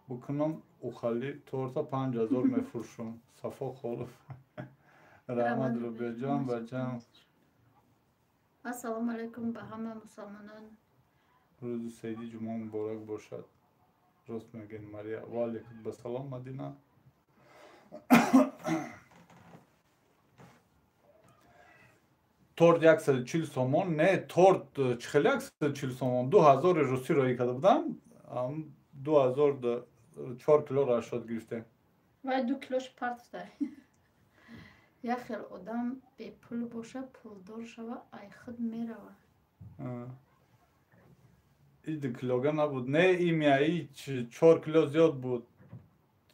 букунам ухали торта 5000 мефурӯшам. Сафо Холов. Раҳмат, Рубияҷон, бачам. Ассалому алайкум ба ҳама мусалмонон. Рӯзи саиди ҷумъа муборак бошад. Рост мегӯед, Мария. Ва алайкум басалом, Мадина. Торт 140 сомон, не, торт чӣ хеле 140 сомон, 2000 русӣ роӣ карда будам, 2000 4 кило расчод гирифтем. Вай 2 килош партфта. Як хел одам бепул боша, пулдор шава, ай худ мерава. И 2 килога набуд, не имя, и 4 кило зиёд буд.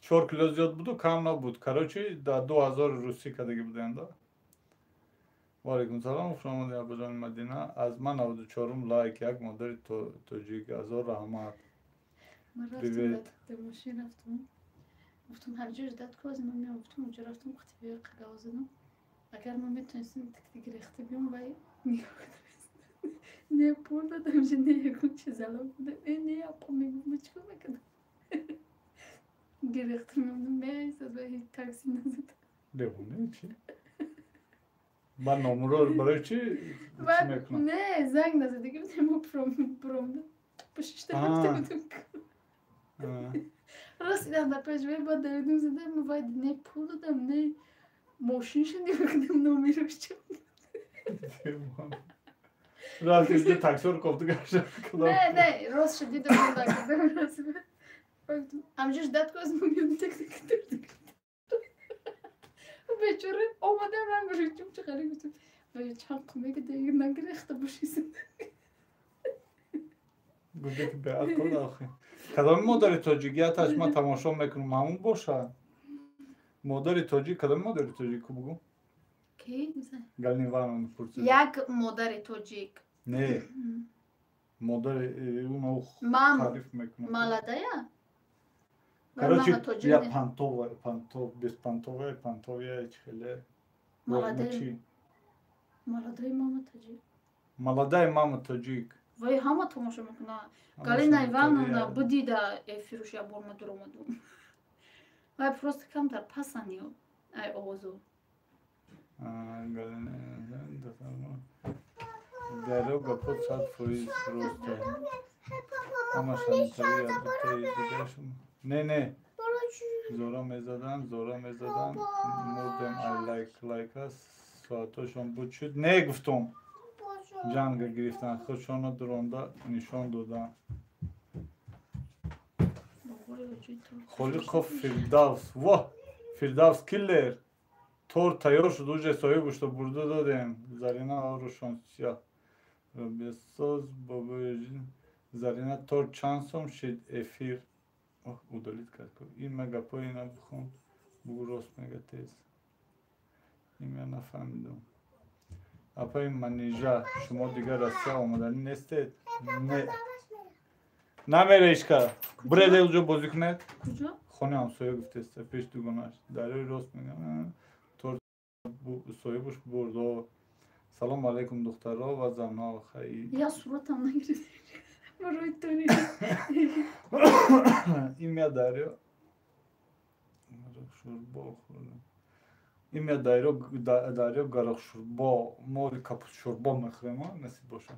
4 кило зиёд буду, кам набуд. Короче, да 2000 русӣ кардагӣ будем, да. Ва алайкум салом, хуш омадед, абаҷони Мадина. Аз ман 94-ум лайк, як модари тоҷик, ҳазор раҳмат. Привет. Дар мошин рафтум. Гуфтум ҳамҷо ждать ку, аз ман меом, гуфтум уҷо рафтум, қутибиёи қагаво задам. Агар ман метонистам тик гирехта биём, вай не пул додам, же не ягон чиз залог будам. Э, не, апа мегуфт, ман чикор мекардам? Гирехта меомдам, меайсад, вай ҳеҷ такси назад. Девона чӣ? Ман номро барои чӣ мекунам? Не, занг назади, гуфтем мо промда. Пушишта рафта будем. Рост идам дар пеш вай, баъд давидим задам, вай не пул додам, не мошинша нигоҳ номерош ча. Рост иҷо таксиро кофта гашта. Не, не, рост ша дидам, накардам рост. Амҷош дад ку аз мумиён так бечора омадам рангаш чумча хари гуфтам. Вай чанд қуме ки нагирехта бошиса. Гуфте ки беақл охи. Кадоми модари тоҷик яташ ман тамошо мекунам, ҳамун боша. Модари тоҷик, кадоми модари тоҷик ку бугу? Ки? Галина Ивановна пурсид. Як модари тоҷик. Не. Модари уно таъриф мекунам. Маладая? Короче, я пантова, пантов, беспантовая, пантовая, хеле. Молодая. Молодая мама тоҷик. Молодая мама тоҷик. Вай ҳама тамошо мекунад. Галина Ивановна будида эфируш як бор ма дуромадум. Вай просто камтар пасани ай овозу. Галина Дарё гапо 100% роста. Ҳамашам дигарашам. Не, не. Зора мезадан, зора мезадан. Мурдем ай лайк, лайка. Соатошон буд шуд. Не гуфтум. Ҷанга гирифтан, худшонро дуронда нишон доданд. Холиқов Фирдавс. Во! Фирдавс киллер. Торт тайёр шуд, уже соҳибашро бурда додем. Зарина орушон сиёҳ. Бесоз бобои Зарина торт чанд сом шид эфир. Ох, удалить кард. Ин ма гапои ина бихон. Бугу рост мега тез. Ин я нафаҳмидам. Апаи Манижа, шумо дигар Россия омаданӣ нестед? Не. Намере ишка. Буреде уҷо бозӣ кунед. Куҷо? Хони ҳамсоя гуфтеста, пеш дугонаш. Дарёи рост мегам. Торт соҳибаш бурдо. Салом алейкум духтаро ва занҳо. Хай. Я суратам нагирифт. Барои тори. Имя Дарё. Шурбо хӯрдам. Имя Дарё, Дарё гарах шурбо, мо капут шурбо мехӯрем, насиб боша.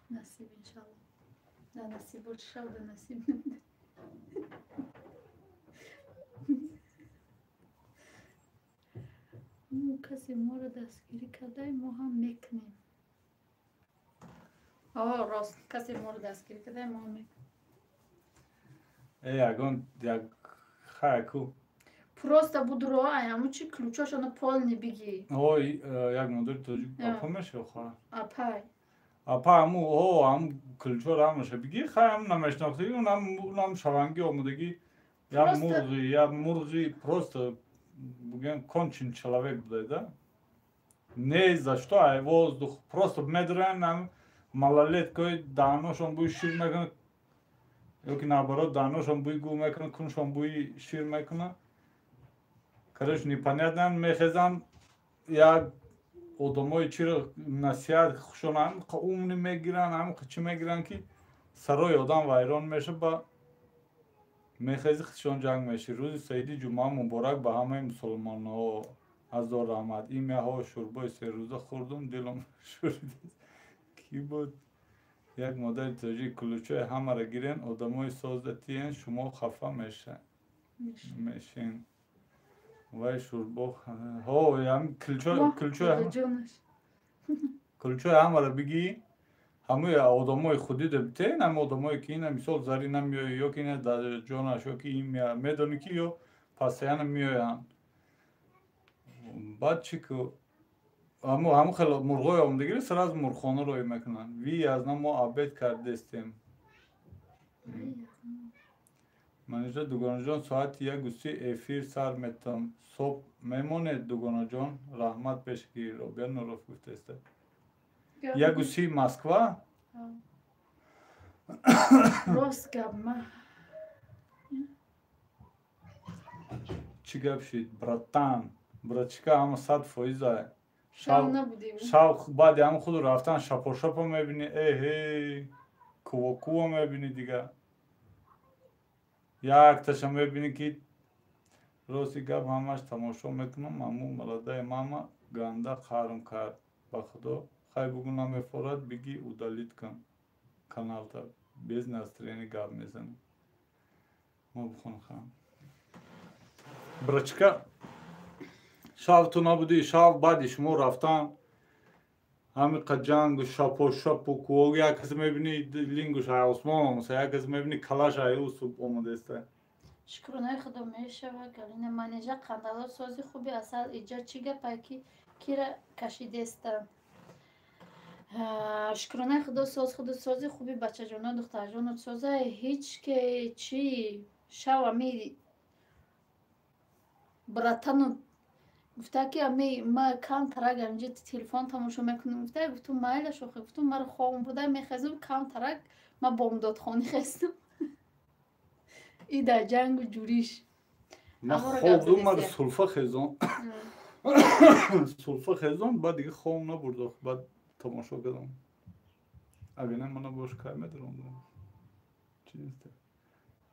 Насиб иншалло. Да насиб боша, да насиб. Касе моро дастгирӣ кардай, мо ҳам мекунем. О, рост, касе моро дастгирӣ кардай, мо ҳам мекунем. Э, ягон як хайку. Просто будро, ай ҳаму чи ключошоно полни бигӣ. Ой, як модари тоҷик апа мешава хоҳар. Апай. Апа ҳаму, о, ҳаму ключоро ҳамаша бигӣ, хай ҳам намешнохтагӣ, унам шавангӣ омадагӣ, як мурғи просто бугем кончен человек будай, да? Не за что, ай воздух, просто медроян ҳам малолеткои даҳаношон бӯи шир мекунад, ё ки наоборот даҳаношон бӯи гул мекунад, куншон бӯи шир мекунад. Короче, непонятно, мехезан як одамои чиро насиҳат хушон ҳам умни мегиранд, ҳам чӣ мегиранд ки сарои одам вайрон меша, ба мехези худшон ҷанг меши. Рӯзи саиди ҷумъа муборак ба ҳамаи мусулмонҳо. Ҳазор раҳмат. Имяҳо шӯрбои серӯза хӯрдум, дилам шӯрид. Кӣ буд? Як модари тоҷик кулучои ҳамаро гирен, одамои созда тиен, шумо хафа мешин. Вай шӯрбо ҳо, ям кулчои ҳамаро бигӣ, ҳамаи одамои худӣ да битен, ҳама одамое ки ина мисол Зарина меояд, ё ки ина ҷонаш, ё ки ин медонӣ ки ё пасаяна меоянд. Баъд чӣ ку ҳамун хеле мурғҳои омадагиро сразу мурғхона роӣ мекунанд. Ви аз на мо обед кардестем. Манижа дугонаҷон, соати 1:30 эфир сар метам. Соб мемонед дугонаҷон? Раҳмат пешгир. Робия Нуров гуфтеста. 1:30 Москва? Рост гап ма. Чӣ гап шид, братан? Братчика ҳама 100%. Шав набудем. Шав баъди ҳама худу рафтан шапошапо мебинӣ, эҳе, кувокуво мебинӣ дига. Якташа мебинӣ ки рости гап ҳамаш тамошо мекунам, аму маладаи мама ганда қарм кард. Ба худо хай бугу намефорад, бигӣ удалить кун каналта. Без настроения гап мезанӣ. Мо бихонам. Брачка, шав ту набудӣ, шав баъди шумо рафтан ҳамиқа ҷангу шапо шапу куог, як кас мебинӣ лингуш ай осмон омаса, як кас мебинӣ калаш ай усуб омадаеста. Шукронаи худо мешава. Галина Манижа, қандало сози хуби асал, иҷа чӣ гапай, ки кира кашидестанд? Шукронаи худо соз, худо сози хуби, бачаҷоно, духтарҷоно созай, ҳеҷ ке чӣ шав ами братану гуфта ки ами ма кам тарак аминҷа телефон тамошо мекунам, гуфта, гуфтум майла шохи, гуфтум маро хобам бурда, мехезум кам тарак, ма бомдодхонӣ хестам. И дар ҷангу ҷуриш. Ма хоб дум, маро сулфа хезон, сулфа хезон, баъд дига хобам набурд, баъд тамошо кардам. Агар не, мана бош кай медарондам. Чи нест,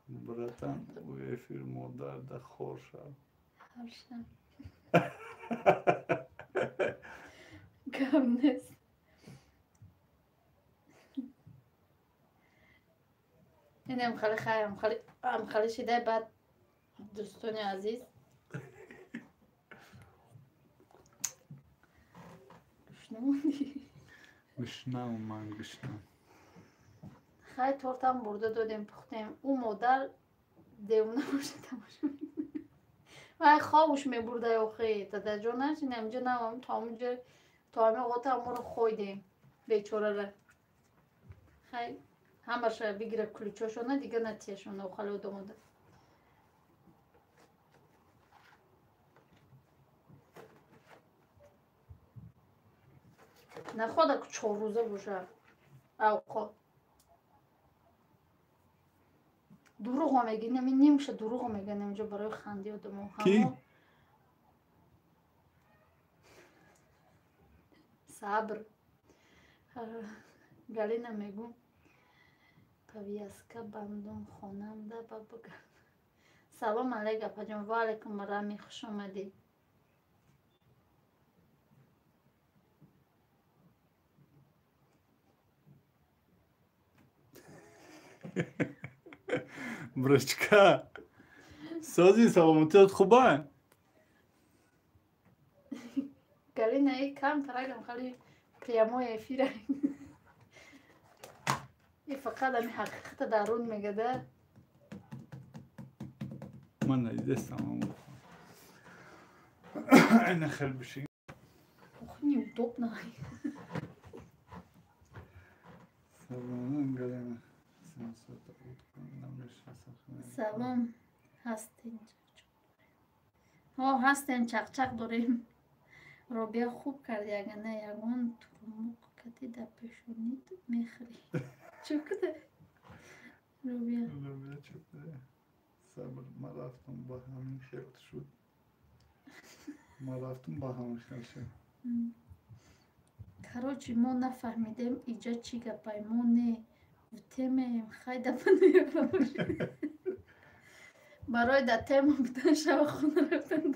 братан, ӯ эфир модар да хор шав. Гап нест. Инам хали хайр, амхали шидай. Баъд, дӯстони азиз, гушна мондӣ? Гушнам, ман гушнам. Хай, тортам бурда додем, пухтем. Ӯ модар девона боша, тамошо вай хобуш мебурдай охи, дадаҷонаш инамҷа навам то ҳамунҷа, то ҳами оғота аморо хойдем бечорара. Хай, ҳамаша бигира, ключошона дига натияшона охали одамода. Находа 4 рӯза боша авқот. Дурӯғо мегӣ, нами нимша дурӯғо мегӯян инҷо барои ханди одамо. Ки? Сабр. Галина мегӯ, повязка бандум хонанда ба бага. Салом алейк, апаҷон. Ва алайкум, Рами, хуш омадӣ. Брачка, сози, саломатият хуба? Галина и кам тарагам хали прямой эфира и фақат ами ҳақиқата дарун мегада. Ман надидестам. Ина хел бишин. Ох, неудобно. Салом, Галина. Салом, ҳастен? Ҳо, ҳастем, чақчақ дорем. Робия, хуб карди, агар на ягон турмуқ кади дар пешонит мехӯрӣ. Чӯ куда, Робия? Робия чӯ куда? Сабр, ман рафтам, ба ҳамин хел шуд, ман рафтам, ба ҳамин хел шуд. Короче, мо нафаҳмидем иҷа чӣ гапай, мо не в темаем. Хай, дапануя барои дар тема будан шава хона рафтан.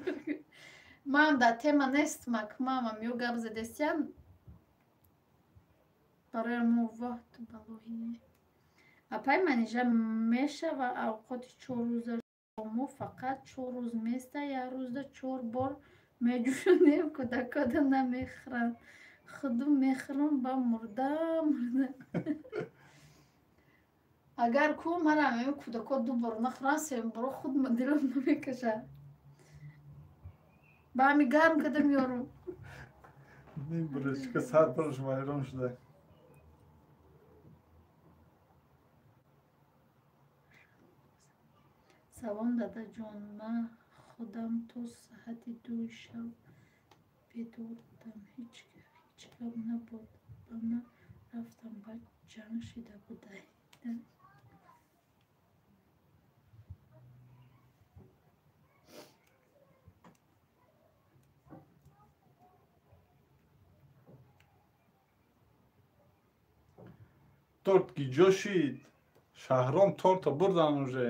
Ман дар тема нестмак, мамам ё гап задестиям барои мо ваҳту балоҳи. Апай Манижа, мешава авқоти 4 рӯза? Мо фақат 4 рӯз места, як рӯзда чор бор меҷӯшонем, кӯдакода намехӯранд, худу мехӯрам ба мурда мурда. Агар ку манам кӯдако ду бор нахӯранд, сеюм боро худ дилам намекашад, ба ҳами гарм када меёрум. Брачка сар параш вайрон шуда. Салом, дадаҷон, ман худам то соати 2-и шаб бедор будам, ҳеҷ гап набуд, ба ман рафтам, баъд ҷанг шида будай. Торт ки ҷо шид? Шаҳром, торта бурдан уже?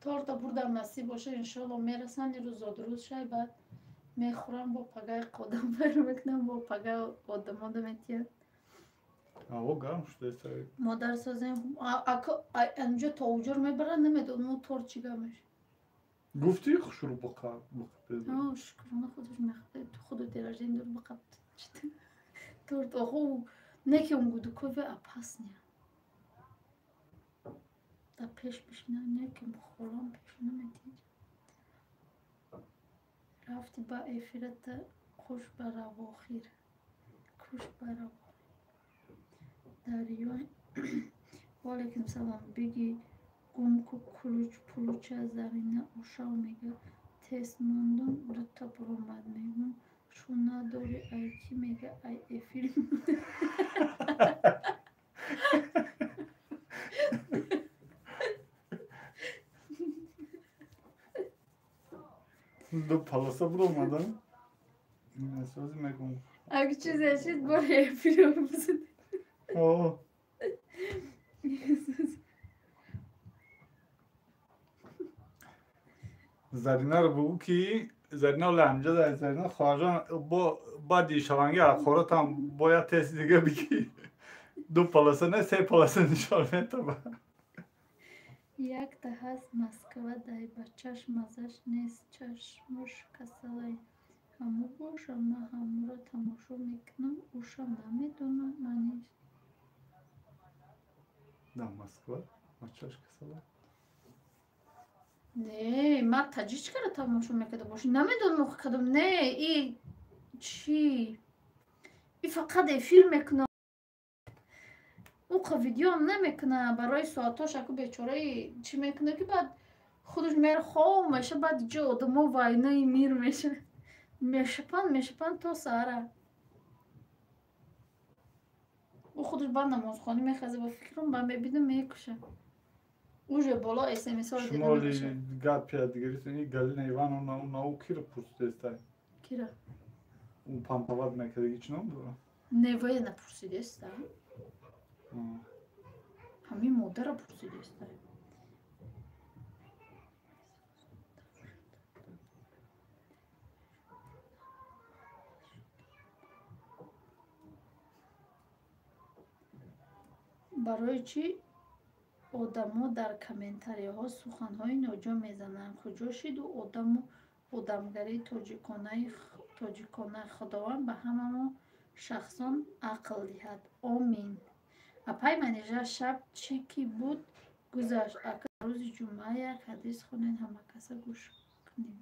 Торта бурдам, насиб боша, иншоалло мерасанд ирӯз, зодрӯз шай, баъд мехӯрам, бо пагай қодам пайро мекунам, бо пагай одамода метиҳанд. Ҳаво гарм шудааст. Модар созем. Анҷо то уҷор мебарад, намедонам торт чӣ гап мешавад. Гуфтӣ хушрӯ буқа. Шукрона худаш мехӯрд. Худу день рождения дор буқа. Торт оху не ки он гудукови опасния. Да пеш бишина, не ки холам пеш наметиҷ. Рафти ба эфирата хуш ба равохир. Куш ба равохир. Дарё. Ваалайкум салом. Биги гумку кулуч пулуча Зарина ошав мега. Тест мондум дута буромад мегум. Шу надори ай ки мега ай эфир. Ду паласа буромадам. Сози мегум. Аг чизе шид бори эфир бузад. О. Заринаро бугӯ ки Зарина ламҷа дар Зарина хоҳарҷон бо баъди шаванги ҳақоратам бояд тест дига бигӣ. Ду паласа не, се паласа нишон метаба. Якта ҳаст Москва дай бачаш мазаш нест, чашмош касалай. Ҳаму боша, ман ҳамура тамошо мекунам, ушам намедонам маниш. Дар Москва бачаш касалай? Не, ман таҷичкаро тамошо мекарда бошӣ. Намедонам кадом. Не, и чӣ? И фақат эфир мекунам. Уқа видеоам намекуна. Барои соатош аку бечораи чӣ мекуна ки баъд худаш мер хов меша, баъд ҷо одамо вайнаи мир меша. Мешапан, мешапан то саҳара. Ӯ худаш баъд намозхонӣ мехаза ба фикрам, баъд мебинам мекуша. Уже боло смс-ҳо дида Шумоли мекушад. гапи дигари Галина Ивановна уна ӯ киро пурсидеста? Кира? Ӯ пампават мекардаги чӣ ном дора? Не, вая напурсидеста. Ҳамин модарро пурсидеста. Барои чӣ одамо дар комментарияҳо суханҳои ноҷо мезананд? Куҷо шиду одаму одамгарии тоҷикона? Худованд ба ҳамамо шахсон ақл диҳад. Омин. Апай Манижа шаб чӣ ки буд гузашт. Ака рӯзи ҷумъа як ҳадис хонед, ҳама каса гӯш кунем.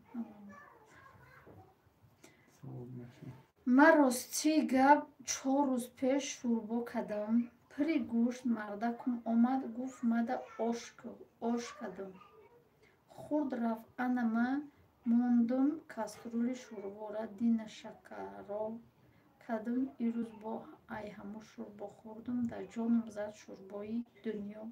Ман ростӣ гап 4 рӯз пеш шӯрбо кардам. Пири гӯшт мардакум омад, гуфт мада ош кардам. Хурд рафт, ана ман мондум каструли шӯрбора дина шакароб кардам. Ирӯз бо ай ҳаму шӯрбо хӯрдум, дар ҷонам зад шӯрбои дунё.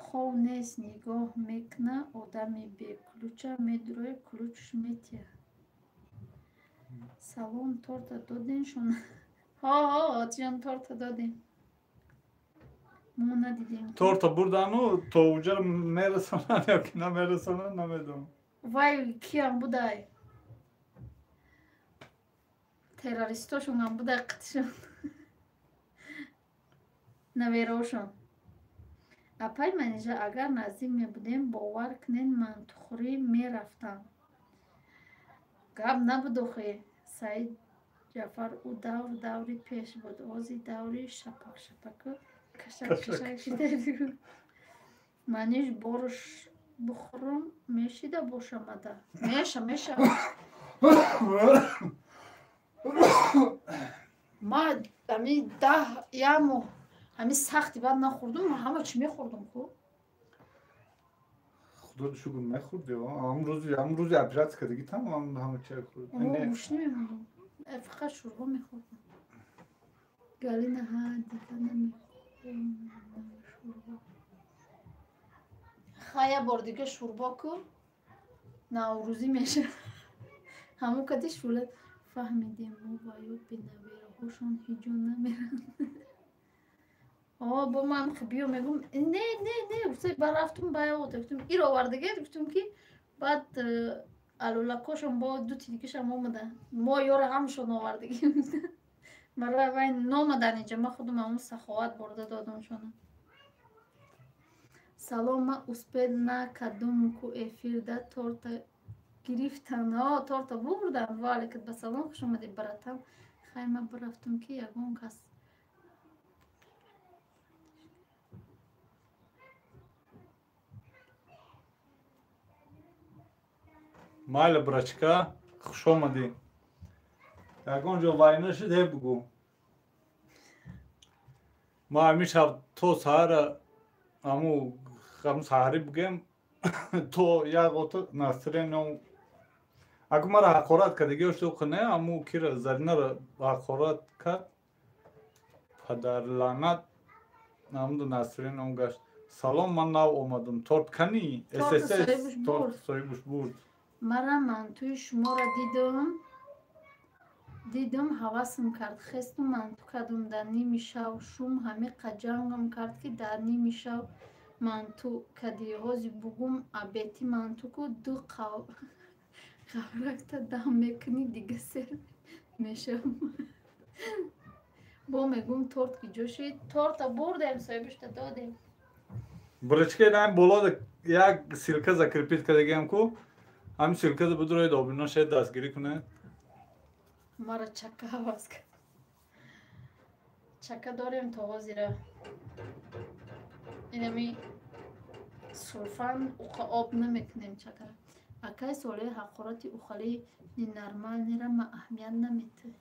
Хов нест, нигоҳ мекуна, одами беключа медурояд, ключш метиҳад. Салом, торта додем шуна? Ҳо, ҳо, отиҷон, торта додем. Мо надидем. Торта бурдану то уҷаро мерасонанд ё ки намерасонанд, намедонам. Вай киам будай? Террористошонам будай қитшон. Наверошон. Апай Манижа, агар наздик мебудем, бовар кунед, мантухӯрӣ мерафтам. Гап набуд охе. Саид Ҷафар ӯ давр даври пеш буд. Ози даври шапак-шапаку кашак-кашак шида. Маниж борш бухӯрам мешида бошамада. Меша, меша. Ма ами 10 як моҳ ами сахти баъд нахӯрдум, ма ҳама чӣ мехӯрдум хӯ. Худо шукр мехӯрди. Ҳамун рӯзи оператсия кардагӣ тамом ҳама чиз хӯрд. Гӯшт намемондум. Фақат шӯрбо мехӯрдам. Галина ҳа дига намехӯрдам шӯрбо. Ха як бор дига шӯрбо ку наврӯзӣ мешавад. Ҳамун кади шӯла фаҳмидем мо ва ё бенавераҳошон ҳеҷ ҷо намеранд. О, бо ман биё мегум, не, не, не, гуфта ба рафтум ба гуфтум иро овардагед, гуфтум ки баъд алулакошон бо ду тидикашам омада. Мо ёро ҳамашон овардагем. Барои вай номадан инҷа, ма худум ҳамун саховат бурда додам шона. Салом, ма успеть накардум ку эфирда торта гирифтан. О, торта бурдам. Ва алейкум ба салом, хуш омадӣ, братан. Хай, ма бирафтум ки ягон кас Майли, брачка, хуш омадӣ. Ягон ҷо вай нашид, ҳе бугӯ. Ма ҳамин шаб то саҳара ҳаму саҳарӣ бугем то як ота настроение аку мара ҳақорат кард, дига ёшто не, ҳаму кира Заринара ҳақорат кард, падарлаънат, ҳамуда настроение гашт. Салом, ман нав омадам. Торт кани? ССС торт соҳибуш бурд. Мара мантуи шуморо дидум, ҳавасм кард, хесту манту кардум дар ними шав. Шум ҳамиқа ҷангам кард, ки дар ними шав манту кадӣ. Ҳози бугум абети манту ку ду қавракта дам мекунӣ, дига сер мешавам. Бо мегум торт ки ҷо шид? Торта бурдем, соҳибушта додем. Брачка, инам боло як ссылка закрепить кардагиам ку, ҳамин ссылкада будроед, обуна шед, дастгирӣ кунед. Мара чака ҳавас кард. Чака дорем то ҳозира. Инами сурфан уқа об намекунем чакара. Акай солеҳ, ҳақорати ухали ненормальныйра ма аҳамият наметиҳ.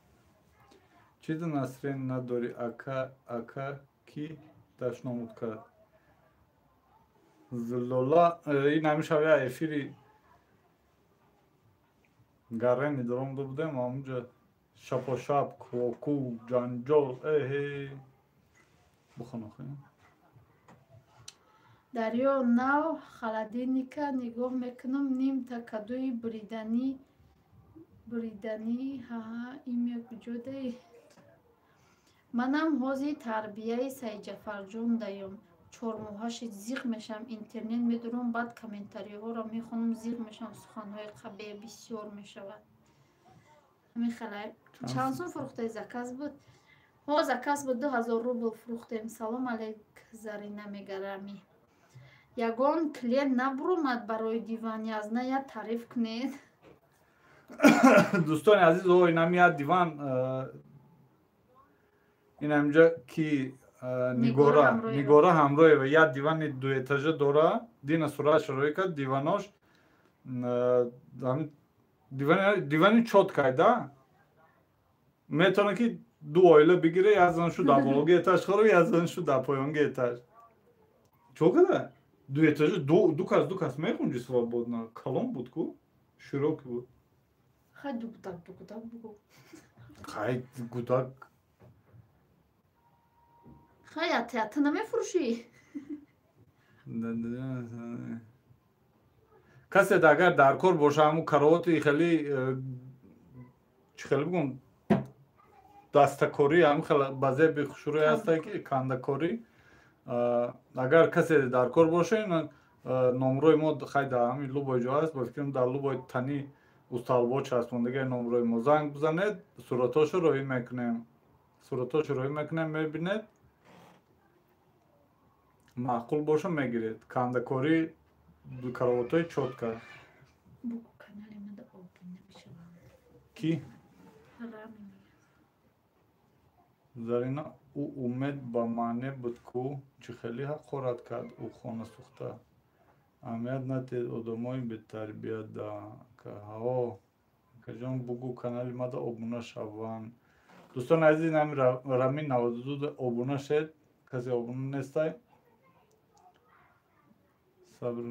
Чизи насрин надорӣ, ака, ака ки дашномуд кард? Зуллола, ин ҳамин шаб як эфири гаррени даромада будем, ҳамунҷа шапошап, кӯку, ҷанҷол, эҳе. Бухон охи. Дарё нав холодильника нигоҳ мекунам, нимта кадуи буриданӣ. Ҳаҳа, имя куҷо даи? Манам ҳози тарбияи Сайидҷафарҷон даём. Чормоҳа шид, зиқ мешавам, интернет медурам, баъд комментариҳоро мехонам, зиқ мешавам, суханҳои қабеҳ бисёр мешавад. Ҳамин хелай. Чанд сум фурӯхтаи, заказ буд? Ҳо, заказ буд, 2000 рубл фурӯхтем. Салом алейк, Зарина мегарами. Ягон клиент набуромад барои диван, язна я тариф кунед. Дӯстони азиз, о, инам як диван, инамҷа ки Нигора Ҳамроева як дивани дуэтажа дора, дина суратша рӯй кард, диванош дивани чёткай да, метавона ки ду оила бигире, як заншу дар бологи этаж хору, як заншу дар поёнги этаж. Чо када? Ду этажа, ду кас мехунҷи свободно. Калон буд ку, широкий буд. Хай ду гудак, ду гудак бугу. Хай гудак. Хай ата намефурӯшӣ? Касе агар дар кор боша, ҳамун каровати хеле чӣ хеле бигӯм, дастакорӣ, ҳамин хеле ба зеби хушрӯй ҳастае ки кандакорӣ, агар касе дар кор боша, номрои мо хай дар ҳамин любой ҷо ҳаст, ба фикрам дар любой тани усталбо часпондагии номрои мо занг бизанед, суратҳошо роҳӣ мекунем, суратҳошо роҳӣ мекунем, мебинед, маъқул боша, мегиред. Кандакорӣ, кароватҳои чётка. Ки? Зарина, ӯ умед ба маъне буд ку, чӣ хеле ҳақорат кард ӯ хона сӯхта. Аҳамият надиҳед одамои бетарбия да. Ҳао, акаҷон, бугӯ канали мада обуна шаванд. Дӯстони азиз, ҳамин Рамин 92 обуна шед, касе обуна нестай. Сабр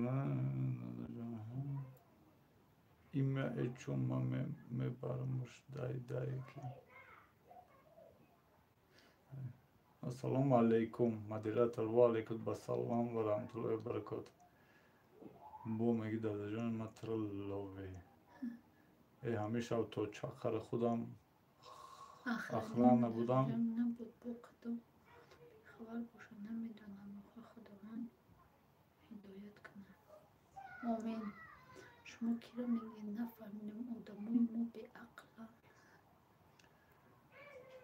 имя эчун ма мебарамуш дай дай ки. Ассалому алайкум, модератор, ва алайкум басалом ва раҳматуллоҳи ва баракотуҳ. Бо меги дадаҷони ма траллове. Э, ҳамин шаб то чақара худам охрана будам. Набуд, бо кадом бехабар бошам, намедонам. Охир Худованд ҳидоят кунад. Омин. Шумо киро мегӯед, нафаҳмидам, одамои мо беақланд.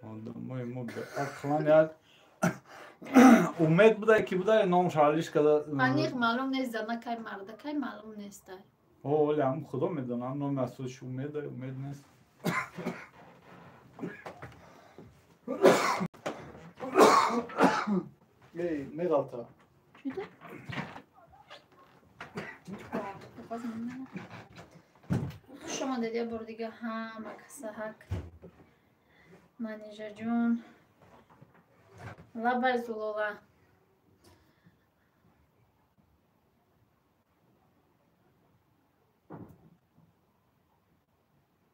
Одамои мо беақлан як умед будай ки будай номш алиш када. Аниқ маълум нест, занакай мардакай маълум нестай. О, оли ҳам худо медонам, номи асосиш умедай, умед нест. Эй, меғалта. Чида? Хуш омадед як бор дига ҳама касаҳак. Манижаҷон. Лабай Зулола.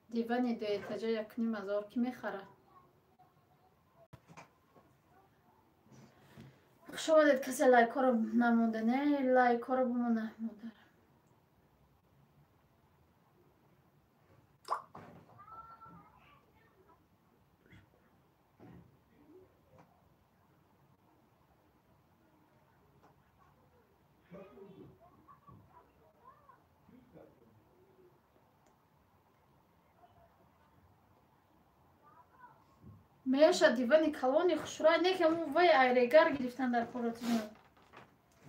Дивани дуэтажа 1,5 ҳазор кӣ мехарад? Хуш омадед, касе лайкҳоро намонда, не лайкҳоро бимона, модар. Меша дивани калони хушрӯй не ки вай айрегар гирифтан дар коротиҷон.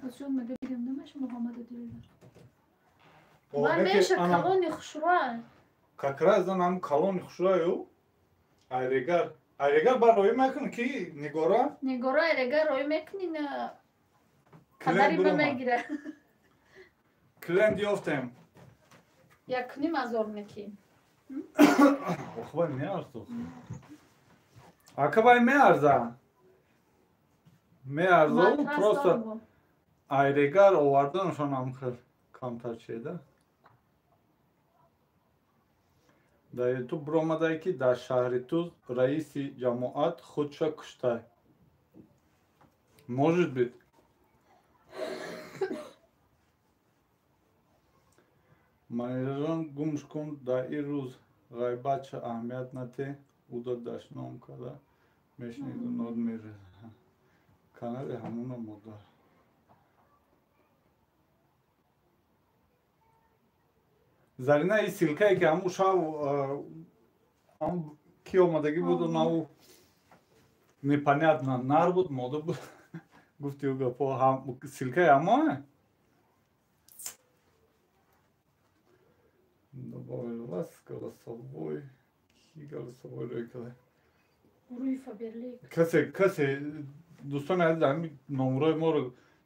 Азҷон мега бигам намеша Муҳаммаду Дилбар. Вай меша калони хушрӯй. Как раз ам калони хушрӯй айрегар. Айрегар бар роӣ мекунӣ ки Нигора? Нигора айрегар роӣ мекунӣ на падари ма мегира. Клиент ёфтем. 1,5 ҳазор мекӣ. Ох, вай меарзо. Ака вай меарза. Меарзо, просто айрегар оварданашон ам хел камтар чеда. Дар ютуб биромадае ки дар шаҳри Туз раиси ҷамоат худша куштай. Может быть. Манижаҷон гумш кун, дар ин рӯз ғайбатша аҳамият натеҳ, уда дашном карда мешниду нод мереза. Канали ҳамуна модар. Зарина и ссылка е ки ҳаму шав ки омадагӣ буду наву непонятно нар буд мода буд гуфти ӯ гапо ссылка и ҳамое добавил вас голосовой ки голосовой рӯй када Гурӯҳи Фаберлик. Касе дӯстони азиз ҳами номрои моро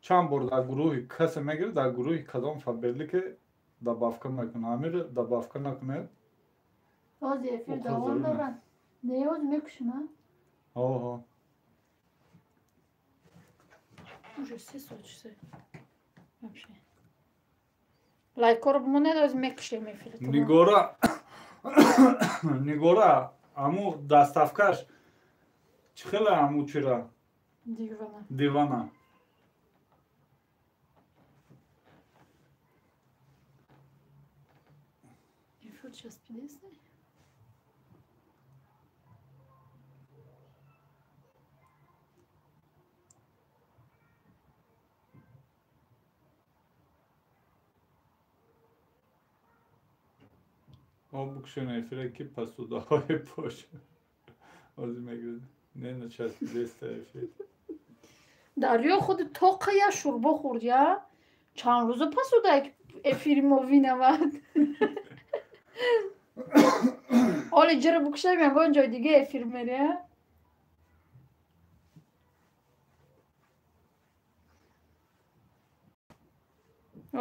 чанд бор дар гурӯҳи касе мегирад, дар гурӯҳи кадом Фаберлике добавка мекунад, ҳамиро добавка накунед. Ҳозир эфир давом дорад. Не, ҳозир мекушем, а? Ҳо. Уже 3 часа. Вообще. Лайкҳоро бимонед, ҳозир мекушем эфир. Нигора, Нигора, аму доставка ш чӣ хела аму чира? Дивана. Дивана. Эфир часпидестай? Мо букшен эфира ки посуда ҳои пош. Ҳозир мегӯяд. Не начаспидеста эфир. Дарё худи тоқа я шӯрбо хӯрд я? Чанд рӯза посуда эфири мо винавад. Оли ҷира букшам ягон ҷой дига эфир мери, а?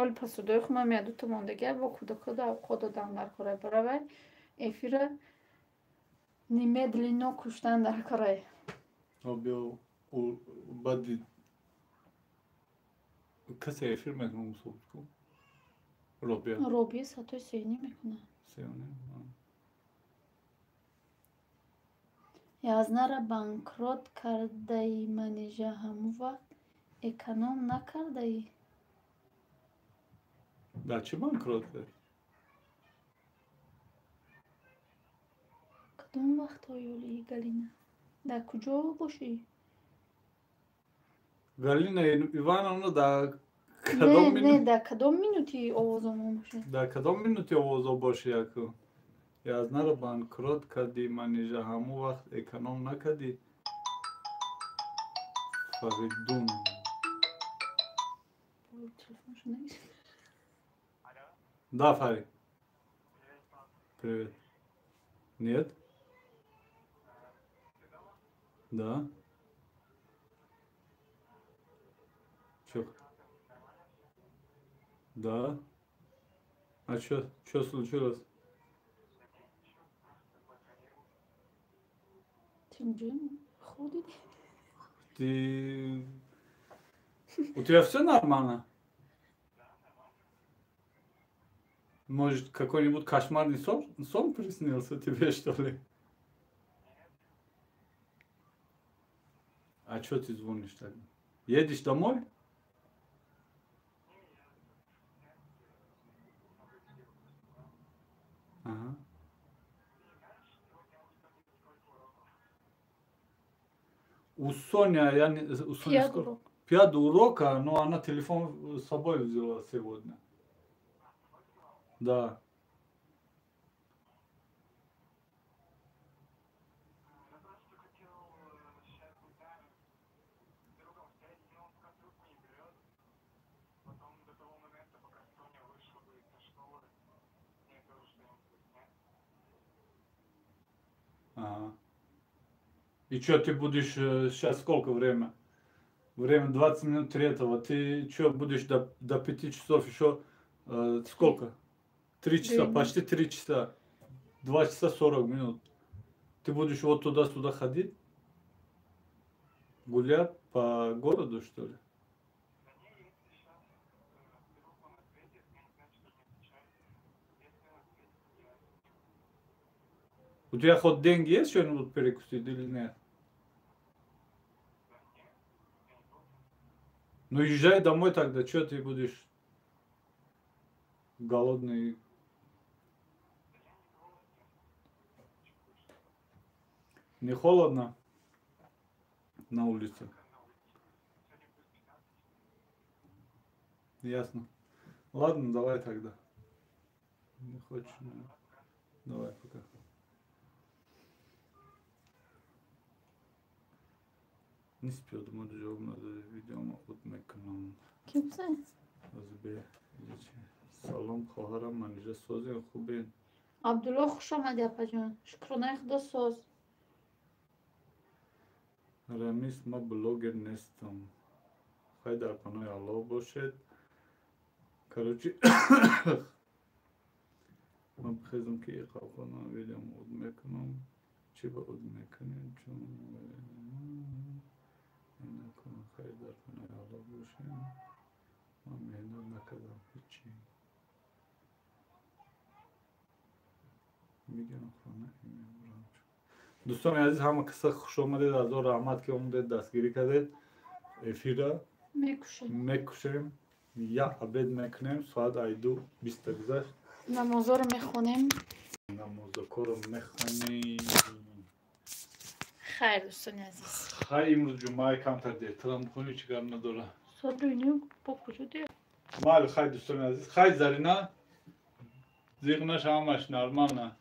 Оли посуда и хумам я дута мондагия бо кӯдакода авқот додан дар корай баравай эфира немедленно куштан дар корай. Биё баъди касе эфир мекунад мусобиқу? Робия. Робия соатҳои 3:30 мекунад. 3:30. Язнара банкрот кардаи Манижа ҳамун вақт эконом накардаӣ? Дар чӣ банкрот кард? Кадом вақтҳо ёли Галина? Дар куҷо бошӣ? Галина Ивановна дар кадом Не, дар кадом минути овозомо бошад? Дар кадом минути овозо бошӣ яку? Язнаро банкрот кардӣ, Манижа, ҳамон вақт эконом накардӣ? Фаридун. Да, Фарид. Привет. Нет? Да. Чё? Да. А чё случилось? Ты... У тебя все нормально? Может, какой-нибудь кошмарный сон приснился тебе, что ли? А что ты звонишь тогда? Едешь домой? Ага. У Соня, я не, у Сони сколько? 5 урока, но она телефон с собой взяла сегодня. Да. Ага. И что, ты будешь сейчас сколько время? Время 2:40. Ты что, будешь до 5 часов еще сколько? 3 часа, почти 3 часа. 2 часа 40 минут. Ты будешь вот туда-сюда ходить? Гулять по городу, что ли? У тебя хоть деньги есть что-нибудь перекусить или нет? Ну езжай домой тогда, что ты будешь голодный? Не холодно на улице? Ясно. Ладно, давай тогда. Не хочешь? Давай, пока. Не спел, думаю, видео от мекунам. Кимсен? Салом, хоҳарам, Манижа, созӣ хубед? Абдулло, хуш омадӣ, апаҷон. Шукронаи Худо, соз. Рамис, ма блогер нестам. Хай дар паноҳи Аллоҳ бошед. Короче, ман бихезам ки иқавхона видео уд мекунам. Чӣ ба уд мекунем? Чун хай дар паноҳи Аллоҳ бошем. Ман меҳнат накардам ҳечи. Мегирам хона мебурам. Дӯстони азиз, ҳама каса хуш омадед, азор раҳмат ки омадед, дастгирӣ кардед. Эфира мекушем, як обед мекунем, соат 2:20 гузашт. Намозоро мехонем. Намозокоро мехонем. Хайр, дӯстони азиз. Хайр, имрӯз ҷумъаи камтар дертарам бихонем, чӣ гап надора. Соат 2:30 бо куҷо дер? Майли, хайр, дӯстони азиз. Хайр, Зарина. Зиғ наша, ҳамаш нормально.